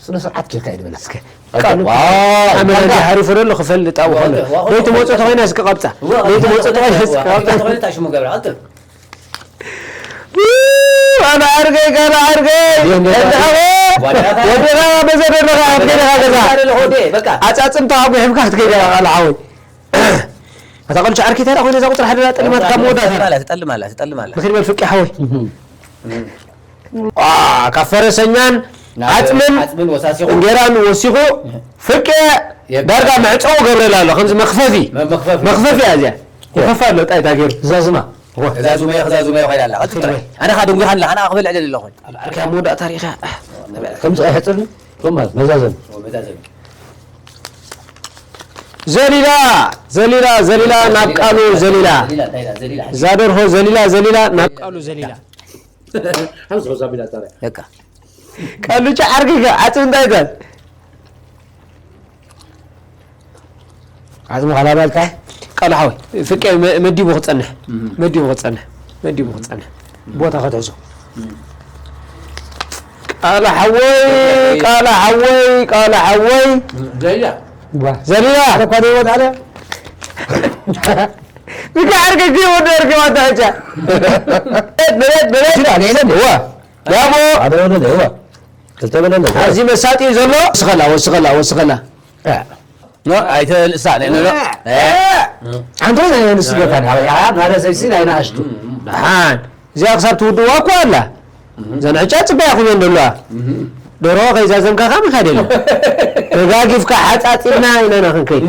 ስነ ስርዓት ጌርካ እዩ ዝበላ። እስከ ቃሉ ዋው። ኣመና እንዲህ ሓሪፉ ዘሎ ክፈልጥ ኣብኡ ከሎ። ዋው፣ ዋው፣ ደይ ትመጽኦ ተኾይና እስከ ቀብጻ። ዋው፣ ደይ ትመጽኦ ተኾይና እስከ ዋው፣ ቀብጻ። ተኾይና ታሽሙ ገብረ፣ ቀልጥፍ። ኣነ ዓርከይ፣ ኣነ ዓርከይ። እንደ ኣበ። ወዲኻ በዘ ደለኻ፣ ኣብ ገለኻ ገዛ። ወዲኻ ደለኻ ወዲ፣ በቃ። ኣጻጽምታ ኣጉሒፍካ ክትከይድ ኢኻ፣ ቃሉ ሓወይ። እታ ቆልቻ ዓርኪ ተራ ኮይና እዛ ቁጽሪ ሓደ ጠሊማት ካብ መወዳእታ። ትጠልም ኣላ፣ ትጠልም ኣላ፣ ትጠልም ኣላ። ንኺድ በል ፍቂ ሓወይ። ዋ፣ ካብ ፈረሰኛን ናብ ዓጽምን ዓጽምን ወሳሲኹ። እንጌራን ወሲኹ ፍቂ የብ-፣ ዳርጋ መዕጸዊ ገብረላ ኣሎ። ከምዚ መኽፈፊ። መ-፣ መኽፈፊ። መኽፈፊ እያ እዚኣ። ይኸፋ ኣሎ፣ ጣይታ ገይሩ። ዛዝማ። እዛ ዙመዮ፣ እዛ ዙመዮ ኮይና ኣላ። ቀልጥፍ ጥራይ። ኣነ ኸዓ ደንጒኻኒ ኣለኻ፣ ኣነ ኸዓ ክበልዕ ደሊ ኣለኹ። ዓርኪ ኣብ መወዳእታ ርኢኻ። ከምዚ ኣይሕጽርን? ቶማስ መዛዘም። መዛዘም ዘሊላ ዘሊላ ዘሊላ ናብ ቃሉ ዘሊላ። ዘሊላ እንታይ ኢላ? ዘሊላ እዛ ደርሆ ዘሊላ ዘሊላ ናብ ቃሉ ዘሊላ። ሓምስ ሓሳብ ኢላ ታዲያ። በቃ ቃሉ ጫ ዓርኪ ዓጽም እንታይ ይባል? ዓጽሙ ካላባልካ። ቃሉ ሓወይ ፍቄ መ- መዲቡ ክጸንሕ መዲቡ ክጸንሕ መዲቡ ክጸንሕ ቦታ ክትሕዞ። ቃሉ ሓወይ ቃሉ ሓወይ ቃሉ ሓወይ ዘሊላ ዘሊላ እኳ ደወት ኣለ ብጋር ገዜ ወደ እርገ ዋታ ጫ በለት በለት ዋ ያቦ ሓደ ወለደ እዋ ክልተ በለለ ኣብዚ መሳጢ ዘሎ ወስኸላ ወስኸላ ወስኸላ ኖ ኣይተንሳ ነ ኖ ሓንቲ ናይ ኣንስቲ ገፋ ማለት ሰይሲ ናይ ንኣሽቱ ደሓን እዚኣ ክሳብ ትውድዋ እኮ ኣላ ዘን ዕጫ ፅበያ ኩበን ደለዋ ደሮ ከይዛዘምካ ካብ ምካድ የለ ተጋጊፍካ ሓፃፂብና ኢና ኢና ክንከይድ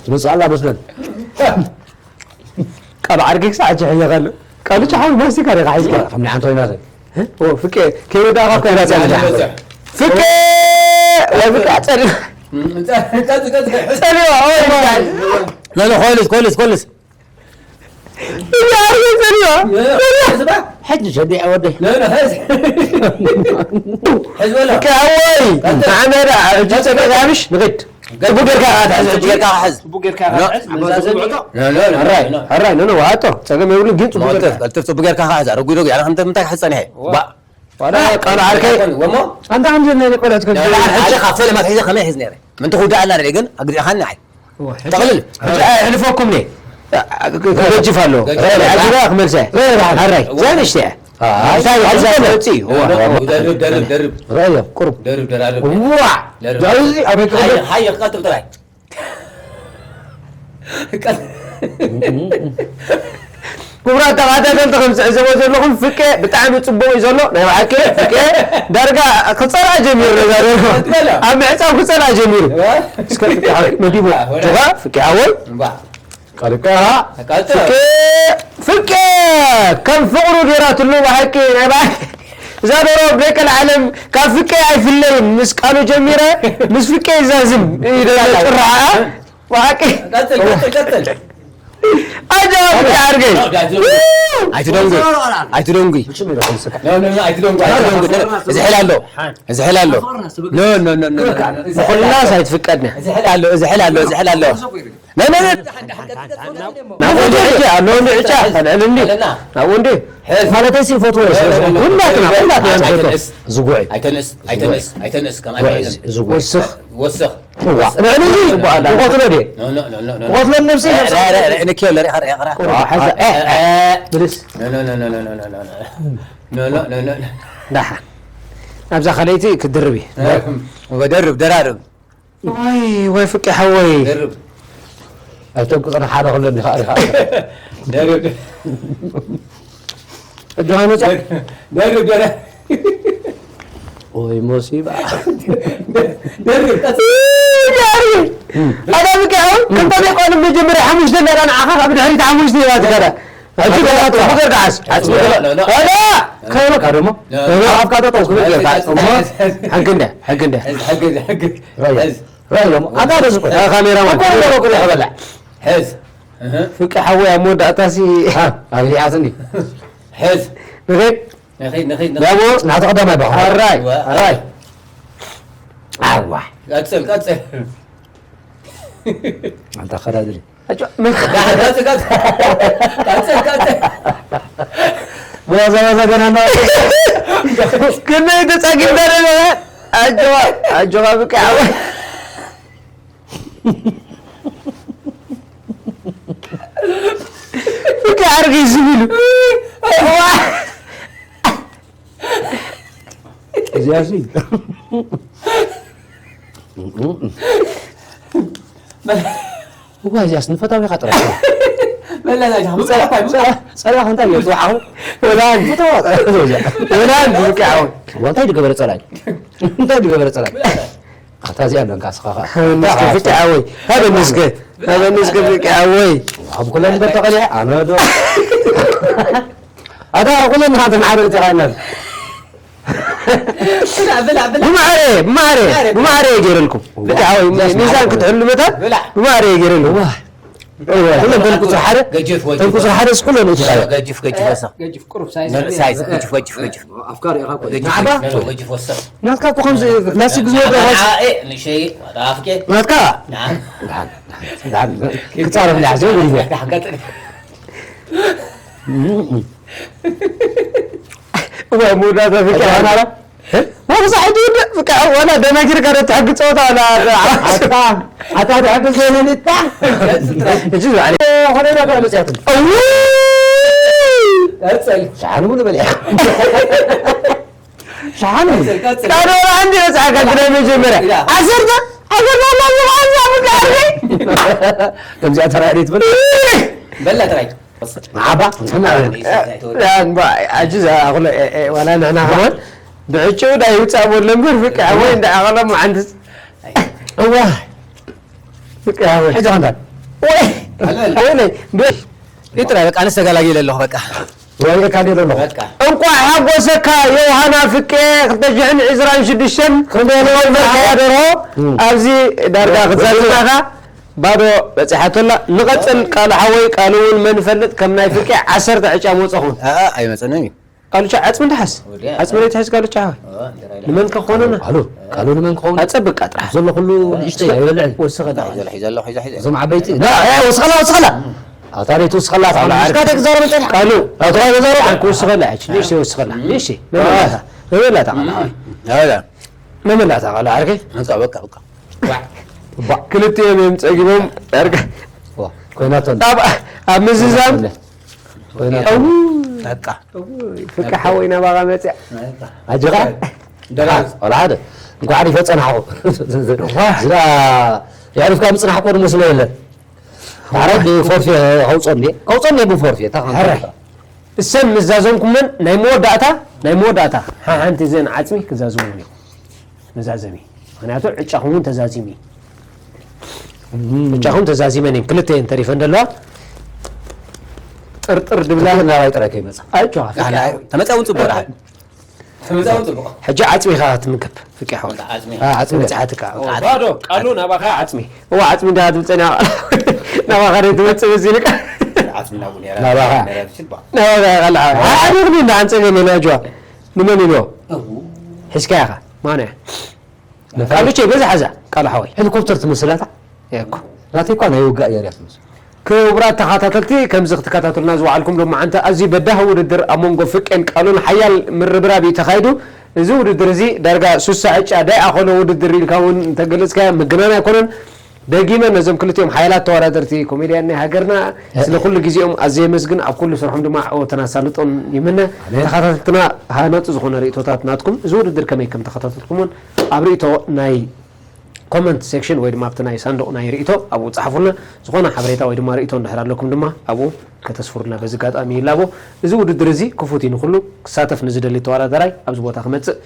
ትመፅእ ኣላ መስለን ቃሉ ዓርኪ ክሳዕ ሕጂ ሕየኻ ኣሎ ቃሉ ጫ ሓዊ ማስቲካ ዲኻ ሒዝካ ከም ንሓንቲ ኮይና ፍቄ ከይወዳእኻ እኮ ኢና ጸኒሕና ፍቄ ወይ ፍቄ ጸኒሑ ጸኒሑ ኖ ኖ ኮልስ ኮልስ ኮልስ እዛ ዓርኪ ጸኒሑ ሕጂ ሸዲዐ ወደይ ፍቄ ሓወይ ንዓና ዳ ሕጂ ጸኒሑ ጋብሽ ንኸድ ጽቡቅ ጌርካ ክትሕዝ ሕጂ ጌርካ ክሕዝ ጽቡቅ ጌርካ ክትሕዝ መዛዘሚ ሕራይ ሕራይ ኖ ኖ ዋጦ ጸገም የብሉ ግን ጽቡቅ ጌርካ ቀልጥፍ ጽቡቅ ጌርካ ክሕዝ ኣረጉ ዶ ያና ከምተ ምንታይ ክሕዝ ጸኒሐ ባ ዋላ ቃል ዓርከይ ወሞ ኣንታ ከምዚ ናይ ቆልዑት ከ ሕጂ ካብ ፈለማት ሒዘ ከመይ ሒዝኒ ረ ምንቲ ክውዳእ ኣላ ረ ግን ኣግዲእኻኒ ዓይ ጠቕልል ሕልፈኩም ነ ክገጅፍ ኣሎ ዓዲጋ ክመልሰ ሓራይ ዛንሽተ እንታይ ሓዛ መፅእ ደርብ ደርብ ደርብ ረእዮ ቁሩብ ደርብ ደራርብ ዋ ዳዚ ኣበይ ሓየ ክቀጥብ ጥራይ ክቡራት ተኸታተልቲ ከም ትዕዘቦ ዘለኹም ፍቄ ብጣዕሚ ፅቡቅ እዩ ዘሎ ናይ ብሓቂ ፍቄ ዳርጋ ክፀልኣ ጀሚሩ ነዛ ደርሆ ኣብ ምዕፃው ክፀልኣ ጀሚሩ እስከ ፍቄ ሓወይ መዲቡ ጆኻ ፍቄ ሓወይ እምባዕ ቀልቃ ቀጥል ፍቄ ፍቄ ከም ፍቅሩ ገይራትሉ ብሓቂ ናይ ብሓቂ እዛ ደርሆ ብደቂ ዓለም ካብ ፍቄ ኣይፍለይን ምስ ቃሉ ጀሚረ ምስ ፍቄ ይዛዝም ይደላ ጭራዓ ብሓቂ ቀጥል ቀጥል ቀጥል ኣጃ ፍቄ ዓርከይ ኣይትደንጉ ኣይትደንጉ ኖ ኖ ኖ ኣይትደንጉ እዚ ሕል ኣሎ እዚ ሕል ኣሎ ኖ ኖ ኖ ኖ ንኩላስ ኣይትፍቀድና እዚ ሕል ኣሎ እዚ ሕል ኣሎ እዚ ሕል ኣሎ ኖ ኖ ኖ ናብኡ እንዲ ሕጂ ኣሎ እንዲ ዕጫ ከልዕል እንዲ ናብኡ እንዲ ሕዝ ማለተይ ሲ ይፈትዎ ስለ ዝኾንኩ ኩላትና ኩላትና ንፈትዎ ዝጉዒ ኣይተንእስ ኣይተንእስ ኣይተንእስ ከም ኣይተንእስ ዝጉዒ ወስኽ ወስኽ ልዕሊ እዚ ይግባኣላ ንቆትሎ ድየ ኖ ኖ ኖ ኖ ኖ ቆትሎ ነብሲ ንክዮ ለሪኻ ሪኻ ሓዛ ብልስ ኖ ኖ ኖ ኖ ኖ ኖ ኖ ኖ ኖ ኖ ዳሓን ናብዛ ካልኣይቲ ክድርብ እዩ ወደርብ ደራርብ ወይ ወይ ፍቂ ሓወይ ደርብ ኣይተንቁፅና ሓደ ክሎ እንዲ ከዓ ኢኻ ደርብ እጆኻ መፅያ ደርብ ደርብ ወይ ሞሲባ ደርብ ቀስ ኣዳ ፍቂ ሓወይ ከምታ ናይ ቆልም መጀመርያ ሓሙሽተ እንዳዳ ንዓኻ ካብ ድሕሪት ሓሙሽተ ይባትካዳ ሕጂ ገና ጽቡቅ ጌርካ ሓዝ ኖ ኖ ኖ ኣዳ ከይበካ ደሞ ኣፍካ ጠጠው ክብል ጌርካ እሞ ሕጊ እንደ ሕጊ እንደ ሕዝ ሕግዝ ሕግዝ ረዮ ሕዝ ረዮ ኣታ ደዝቆ ካሜራማን ኮሎ ኮሎ ይበላ ሕዝ እህ ፍቂ ሓወይ ኣብ መወዳእታሲ ኣብዚኣትኒ ሕዝ ንኸይድ ንኺድ ንኺድ ያቦ ናተ ቀዳማይ ባኹ ኣራይ ኣራይ ኣዋ ቀጽል ቀጽል ኣንታ ከዳድሪ ቀጽል ቀጽል ቀጽል ቀጽል ወዛ ወዛ ገና ነው ክንደይ ተጻጊምና ደለና ኣጆኻ ኣጆኻ ብቃ ብቃ ኣርጊ ዝብሉ እዚኣሲ እዋ እዚኣስ ንፈታዊ ኢኻ ጥራሕ መላና ጃ ጸላኻ እንታይ እዩ ዝወሓኹ ወላን ፈታዋ ወላን ብቃ እንታይ ዝገበረ ጸላይ እንታይ ዝገበረ ጸላይ ኣታ እዚኣ ኣለንካ ስኻ ንስከ ፍትሓወይ ሃበኒ እስከ ሃበኒ እስከ ፍትሓወይ ኣብ ኩለን በተቐሊዐ ኣነ ዶ ኣታ ኩለን ንኻ ተማሓደርቲ ኻይናል ብላ ብላ ብላ ብማዕረ ብማዕረ ብማዕረ ብማዕረ እየ ገይረልኩም። ብላ። ብትሓወይ ሚዛን ክትሕሉ መታን ብላ። ብማዕረ እየ ገይረልኩም። እዋ። እዋ። ኩሎም ተን ቁፅሪ ሓደ ገጅፍ ወጅፍ ተን ቁፅሪ ሓደ እስኩሎም እቲ ሓደ። ገጅፍ ገጅፍ ወሰኽ። ገጅፍ ቁሩብ ሳይዝ ሳይዝ ገጅፍ ገጅፍ ገጅፍ። ኣፍካሪ ኢኻ እኮ። ገጅፍ ናዕባ? ገጅፍ ወሰኽ። ናትካ እኮ ከምዚ ክላሲክ ዝወደ ናዓ ራስ። ኤ ንሸይ ኣፍኬ። ናትካ? ናዓ። ክጻረፍ ዳሕ ዘው ይብል። ዳሕ ቀጥል። እዋ መወዳእታ ፍቅር ሓናራ። እ? ወብዛ ሕጂ ውድእ ፍቅር ወላ ደናጊርካ ዶ ትሕጊ ጸወታ ወላ ኣታ ኣታ ትሕጊ ዘይነልታ። እጂ ዝባዕለ። ኾነ ዳ መጽያት። እው! ቀጽል። ሻሓን ሙሉ በልያ። ሻሓን ሙሉ። ቀጽል፣ ቀጽል። ቃዶ ወላ አንድ መጽሓፍ ከግደ መጀመርያ። ኢላ። ዓሰርተ፣ ዓሰርተ ወላ ዝባዕል ዛብቅ ዓርቢ። ከምዚኣ ተራእየ ትብል። በላ ጥራይ። መሓባ? ያ፣ እምባ፣ ኣጅዝ፣ ኣኹለ፣ ኤ፣ ኤ፣ ዋላ ንሕና ከማን ብዕጭኡ ዳ ይውጻእ በሎ እምበር፣ ፍቅዕ ወይ እንዳ ኣቐሎም መዓንትስ። እዋ። ፍቅዕ ወይ። ሕጂ ኸንዳል። ወይ። ወይ፣ ወይ፣ ይጥራ፣ በቃ፣ ኣነስ ተገላጊለ ኣለኹ፣ በቃ። ወይ፣ እካ ዲሎ ኣለኹ። በቃ። እንቋዕ ሓጎሰካ ዮሃና ፍቄ፣ ክልተ ሽሕን ዕስራን ሽዱሽተን ክንደይ ነበር ሓያ ደርሆ፣ እም። ኣብዚ ዳርጋ ክትዛዝናኻ። ባዶ በጺሓቶ ኣላ። ንቐጽል ቃሉ ሓወይ፣ ቃሉ እውን መን ይፈልጥ፣ ከም ናይ ፍቄ ዓሰርተ ዕጫ መጸኹም። ኣኣ፣ ኣይመጸንን እዩ። ቃልቻ ዓጽሚ እንተሓዝ። ወዲያ። ዓጽሚ ዘይትሕዝ ቃልቻ ሓወይ። ኦ፣ እንጀራ ኢላ። ንመን ከኾነና? ቃሉ፣ ቃሉ ንመን ክኸውን? ኣጸብቃ ጥራሕ። ዘሎ ኩሉ ንእሽተይ ኣይበልዕን። ወስኸላ። ሒዞ፣ ሒዞ፣ ሒዞ፣ ሒዞ። እዞም ዓበይቲ። ና፣ ያ፣ ወስኸላ፣ ወስኸላ። ኣታ ደይ ትውስኸላ፣ ኣታ ዓርኪ። እስካ ደይ ክዛረብ ጸኒሕ። ቃሉ፣ ኣታ ደይ ክዛረብ። ዓርኪ ወስኸላ፣ ሕጂ ንእሽተይ ወስኸላ። ንእሽተይ። መመላታ። መመላታ ቃልሓወይ። ኣላ። መመላታ ቃልሓወይ። በቃ፣ በቃ። ባ። ክልቲኦም እዮም ጸጊቦም። ዳርጋ ዋ፣ ኮይናቶ። ኣብ፣ ኣብ ምዝዛም። ኮይናቶ። ኣው። በቃ። ፍቅር ሓወይ ናባኻ መጽያ። በቃ። ኣጆኻ። ደራስ። ወላ ሓደ። እንኳዕ ሪፈ ጸናሕኩ። ዋ። ዝራ የዕሪፍካ ምጽናሕ እኮ ድሞ ስለ የለን። ማዕረ ብፎርፌ ከውጾም ድየ? ከውጾም ድየ ብፎርፌ? እታ ኸንታ። ሕራይ። እሰን ምስ ዛዘምኩመን ናይ መወዳእታ፣ ናይ መወዳእታ ሓ-፣ ሓንቲ እዘን ዓጽሚ ክዛዝሙን እዮም። መዛዘሚ። ምኽንያቱ ዕጫኹም እውን ተዛዚሙ እዩ። እም። ዕጫኹም ተዛዚመን እየን። ክልተ እየን ተሪፈን ዘለዋ። ጥርጥር ድብላ። ክልተ ናባይ ጥራይ ከይመጻ። ኣይዋ፣ ኣላ፣ ተመጻ እውን ጽቡቕ ደሓን። ተመዛውን ጽቡቕ። ሕጂ ዓጽሚ ኢኻ ክትምገብ፣ ፍቂ ሓወይ። ዓጽሚ። ኣ፣ ዓጽሚ በጺሓትካ። ኦ፣ ባዶ፣ ቃሉ ናባኻ። ዓጽሚ። እዋ፣ ዓጽሚ እንዳ ትብል ጸኒሓ። ናባኻ ዶ ትመጽእ በዚ ኢልካ? ዓጽሚ ናብኡ ነይራ። ናባኻ። ነይራ ትሽባ። ናባኻ ቃል ሓወይ። ኣ፣ ዓዲ ይኹን እንዳ ኣንጸገ መን ኣጅዋ? ንመን ኢልዎ? እው። ሒዝካያ ኢኻ። ማን እያ? ነፋሪት። ቃሉ ቼ በዛ ሓዛ፣ ቃሉ ሓወይ። ሄሊኮፕተር ትመስል ኣታ? እኮ። ናተይ እኳ ናይ ውግእ ኣየር እያ ትመስል። ክቡራት ተኸታተልቲ፣ ከምዚ ክትከታተሉና ዝወዓልኩም ሎማዓንቲ ኣዝዩ በዳሂ ውድድር ኣብ መንጎ ፍቄን ቃሉን ሓያል ምርብራብ እዩ ተኻይዱ። እዚ ውድድር እዚ ዳርጋ ሱሳ ዕጫ ዳይኣኸሎ ውድድር ኢልካ እውን እንተገለጽካዮ ምግናን ኣይኮነን። ደጊመ ነዞም ክልቲኦም ሓያላት ተወዳደርቲ ኮሜድያን ናይ ሃገርና እ። ስለ ኩሉ ግዜኦም ኣዝየ የመስግን። ኣብ ኩሉ ስርሖም ድማ ዓወትን ኣሳልጦን ይምነ። ኣሜን። ተኸታተልትና ሃናጺ ዝኾነ ርእይቶታት ናትኩም እዚ ውድድር ከመይ ከም ተኸታተልኩሞን ኣብ ርእይቶ ናይ ኮመንት ሴክሽን ወይ ድማ ኣብቲ ናይ ሳንዱቕ ናይ ርእይቶ ኣብኡ ጸሓፉልና። ዝኾነ ሓበሬታ ወይ ድማ ርእይቶ እንድሕር ኣለኩም ድማ ኣብኡ ከተስፍሩልና በዚ ኣጋጣሚ ይላቦ። እዚ ውድድር እዚ ክፉት እዩ ንኹሉ። ክሳተፍ ንዝደሊ ተወዳዳራይ ኣብዚ ቦታ ክመጽእ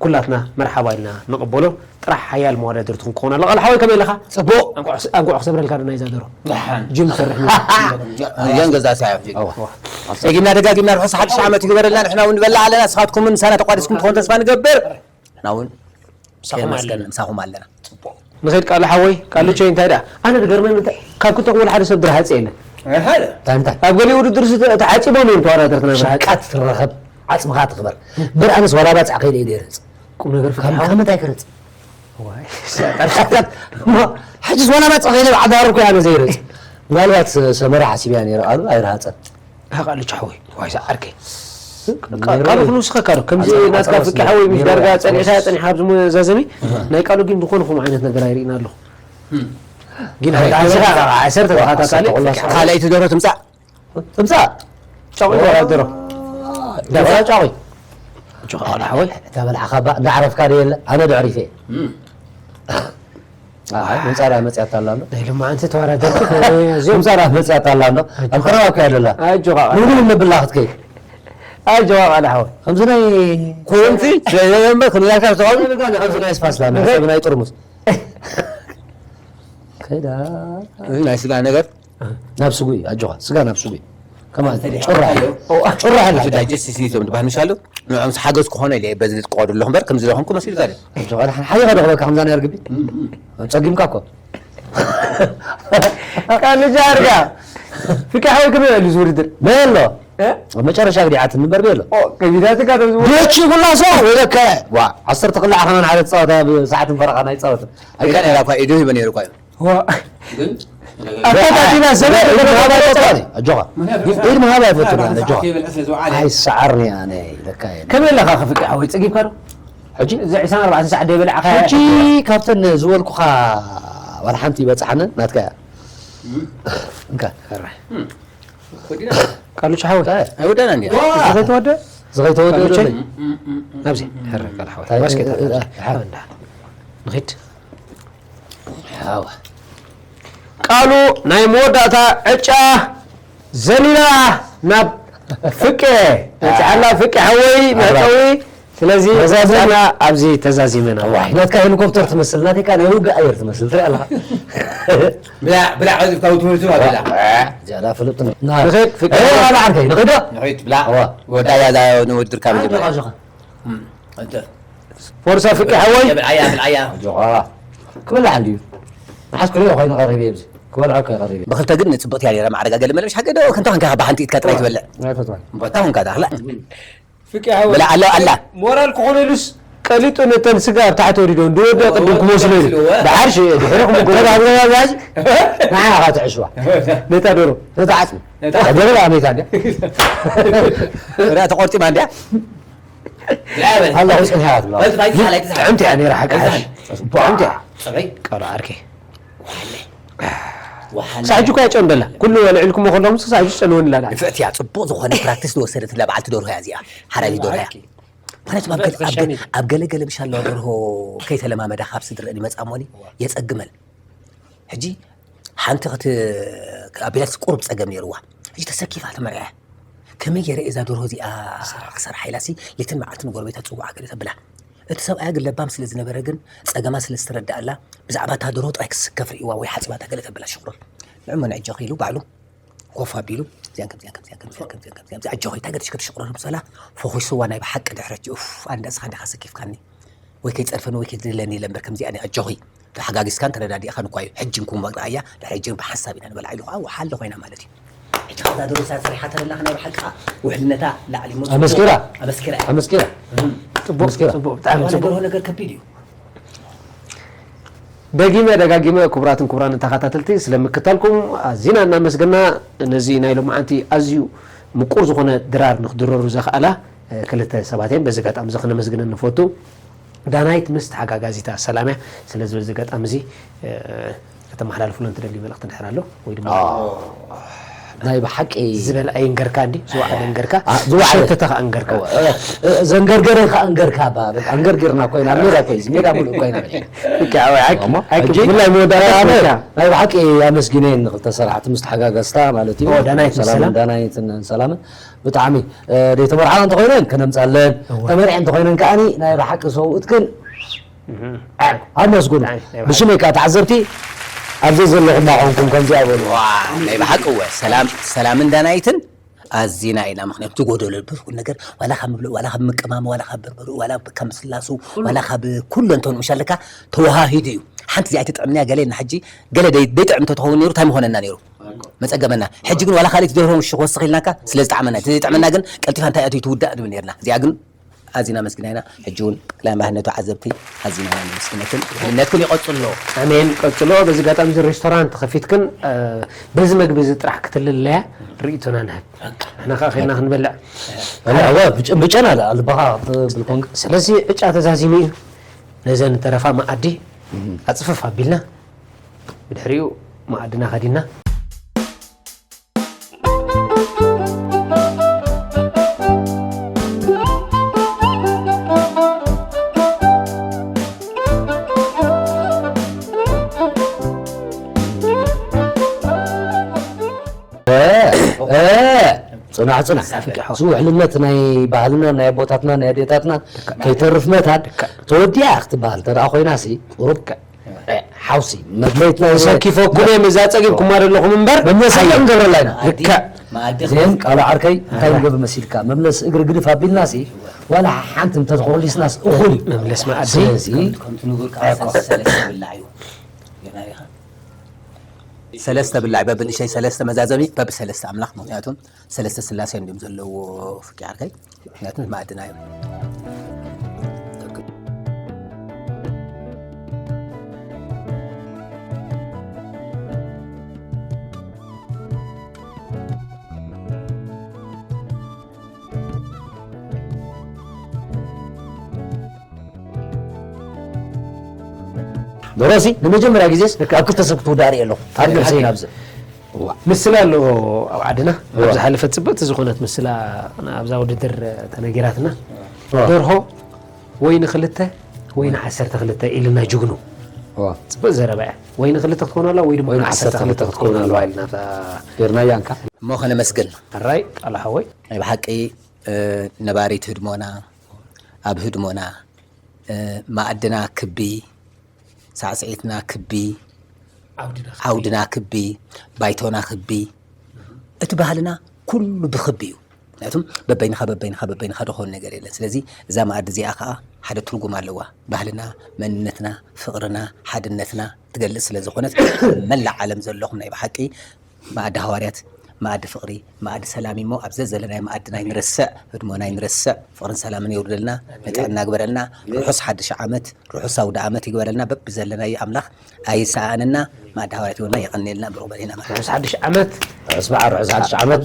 ኩላትና መርሓባ ኢልና ንቕበሎ። ጥራሕ ሓያል መወዳድርትኹም ክኾን ኣሎ። ቃል ሓወይ ከመይ ኣለኻ? ጽቡቕ። ኣንቋዕ፣ ኣንቋዕ ክሰብረልካ ዶ ናይዛ ደሮ? ደሓን። ጅም ሰርሕ። እያን ገዛ ሳያ። እዋ። ደጊምና ደጋጊምና ርሑስ ሓድሽ ዓመት ይግበረልና። ንሕና እውን ንበልዕ ኣለና። ንስኻትኩም ምሳና ተቋዲስኩም ትኾን ተስፋ ንገብር። ንሕና እውን ምሳኹም ከየመስገን ኣለና። ምሳኹም ኣለና። ጽቡቕ። ንኸይድ ቃሉ ሓወይ፣ ቃሉ ቸይ እንታይ ደኣ? ኣነ ዝገርመኒ እንታይ፣ ካብ ክልተኹም ወላ ሓደ ሰብ ድረሃጽ የለን። ኣይ፣ ሓደ። እንታይ፣ እንታይ? ኣብ ገሊኡ ውድድር ዝተ-፣ ተዓጺቦም እዮም ተወዳደርትና። ሸቃት ትረኸብ፣ ዓጽምኻ ትኽበር። እምበር ኣነስ ዋላ ባጽዕ ከይደ ኢለ ይረጽ። ቁም ነገር ካብ፣ ፍትሓዊ። ካብ ምንታይ ክረጽ? ዋይ፣ ሸቃት፣ ሸቃት። እሞ፣ ሕጅስ ዋላ ባጽዕ ከይደ ብዓዲ ሃረር እኮ እየ ኣነ ዘይረጽ። ምናልባት ሰመራ ሓሲበያ ነይረ ቃሉ ኣይረሃጸን። ሃ ቃልቻ ሓወይ፣ ዋይ ዝዓርከይ። ቃ-፣ ቃሉ ክንውስኸካ ዶ? ከምዚ ኣንጻር ናትካ ኣንጻር ፍቂ ሓወይ ምስ ኔሮ ዳርጋ ኣንጻር ጸኒሕካ ኣንጻር ጸኒሕካ ኣብዚ መዛዘሚ ኣሃ። ናይ ቃሉ ግን ዝኾነ ኹም ዓይነት ነገር ኣይርኢና ኣለኹ። እም። ግን ናይ ሓንቲ ቃልቻ ሓንቲ ሓንቲ ዓሰርተ ተኸታታሊ ዓሰርተ ፍቂ ሓወይ። ካልኣይቲ ደሮ ትምጻእ። ትምጻእ። ጫቑ ኦ። ይወዳደሮ። ዳርጋ ጫቑ። ጫቑ ቃሉ ሓወይ። እታ በላዕኻ ባ-፣ እንዳዕረፍካ ዶ የለ? ኣነ ዶ ዕሪፈ? እም። ኣይ፣ ምንጻራ መጽያት ኣላ እንዶ። ናይ ሎማዓንቲ ተወዳደርቲ ኮይኖም እዮም ኣዝዮም። ምንጻራ መጽያት ኣላ እንዶ። ኣጆኻ። ኣብ ቀረባ እኮ እያ ደላ። ኣጆኻ። ሙሉ ነብላ ክትከይድ። ኣጆኻ ቃል ሓወይ። ከምዚ ናይ ኮንቲ፣ ዘይዘንበ፣ ክንላካ ዝተቐሙ። ከምዚ ናይ ስፓስላ፣ ናይ ሰብ ናይ ጥርሙስ። ከይዳ። እዚ ናይ ስጋ ነገር? ናብ ስጉ እዩ፣ ኣጆኻ። ስጋ ናብ ስጉ እዩ። ከማን ጩራ። ኦ፣ ጩራ ሓላ። ዳይጀስት ሲስተም ዝበሃል ምሽ ኣሎ? ንዕምስ ሓገዝ ክኾነ ኢለ በዚ ዝጥቀዱ ኣለኹ እምበር ከምዚ ዝኾንኩ መሲሉ ዛሬ። ጆ ኣድሓን ሓይኻ ዶ ክበካ ከምዛ ነር ግቢ ጸጊምካ እኮ ካልጃ ኣርጋ ፍቃ ሓወይ ክመይ ኣሉ ዝውድድር በሎ ኣብ መጨረሻ ግዲዓት ንበር በሎ ከቢዳትካ ተብዚ ዶቺ ኩላሶ ወለከ ዋ ዓሰርተ ክልተ ዓኸመን ሓደ ጸወታ ብሰዓትን ፈረቓ ናይ ጸወታ ኣይቀን ኢላ እኳ ኢዱ ሂበ ነይሩ እኳ እዩ። ግን ኣተታቲና ሰበ ኣጆኻ ኢድ ምሃብ ኣይፈቱን ኣነ ኣጆኻ ኣይሰዓርኒ ኣነ ኢለካ እየ ከመይ ኣለኻ ከፍቂ ሓወይ ጸጊብካ ዶ ሕጂ እዚ ዕስራን ኣርባዕተን ሰዓት ደይበላዕካ ሕጂ ካብተን ዝበልኩኻ ዋላ ሓንቲ ይበፅሓንን ናትካ እያ እንካ ሕራይ ቃሉ ቻሓወ ኣይወዳና እንዲያ። ዝኸይተወደ ዝኸይተወደ ቃሉ ዘለይ ናብዚ ሕረ ቃል ሓወ ባስኬት እንዳ ንኺድ ሓዋ ቃሉ ናይ መወዳእታ ዕጫ ዘሊላ ናብ ፍቄ በፅሓላ ፍቄ ሓወይ መዕፀዊ ስለዚ መዛዘና ኣብዚ ተዛዚመና ናትካ ሄሊኮፕተር ትመስል ናተይካ ናይ ውግእ ኣየር ትመስል ትርኢ ኣለኻ ብላ ብላ ዕዝፍካ ውትውቱ ኣቢላ። ዝያዳ ፍልጥ ንኸድ ፍቄ ዓርከይ ንኸዶ ንኸይድ ብላ ወዳያ እዛ ንውድድርካ መጀመርያ። ፎርሳ ፍቄ ሓወይ ብልዓያ ብልዓያ ጆኻ ክበልዓ እንድዩ መሓዝ ክሪኦ ኮይኑ ቀሪብ ኣብዚ ክበልዖ ከ ቀሪብ ብክልተ ግን ጽብቕቲ እያ ነይራ ማዕረጋ ገለ መለሽ ሓቂ ዶ ከምታ ኮንካ ብሓንቲ ኢድካ ጥራይ ትበልዕ ኣይፈትዋን ቦታ ኮንካ ዳኽላ ፍቄ ሓወይ ብላ ኣሎ ኣላ ሞራል ክኾነሉስ ቀሊጡ ነተን ስጋ ኣብ ታሕቲ ወሪዶ እንድወደ ቅድም ክመስሉ ኢሉ ብዓርሽ ድሕሪ ክምጉረባብረባባዝ ንዓኻ ትዕሽዋ ነታ ደሮ ነታ ዓፅሚ ደሮ ኣሜታ እንድያ ራ ተቆርጢማ እንድያ ኣለኹ ፅንሕያ ትብላ ጥዕምቲ እያ ነይራ ሓቂ ሓሽ ጥዕምቲ እያ ጽበይ ቀሮ ዓርከይ ወሓለ ሳሕጂ እኳ የጨንደላ ኩሉ ልዕልኩም ከሎም ሳሕጂ ጨንወንላ ዳ ንፍዕቲ እያ ጽቡቕ ዝኾነ ፕራክቲስ ዝወሰደትላ በዓልቲ ደርሆ እያ እዚኣ ሓራይ ደርሆ እያ ማለት ኣብ ገለ- ኣብ ገለ- ኣብ ገለ ገለ ብሻ ኣለዋ ደርሆ ከይተለማመዳ ካብ ስድረን ይመጻ እሞኒ የጸግመን ሕጂ ሓንቲ ክት ኣቢላስ ቁሩብ ጸገም ነይርዋ ሕጂ ተሰኪፋ ተመርያ ከመይ ገይረ እዛ ደርሆ እዚኣ ክሰርሓ ኢላሲ ሌትን መዓልትን ጎረቤታ ጽውዓ ገለ ተብላ እቲ ሰብኣያ ግን ለባም ስለ ዝነበረ ግን ጸገማ ስለ ዝተረዳኣላ ብዛዕባ እታ ደርሆ ጥራይ ክስከፍ ርእዋ ወይ ሓጺባታ ገለ ተብላ ሽቕሮ ንዕሞ ንዕጆ ኺሉ ባዕሉ ኮፍ ኣቢሉ እዚኣን ከምዚኣን ከምዚኣን ከምዚኣን ከምዚኣን ከምዚኣን ኣጆኺ እንታይ ገዲሽ ክትሽቕሮ ምስ በላ ፈኺስዋ ናይ ብሓቂ ድሕረቲ ኡፍ ኣንዳ እስኻ እንዲኻ ሰኪፍካኒ ወይ ከይጸርፈኒ ወይ ከይድለኒ ኢለ እምበር ከምዚኣ እኔ ኣጆኺ ተሓጋጊዝካን ተረዳዲእኻን እኳ እዩ ሕጂ እንኩም ረኣያ ድሕሪ ሕጂ ብሓንሳብ ኢና ንበልዓ ኢሉ ከዓ ወሓለ ኮይና ማለት እዩ ሕጂ ከዛ ደሮሳ ሰሪሓ ተለላ ናይ ብሓቂ ከዓ ውሕልነታ ላዕሊ እሞ ኣመስኪራ ኣመስኪራ ኣመስኪራ ጽቡቅ ጽቡቅ ብጣዕሚ ዋላ ጽቡቅ ደርሆ ነገር ከቢድ እዩ ደጊመ ደጋጊመ ክቡራትን ክቡራን ተኸታተልቲ ስለምክታልኩም ኣዚና እናመስገና ነዚ ናይ ሎማዓንቲ ኣዝዩ ምቁር ዝኾነ ድራር ንክድረሩ ዘኽኣላ እ፣ ክልተ ሰባት እየን በዚ ኣጋጣሚ እዚ ክነመስግነን ንፈቱ ዳናይት ምስ ተሓጋጋዚታ ሰላምያ ስለዚ በዚ ኣጋጣሚ እዚ እ፣ ከተመሓላልፍሉ እንትደሊ መልእክቲ እንድሕር ኣሎ ወይ ድማ ናይ ብሓቂ ዝበልኣ ይንገርካ እንዲ ዝወዓለ እንገርካ ዝወዓለ። ሸተተ ከዓ እንገርካ ዘንገርገረ ከዓ እንገርካ ባ በቃ እንገርጊርና ኮይና ኣብ ሜዳ ኮይ ሜዳ ሙሉእ ኮይና ብፍላይ መወዳእታ ናይ ብሓቂ ኣመስጊነን ንክልተ ሰራሕቲ ምስ ተሓጋገዝታ ማለት እዩ ኦ፣ ዳናይት ሰላምን ሰላም። ዳናይትን ሰላምን ብጣዕሚ ደይተመርሓ እንተኮይነን ከነምፃለን ተመሪዐ እንተኮይነን ከዓኒ ናይ ብሓቂ ሰውእትክን ኣመስግኑ ብሽመይ ከዓ ተዓዘብቲ ኣብዚ ዘለኹም ኣኾንኩም ከምዚኣ በሉ ዋ ናይ ብሓቂ እወ ሰላም ሰላምን ዳናይትን ኣዚና ኢና ምክንያቱ ትጎደሎ ብዙ ነገር ዋላ ካብ ምብልዕ ዋላ ካብ ምቅማም ዋላ ካብ በርበሩ ዋላ ካብ ምስላሱ ዋላ ካብ ኩሎ እንተን ምሻለካ ተወሃሂዱ እዩ ሓንቲ እዚኣ ኣይትጥዕምንያ ገለ ና ሕጂ ገለ ደይ- ደይጥዕም እንተትኸውን ነይሩ እንታይ ምኾነና ነይሩ መፀገመና ሕጂ ግን ዋላ ካልእ ትደርሆ ምሽ ክወስኽ ኢልናካ ስለ ዝጠዓመና እቲ ዘይጠዕመና ግን ቀልጢፋ እንታይ ኣትዩ ትውዳእ ንብል ነርና እዚኣ ግን ኣዚና መስግና ኢና ሕጂ እውን ቅድላይ ማህነቱ ዓዘብቲ ኣዚና ኢና ነመስግነክን ውሕልነትኩም ይቐፅሎ ኣሜን ቀፅሎ በዚ ኣጋጣሚ እዚ ሬስቶራንት ከፊትክን በዚ መግቢ እዚ ጥራሕ ክትልለያ ርእቶና ንህብ ንሕና ከዓ ከድና ክንበልዕ ብጨና ልባኻ ክትብል ኮንክ ስለዚ ዕጫ ተዛዚሙ እዩ ነዘን ተረፋ መኣዲ ኣፅፍፍ ኣቢልና ብድሕሪኡ መኣድና ከዲና ፅናሕ ፅናሕ እዚ ውሕልነት ናይ ባህልና ናይ ኣቦታትና ናይ ኣዴታትና ከይተርፍ መታን ተወዲኣ ክትበሃል ተደኣ ኮይና ሲ ቁሩብ ዓውሲ መድለይትና እዩ። ሰኪፈኩም እዮም እዛ ጸጊብኩማ ዘለኹም እምበር መመሰል ክንገብረላ ኢና። ልክዕ። መኣዲ ዜን ቃሉ ዓርከይ እንታይ ንገብር መሲልካ መምለስ እግሪ ግድፍ ኣቢልናሲ ዋላ ሓንቲ እንተተኾሊስናስ እኹል እዩ። መምለስ መኣዲ ስለዚ ከምቲ ንቡር ከዓ ሰለስተ ብላዕ እዩ። ጌርና ዲኻ? ሰለስተ ብላዕ በብንእሸይ ሰለስተ መዛዘሚ በብሰለስተ ኣምላኽ ምክንያቱም ሰለስተ ስላሴ እንዲም ዘለዎ ፍቂ ዓርከይ ምክንያቱም ማዕድና እዮም። ደሮሲ ንመጀመርያ ግዜስ ኣብ ክልተ ሰብ ክትውዳእ ርኢ ኣለኹ ኣብ ነብሰይ ናብዚ ምስላ ኣሎ ኣብ ዓድና ኣብ ዝሓለፈት ፅብቅቲ ዝኾነት ምስላ ኣብዛ ውድድር ተነጊራትና ደርሆ ወይ ንክልተ ወይ ንዓሰርተ ክልተ ኢልና ጅግኑ ፅብቅ ዘረባ እያ ወይ ንክልተ ክትኮን ኣለዋ ወይ ድማ ንዓሰርተ ክልተ ክትኮን ኣለዋ ኢልና ጌርናያ እንካ እሞ ከነመስግን ሕራይ ቃል ሓወይ ናይ ብሓቂ ነባሪት ህድሞና ኣብ ህድሞና ማኣድና ክቢ ሳዕስዒትና ክቢ ዓውድና ክቢ ባይቶና ክቢ እቲ ባህልና ኩሉ ብክቢ እዩ ምክንያቱም በበይንካ በበይንካ በበይንካ ዝኮን ነገር የለን ስለዚ እዛ መኣዲ እዚኣ ከዓ ሓደ ትርጉም ኣለዋ ባህልና መንነትና ፍቅርና ሓድነትና ትገልፅ ስለዝኮነት መላእ ዓለም ዘለኹም ናይ ብሓቂ መኣዲ ሃዋርያት፣ መኣዲ ፍቕሪ፣ መኣዲ ሰላም እሞ ኣብ ዘዘለናዮ መኣዲ ናይ ንርስዕ፣ ህድሞና ኣይንርስዕ፣ ፍቕርን ሰላምን የውርደልና፣ ንጥዕና ግበረልና፣ ርሑስ ሓድሽ ዓመት፣ ርሑስ ኣውደ ኣመት ይግበረልና፣ በብዘለናዮ ኣምላኽ ኣይሰኣኣነና፣ መኣዲ ሃዋርያት ይወና የቐንየልና ብሩኽ በል ኢና ማለት እዩ። ርሑስ ሓድሽ ዓመት። ርሑስ በዓል ርሑስ ሓድሽ ዓመት።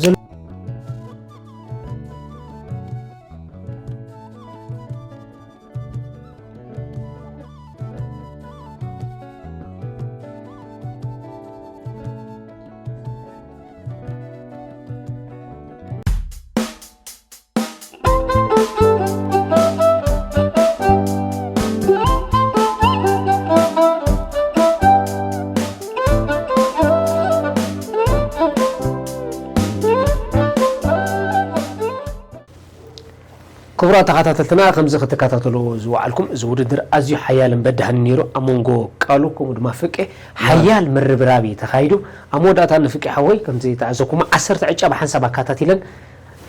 ክቡራት ተኸታተልትና ከምዚ ክትከታተልዎ ዝወዓልኩም እዚ ውድድር ኣዝዩ ሓያልን በዳህን ነይሩ ኣብ መንጎ ቃሉ ከምኡ ድማ ፍቄ ሓያል ምርብራብ እዩ ተኻይዱ ኣብ መወዳእታ ንፍቄ ሓወይ ከምዚ ተዓዘብኩሞ ዓሰርተ ዕጫ ብሓንሳብ ኣካታቲለን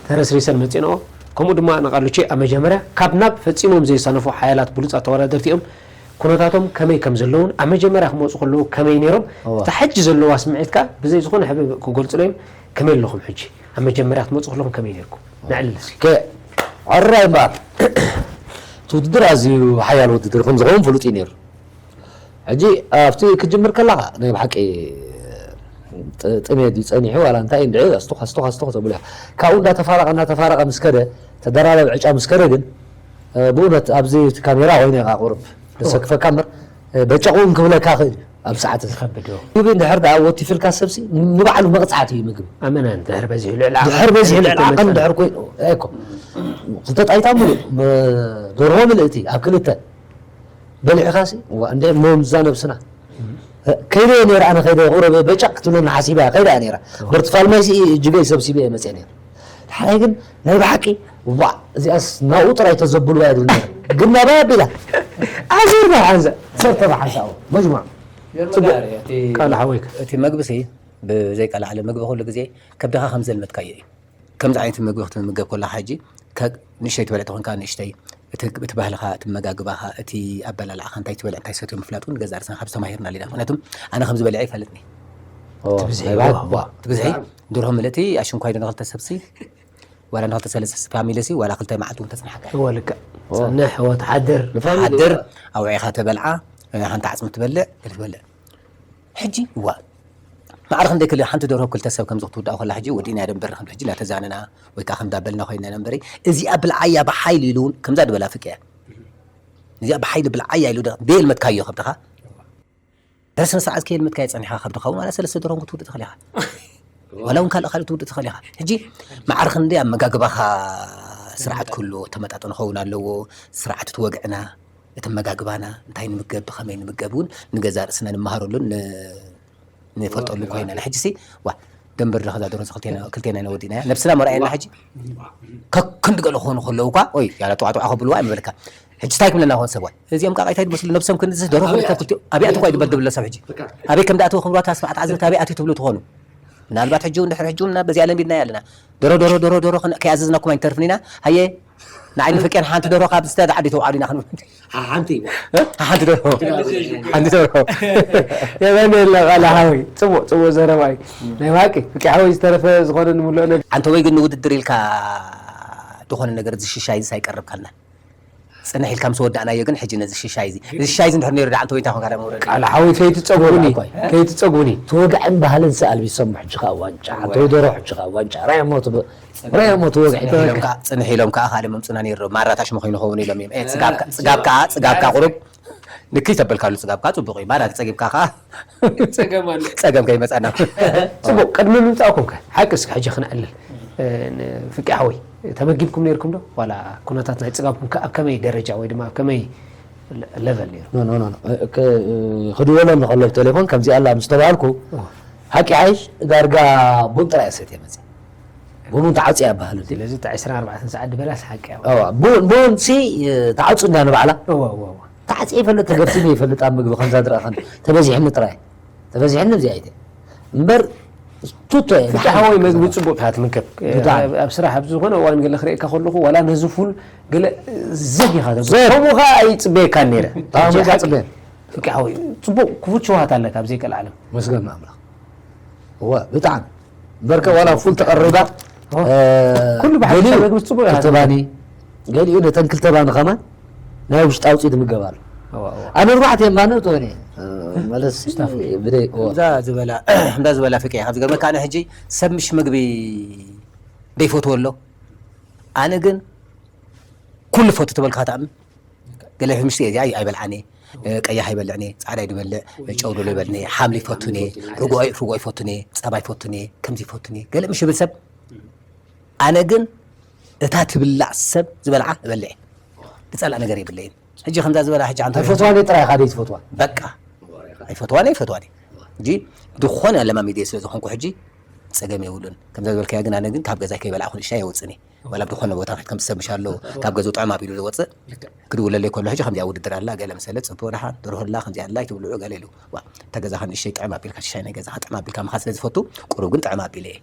ተረስሪሰን መፂእንኦ ከምኡ ድማ ንቃሉቼ ኣብ መጀመርያ ካብ ናብ ፈፂሞም ዘይሳነፉ ሓያላት ብሉፃት ተወዳደርቲ እዮም ኩነታቶም ከመይ ከም ዘለውን ኣብ መጀመርያ ክመፁ ከለዉ ከመይ ነይሮም እታ ሕጂ ዘለዋ ስምዒት ከዓ ብዘይ ዝኾነ ሕብሪ ክገልፁሎ እዮም ከመይ ኣለኹም ሕጂ ኣብ መጀመርያ ክትመፁ ከለኹም ከመይ ነይርኩም ነዕልል እስኪ ሕራይ እምበኣር እቲ ውድድር ኣዝዩ ሓያል ውድድር ከም ዝኸውን ፍሉጥ እዩ ነይሩ ሕጂ ኣብቲ ክጅምር ከለኻ ናይ ብሓቂ ጥሜት እዩ ጸኒሑ ዋላ እንታይ እንድዒ ኣስቱኽ ኣስቱኽ ኣስቱኽ ተብሉ ካብኡ እንዳተፋረቐ እንዳተፋረቐ ምስ ከደ ተደራረብ ዕጫ ምስ ከደ ግን ብእውነት ኣብዚ እቲ ካሜራ ኮይኑ ኢኻ ቁርብ ደሰክፈካ እምበር በጨቕ እውን ክብለካ ክእል እዩ ኣብ ሰዓት እዚ ይኸብድ እዩ። ምግቢ እንድሕር ደኣ ወቲፍልካ ሰብሲ ንባዕሉ መቕጻዕቲ እዩ ምግቢ ኣመና እንድሕር በዚሑ ልዕሊ ድሕር በዚሑ ልዕሊ ዓቐን ድሕር ኮይኑ እኮ ክልተ ጣይታ ምሉእ ደርሆ ምልእቲ ኣብ ክልተ በሊዕኻሲ እዋ እንደ እሞ ምዛ ነብስና ከይደ ነይረ ኣነ ከይደ ቁረበ በጫቅ ክትብለና ሓሲበ እያ ከይደ እያ ነይራ በርትፋል ማይሲ እጅገይ ሰብሲበ እየ መፅአ ነይረ ሓራይ ግን ናይ ብሓቂ ዋ እዚኣስ ናብኡ ጥራይ ተዘብልዋ እያ ድብል ነይረ ግን ናባይ ኣቢላ ኣዙርና ሓንሳ ሰብ ተባሓንሳ መጅሙዕ ቃል ሓወይክ እቲ መግቢ ሲ ብዘይቀላዕለ ምግቢ ኩሉ ግዜ ከብድኻ ከም ዘልመትካዮ እዩ ከምዚ ዓይነት ምግቢ ክትምገብ ከለኻ ሕጂ ንእሽተይ ትበልዕ ተኾንካ ንእሽተይ እቲ ባህልኻ እቲ መጋግባኻ እቲ ኣበላልዓኻ እንታይ ትበልዕ እንታይ ሰትዮ ምፍላጥ እውን ገዛ ርእስና ካብ ዝተማሂርና ሊና ምክንያቱም ኣነ ከም ዝበልዐ ይፈልጥኒ ትብዝሒ ድርሆ ምልእቲ ኣሽንኳይ ዶ ንክልተ ሰብሲ ዋላ ንክልተ ሰለስተ ፋሚሊ ሲ ዋላ ክልተ መዓልቲ እውን ተፅናሓካ እወ ልክዕ ፀንሕ ወትሓድር ትሓድር ኣውዒኻ ተበልዓ ሓንቲ ዓፅሚ ትበልዕ ገለ ትበልዕ ሕጂ እዋ ማዕረ ክንደይ ክልእ ሓንቲ ደርሆ ክልተ ሰብ ከምዚ ክትውዳእ ከላ ሕጂ ወዲእና ደንበር ከም ሕጂ እናተዛነና ወይ ከዓ ከም ዳበልና ኮይና ነንበሪ እዚኣ ብልዓያ ብሓይሊ ኢሉ እውን ከምዛ ድበላ ፍቅያ እዚኣ ብሓይሊ ብልዓያ ኢሉ ደየልመትካዮ ከብድኻ በስነ ስርዓት ከየልመትካዮ ፀኒሕካ ከብድኻ እውን ዋላ ሰለስተ ደርሆ ክትውድእ ትኽእል ኢኻ ዋላ እውን ካልእ ካልእ ትውድእ ትኽእል ኢኻ ሕጂ ማዕረ ክንደይ ኣመጋግባኻ ስርዓት ክህልዎ ተመጣጠን ክኸውን ኣለዎ ስርዓት እቲ ወግዕና እቲ ኣመጋግባና እንታይ ንምገብ ብኸመይ ንምገብ እውን ንገዛ ርእስና ንምሃረሉን ንፈልጠሉ ኮይና ንሕጂ ሲ ዋ ደንበር ዶ ከዛ ደሮ ክልቴና ኢና ወዲናያ ነብስና መርኣየና ሕጂ ከክንዲ ገለ ክኾኑ ከለዉ እኳ ኦይ ያላ ጥዋጥዋ ከብልዋ ኣይምበልካ ሕጂ እንታይ ክብለና ኾን ሰብ ዋይ? እዚኦም ቃቃይታይ ድመስሉ ነብሶም ክንዝህ ደርሆ ክልተ ክልቲኡ ኣበይ ኣትኳ ይድበድብ ዘሎ ሰብ ሕጂ። ኣበይ ከም ደኣተወ ክብልዋ ተስፋ ኣትዓዘብቲ ኣበይ ኣትዩ ትብሉ ትኾኑ። ምናልባት ሕጂ እውን ድሕሪ ሕጂ እውን በዚኣ ለሚድና ያለና። ደሮ ደሮ ደሮ ደሮ ከይኣዘዝናኩም ኣይንተርፍን ኢና። ሃየ ንዓይ ንፍቄን ሓንቲ ደርሆ ካብ ዝተዳዓዲ ተውዓሉ ኢና ክንብል። ሓንቲ ሓንቲ ደርሆ ሓንቲ ደርሆ። የበን የለ ቃል ሓወይ ጽቡቅ ጽቡቅ ዘረባ እዩ። ናይ ባቂ ፍቂ ሓወይ ዝተረፈ ዝኾነ ንምልኦ ነገር። ኣንተ ወይ ግን ንውድድር ኢልካ ዝኾነ ነገር ዝሽሻይ ዝሳይ ቀርብካልና። ጽንሕ ኢልካ ምስ ወዳእናዮ ግን ሕጂ ነዚ ሽሻይ እዚ እዚ ሽሻይ እዚ እንድሕር ነይሩ ደኣ ኣንተ ወይ እንታይ ኮንካ ደኣ መውረዲ። ቃል ሓወይ ከይትጸጉኒ። ከይትጸጉኒ። እቲ ወግዕን ባህልን ሰኣልቢሶም ሕጂ ከኣ ዋንጫ፣ ኣንተ ወይ ደሮ ሕጂ ከኣ ዋንጫ፣ ራእዮሞ እቲ ብ-፣ ራእዮሞ እቲ ወግዒ ጽንሕ ኢሎም ከኣ፣ ጽንሕ ኢሎም ከኣ ካልእ መምጹና ነይሩ። ማራ ታሽሙ ኮይኑ ኸውን ኢሎም እዮም። ኤ፣ ጽጋብካ፣ ጽጋብካ፣ ጽጋብካ ቁሩብ ንክይ ተበልካሉ ጽጋብካ ጽቡቕ እዩ። ማራ ተጸጊብካ ከኣ ጸገም ኣሎ። ጸገም ከይመጻና። ጽቡቕ፣ ቅድሚ ምምጻእኩም ከ፣ ሓቂ እስኪ ሕጂ ክነዕልል። እ፣ ን-፣ ፍቂ ሓወይ፣ ተመጊብኩም ነይርኩም ዶ? ዋላ ኩነታት ናይ ጽጋብኩም ከ ኣብ ከመይ ደረጃ ወይ ድማ ኣብ ከመይ ለ-፣ ለቨል ነይሩ? ኖ፣ ኖ፣ ኖ፣ ኖ። እ፣ ክ-፣ ክድወሎም ንኸሎ ብቴሌፎን ከምዚ ኣላ ምስ ተባሃልኩ፣ ኦ። ሓቂ ሓይሽ ዳርጋ ቡን ጥራይ እየ ሰትየ መጽየ። ቡን ተዓጽየ ኣባህሉ እቲ። ስለዚ እታ ዕስራን ኣርባዕተን ሰዓት ድበላስ ሓቂ እያ። እዋ፣ ቡን፣ ቡን ሲ፣ እ፣ ተዓጹ እንዳ ንባዕላ። እዋ፣ እዋ፣ እዋ። ተዓጽየ ይፈልጥ፣ ተገፍትኒ ይፈልጥ ኣብ ምግቢ ከምዛ ድረኸን ተበዚሕኒ ጥራይ። ተበዚሕኒ እዚኣ ኣይተ። እምበር ቱቶ እየ። ፍትሓዊ መግቢ ጽቡቕ ኢኻ ትምገብ። ብጣዕሚ። ኣብ፣ ኣብ ስራሕ ኣብ ዝኾነ እዋን ገለ ክርእየካ ከለኹ ዋላ ነዚ ፉል ገለ ዘግ ኢኻ ተብሎ። ዘግ። ከምኡ ኸኣ ኣይጽበየካን ነይረ። ብጣዕሚ ሕጂ እየ ሓቂ። ጽበየ። ፍቂ ሓወይ፣ ጽቡቕ ክፉት ሸውሃት ኣለካ ኣብ ዘይቀልዓለም። መስገን ኣምላኽ። እወ፣ ብጣዕሚ። እምበርከ ዋላ ፉል ተቐሪባ፣ እወ። እ፣ ኩሉ ብሓፈሻ ገሊኡ መግቢ ጽቡቕ ኢኻ ክልተ ባኒ፣ ገሊኡ ነተን ክልተ ባኒ ኸማን ናይ ውሽጢ ኣውጺኡ ትምገብ ኣሎ። እወ፣ እወ። ኣነ ኣርባዕተ ባኒ እትኾን እየ። እ፣ መለስ ስታፍ። ብደይ፣ እወ። እዛ ዝበላ፣ እዛ ዝበላ ፍቅያ፣ ካብ ዝገርመካ ኣነ ሕጂ ሰብ ምሽ መግቢ ደይፈትዎ ኣሎ። ኣነ ግን ኩሉ ፈቱ ተበልካ ትኣምን። ገለ ምሽ እዚኣ ኣይ-፣ ኣይበልዓን እየ። እ፣ ቀያሕ ኣይበልዕን እየ። ጻዕዳ ይድበልዕ፣ ጨው ዶ ይበልዕን እየ። ሓምሊ ይፈቱን እየ። ርጉኦ፣ ርጉኦ ይፈቱን እየ። ጸባ ይፈቱን እየ። ከምዚ ይፈቱን እየ። ገለ ምሽ ይብል ሰብ። ኣነ ግን እታ ትብላዕ ሰብ ዝበልዓ እበልዕ እየ። ዝጸልኣ ነገር የብለይን። ሕጂ ከምዛ ዝበላ ሕጂ ኣንተ ኣይፈትዋን እየ ጥራይ ኢኻ ደይ ትፈትዋ? በቃ። ኣይፈትዋን እየ፣ ኣይፈትዋን እየ። ሕጂ ዝኾነ ኣለማሚደ ስለ ዝኾንኩ ሕጂ ጸገም የብሉን። ከምዛ ዝበልካዮ ግን ኣነ ግን ካብ ገዛይ ከይበላዕኩ ንእሽተይ ኣይወጽእን እየ። ዋላ ብዝኾነ ቦታ ንሕት ከም ትሰምሽ ኣሎ፣ ካብ ገዝኡ ጥዕም ኣቢሉ ዝወጽእ፣ ልክዕ። ክድውለለይ ከሎ፣ ሕጂ ከምዚኣ ውድድር ኣላ፣ ገለ መሰለ፣ ጽቡቕ ደሓን፣ ደርሆ ኣላ፣ ከምዚኣ ኣላ፣ ኣይትብልዑ፣ ገለ ኢሉ። ዋ፣ እታ ገዛኻ ንእሽተይ ጥዕም ኣቢልካ፣ ሽሻይ ናይ ገዛኻ ጥዕም ኣቢልካ ምኻድ ስለ ዝፈቱ፣ ቁሩብ ግን ጥዕም ኣቢለ እየ።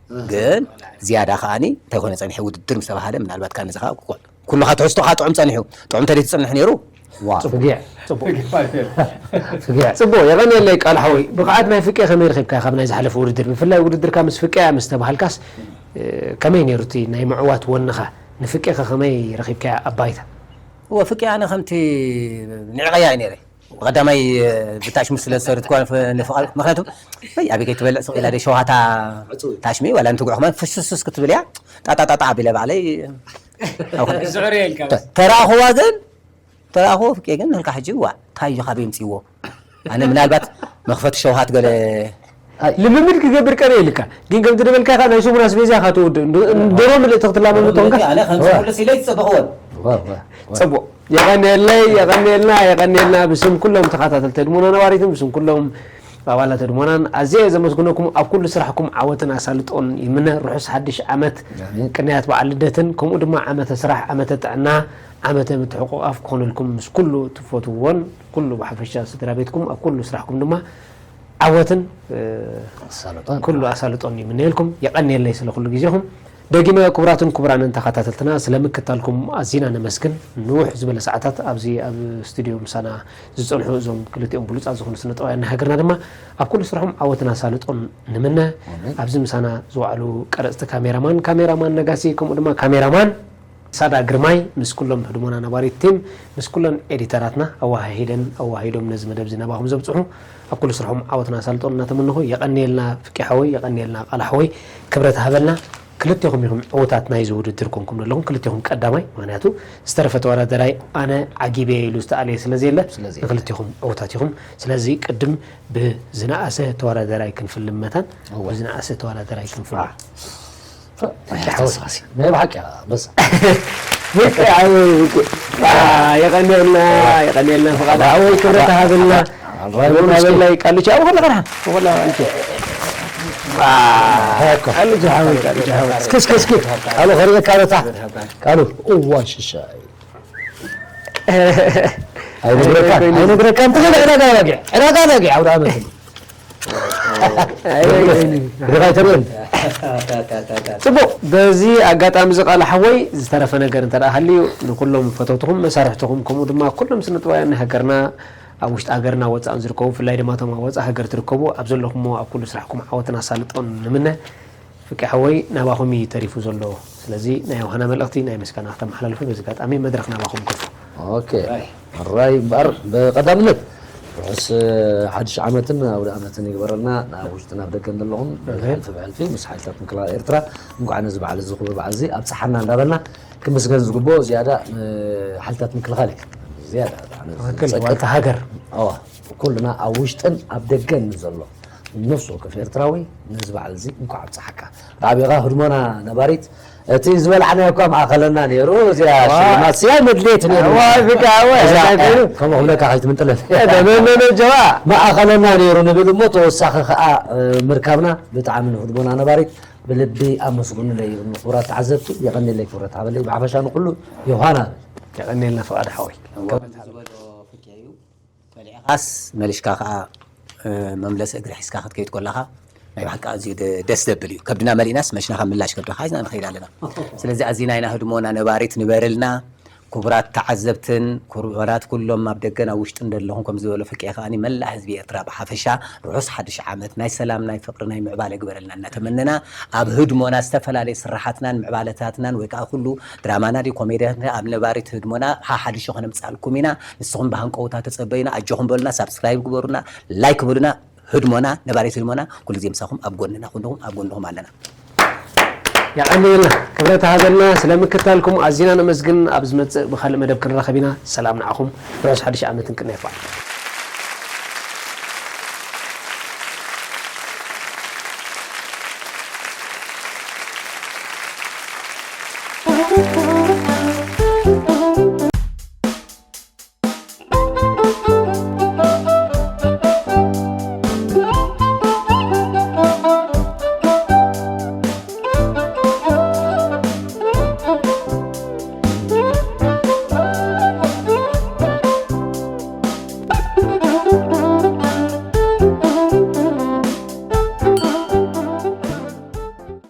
እህ። ግን ዝያዳ ከኣኒ፣ እንታይ ኮነ ጸኒሐ ውድድር ምስ ተባሃለ፣ ምናልባት ከኣ ነዚ ከኣ ኩ-፣ ኩልኻ ትሕዝቶኻ ጥዑም ጸኒሑ። ጥዑም እንተደይ ትጸንሕ ነይሩ፣ ዋ። ጽቡቕ። ፍግዕ። ጽቡቕ። ፍግዕ። ጽቡቕ፣ የቐንየለይ ቃል ሓወይ። ብቕዓት ናይ ፍቄ ከመይ ረኺብካዮ ካብ ናይ ዝሓለፈ ውድድር? ብፍላይ ውድድርካ ምስ ፍቄ ምስ ተባሃልካስ፣ እ፣ ከመይ ነይሩ እቲ ናይ ምዕዋት ወንኻ? ንፍቄ ከ ከመይ ረኺብካያ ኣብ ባይታ? እወ፣ ፍቄ ኣነ ከምቲ ንዕቐያ እየ ነይረ። ብቐዳማይ፣ እ፣ ብታሽሙ ስለ ዝሰሩት እኳ ንፍ-፣ ንፍቓድ፣ ምኽንያቱ፣ ወይ ኣበይ ከይትበልዕ ስቕ ኢላ ደይ ሸውሃታ ታሽሚ፣ ዋላ እንትጉዕ ከማን ፍሽስስ ክትብል እያ። ጣጣጣጣ ኣቢለ ባዕለይ፣ ኣብ ዝዕር እየ ኢልካ ተ-፣ ተራእኽዋ ግን ተራእኽዎ ፍቄ ግን ህልካ ሕጂ ዋ፣ እንታይ እዩ ካበይ የምጽእዎ? ኣነ ምናልባት መኽፈቲ ሸውሃት ገለ ኣይ። ልምምድ ክገብር ቀርየ ኢልካ። ግን ከምቲ ደበልካ ኢኻ ናይ ሰሙን ኣስቤዛ ኢኻ ትወድእ። እንዶ-፣ እንዶ ምልእቲ ክትላመም እንዶ ተኾንካ ኣነ ከምዚ ኩሉ ሲለይ ትጸበኽዎን። ዋ፣ ዋ፣ ዋ። ጽቡቕ። የቐንየለይ፣ የቐንየልና፣ የቐንየልና። ብስም ኩሎም ተኸታተልቲ ህድሞና ነባሪትን ብስም ኩሎም ኣባላት ህድሞናን ኣዝየ ዘመስግነኩም። ኣብ ኩሉ ስራሕኩም ዓወትን ኣሳልጦን ይምነ። ርሑስ ሓድሽ ዓመት፣ ኣሜን። ቅንያት በዓል ልደትን ከምኡ ድማ ዓመተ ስራሕ፣ ዓመተ ጥዕና፣ ዓመተ ምትሕቑቓፍ ክኾነልኩም ምስ ኩሉ ትፈትውዎን ኩሉ ብሓፈሻ ስድራ ቤትኩም ኣብ ኩሉ ስራሕኩም ድማ ዓወትን፣ እ፣ ኣሳልጦን። ኩሉ ኣሳልጦን ይምነየልኩም። የቐንየለይ ስለ ኩሉ ግዜኹም። ደጊመ ክቡራትን ክቡራንን ተኸታተልትና ስለ ምክታልኩም ኣዚና ነመስግን። ንውሕ ዝበለ ሰዓታት ኣብዚ ኣብ ስቱድዮ ምሳና ዝጸንሑ እዞም ክልቲኦም ብሉጻት ዝኾኑ ስነ ጥበባውያን ናይ ሃገርና ድማ ኣብ ኩሉ ስርሖም ዓወትን ኣሳልጦን ንምነ። ኣሜን። ኣብዚ ምሳና ዝወዓሉ ቀረጽቲ ካሜራማን፣ ካሜራማን ነጋሲ፣ ከምኡ ድማ ካሜራማን ሳዳ ግርማይ ምስ ኩሎም ህድሞና ነባሪት ቲም፣ ምስ ኩለን ኤዲተራትና ኣወሃሂደን ኣወሃሂዶም ነዚ መደብ እዚ ናባኹም ዘብጽሑ፣ ኣብ ኩሉ ስርሖም ዓወትን ኣሳልጦን እናተመነኹ፣ የቐንየልና ፍቂ ሓወይ፣ የቐንየልና ቃል ሓወይ፣ ክብረት ሃበልና። ክልቴኹም ኢኹም ዕዉታት ናይዚ ውድድር ኮንኩም ዘለኹም፣ ክልቴኹም ቀዳማይ፣ ምኽንያቱ ዝተረፈ ተወዳደራይ ኣነ ዓጊበ ኢሉ ዝተኣለየ ስለ ዘየለ፣ ስለ ዘየለ። ንክልቴኹም ዕዉታት ኢኹም። ስለዚ ቅድም ብዝነኣሰ ተወዳደራይ ክንፍልም መታን፣ እወ። ብዝነኣሰ ተወዳደራይ ክንፍልም። ናይ ብሓቂ እያ፣ በስ። ብርቂ ዓወይ፣ ብርቂ። አ፣ የቐንየልና፣ የቐንየልና፣ ፍቓድ ዓወይ፣ ክብረት ሃብልና። ኣባይ ክብረት ሃበላይ፣ ቃልቻ፣ ኣብ ኸላ ኸርሓ፣ ኣብ ኸላ ቃልቻ። አ፣ ሃኮ። ቃልቻ ሓወይ፣ ቃልቻ ሓወይ። እስኪ፣ እስኪ፣ እስኪ። ቃሉ ኸርእየካ በታ። ቃሉ፣ እዋ ሽሻይ። ኣይነግረካን ኣይነግረካን። ትኽእል ዕዳጋ በጊዕ፣ ዕዳጋ በጊዕ ኣውደ ዓመት። ብድኻ ኣይተርእን። ጽቡቕ። በዚ ኣጋጣሚ እዚ ቃል ሓወይ ዝተረፈ ነገር እንተ ደኣ ሃልዩ ንኩሎም ፈተውትኹም መሳርሕትኹም ከምኡ ድማ ኩሎም ስነጥበባውያን ናይ ሃገርና ኣብ ውሽጢ ሃገርና ወጻእን ዝርከቡ ብፍላይ ድማ እቶም ኣብ ወጻእ ሃገር ትርከቡ ኣብ ዘለኹሞ ኣብ ኩሉ ስራሕኩም ዓወትን ኣሳልጦን ንምነ። ፍቄ ሓወይ ናባኹም እዩ ተሪፉ ዘሎ። ስለዚ ናይ ዮሃና መልእኽቲ ናይ ምስጋና ክተመሓላልፉ በዚ ኣጋጣሚ መድረኽ ናባኹም ክፉት። ኦኬ ራይ እምበኣር ብቐዳምነት ርሑስ ሓድሽ ዓመትን ኣውደ ዓመትን ይግበረልና ናብ ውሽጥን ኣብ ደገን ዘለኹም ብሕልፊ ብሕልፊ ምስ ሓይልታት ምክልኻል ኤርትራ እንኳዕ ነዚ በዓል እዚ ክቡር በዓል እዚ ኣብፀሓና እንዳበልና ክምስገን ዝግብኦ ዝያዳ ሓይልታት ምክልኻል እዩ ዝያዳ ዋልታ ሃገር ኩልና ኣብ ውሽጥን ኣብ ደገን ዘሎ ነፍሲ ወከፍ ኤርትራዊ ነዚ በዓል እዚ እንኳዕ ኣብፀሓካ ራቢኻ ህድሞና ነባሪት እቲ ዝበላዕናዮ እኳ ማእኸለና ነይሩ እዚኣ ሽልማት ስያ መድሌት ነይሩ ከምኡ ክብለካ ከይትምንጥለን ጀዋ ማእኸለና ነይሩ ንብል እሞ ተወሳኺ ከዓ ምርካብና ብጣዕሚ ንህድሞና ነባሪት ብልቢ ኣመስግኑለይ ይብል ክቡራት ተዓዘብቲ የቐኒለይ ክብረት ሃበለይ ብሓፈሻ ንኩሉ ዮሃና የቐኒልና ፍቓድ ሓወይ ዝበሎ ፍቅያ እዩ በሊዕኻስ መሊሽካ ከዓ መምለሲ እግሪ ሒዝካ ክትከይድ ከለኻ ናይ ብሓቂ ኣዝዩ ደስ ዘብል እዩ ከብድና መሊእናስ መሽናኻ ምላሽ ከብድኻ ሒዝና ንኸይድ ኣለና ስለዚ ኣዚና ኢና ህድሞና ነባሪት ንበርልና ክቡራት ተዓዘብትን ክቡራት ኩሎም ኣብ ደገን ኣብ ውሽጥን ዘለኹም ከም ዝበሎ ፍቄ ከዓኒ መላእ ህዝቢ ኤርትራ ብሓፈሻ ርሑስ ሓድሽ ዓመት ናይ ሰላም ናይ ፍቅሪ ናይ ምዕባለ ግበረልና እናተመነና ኣብ ህድሞና ዝተፈላለየ ስራሓትናን ምዕባለታትናን ወይ ከዓ ኩሉ ድራማና ድዩ ኮሜድያትና ኣብ ነባሪት ህድሞና ሓሓድሽ ከነምፅኣልኩም ኢና ንስኹም ብሃንቀውታ ተፀበዩና ኣጆኹም በሉና ሳብስክራይብ ግበሩና ላይክ በሉና ህድሞና ነባሪት ህድሞና ኩሉ ግዜ ምሳኹም ኣብ ጎንና ኩንኹም ኣብ ጎንኹም ኣለና የቐንየልና ክብረት ሃበልና ስለ ምክታልኩም ኣዚና ነመስግን ኣብ ዝመፅእ ብካልእ መደብ ክንራኸብ ኢና ሰላም ንዓኹም ርሑስ ሓድሽ ዓመትን ቅነ ይፋል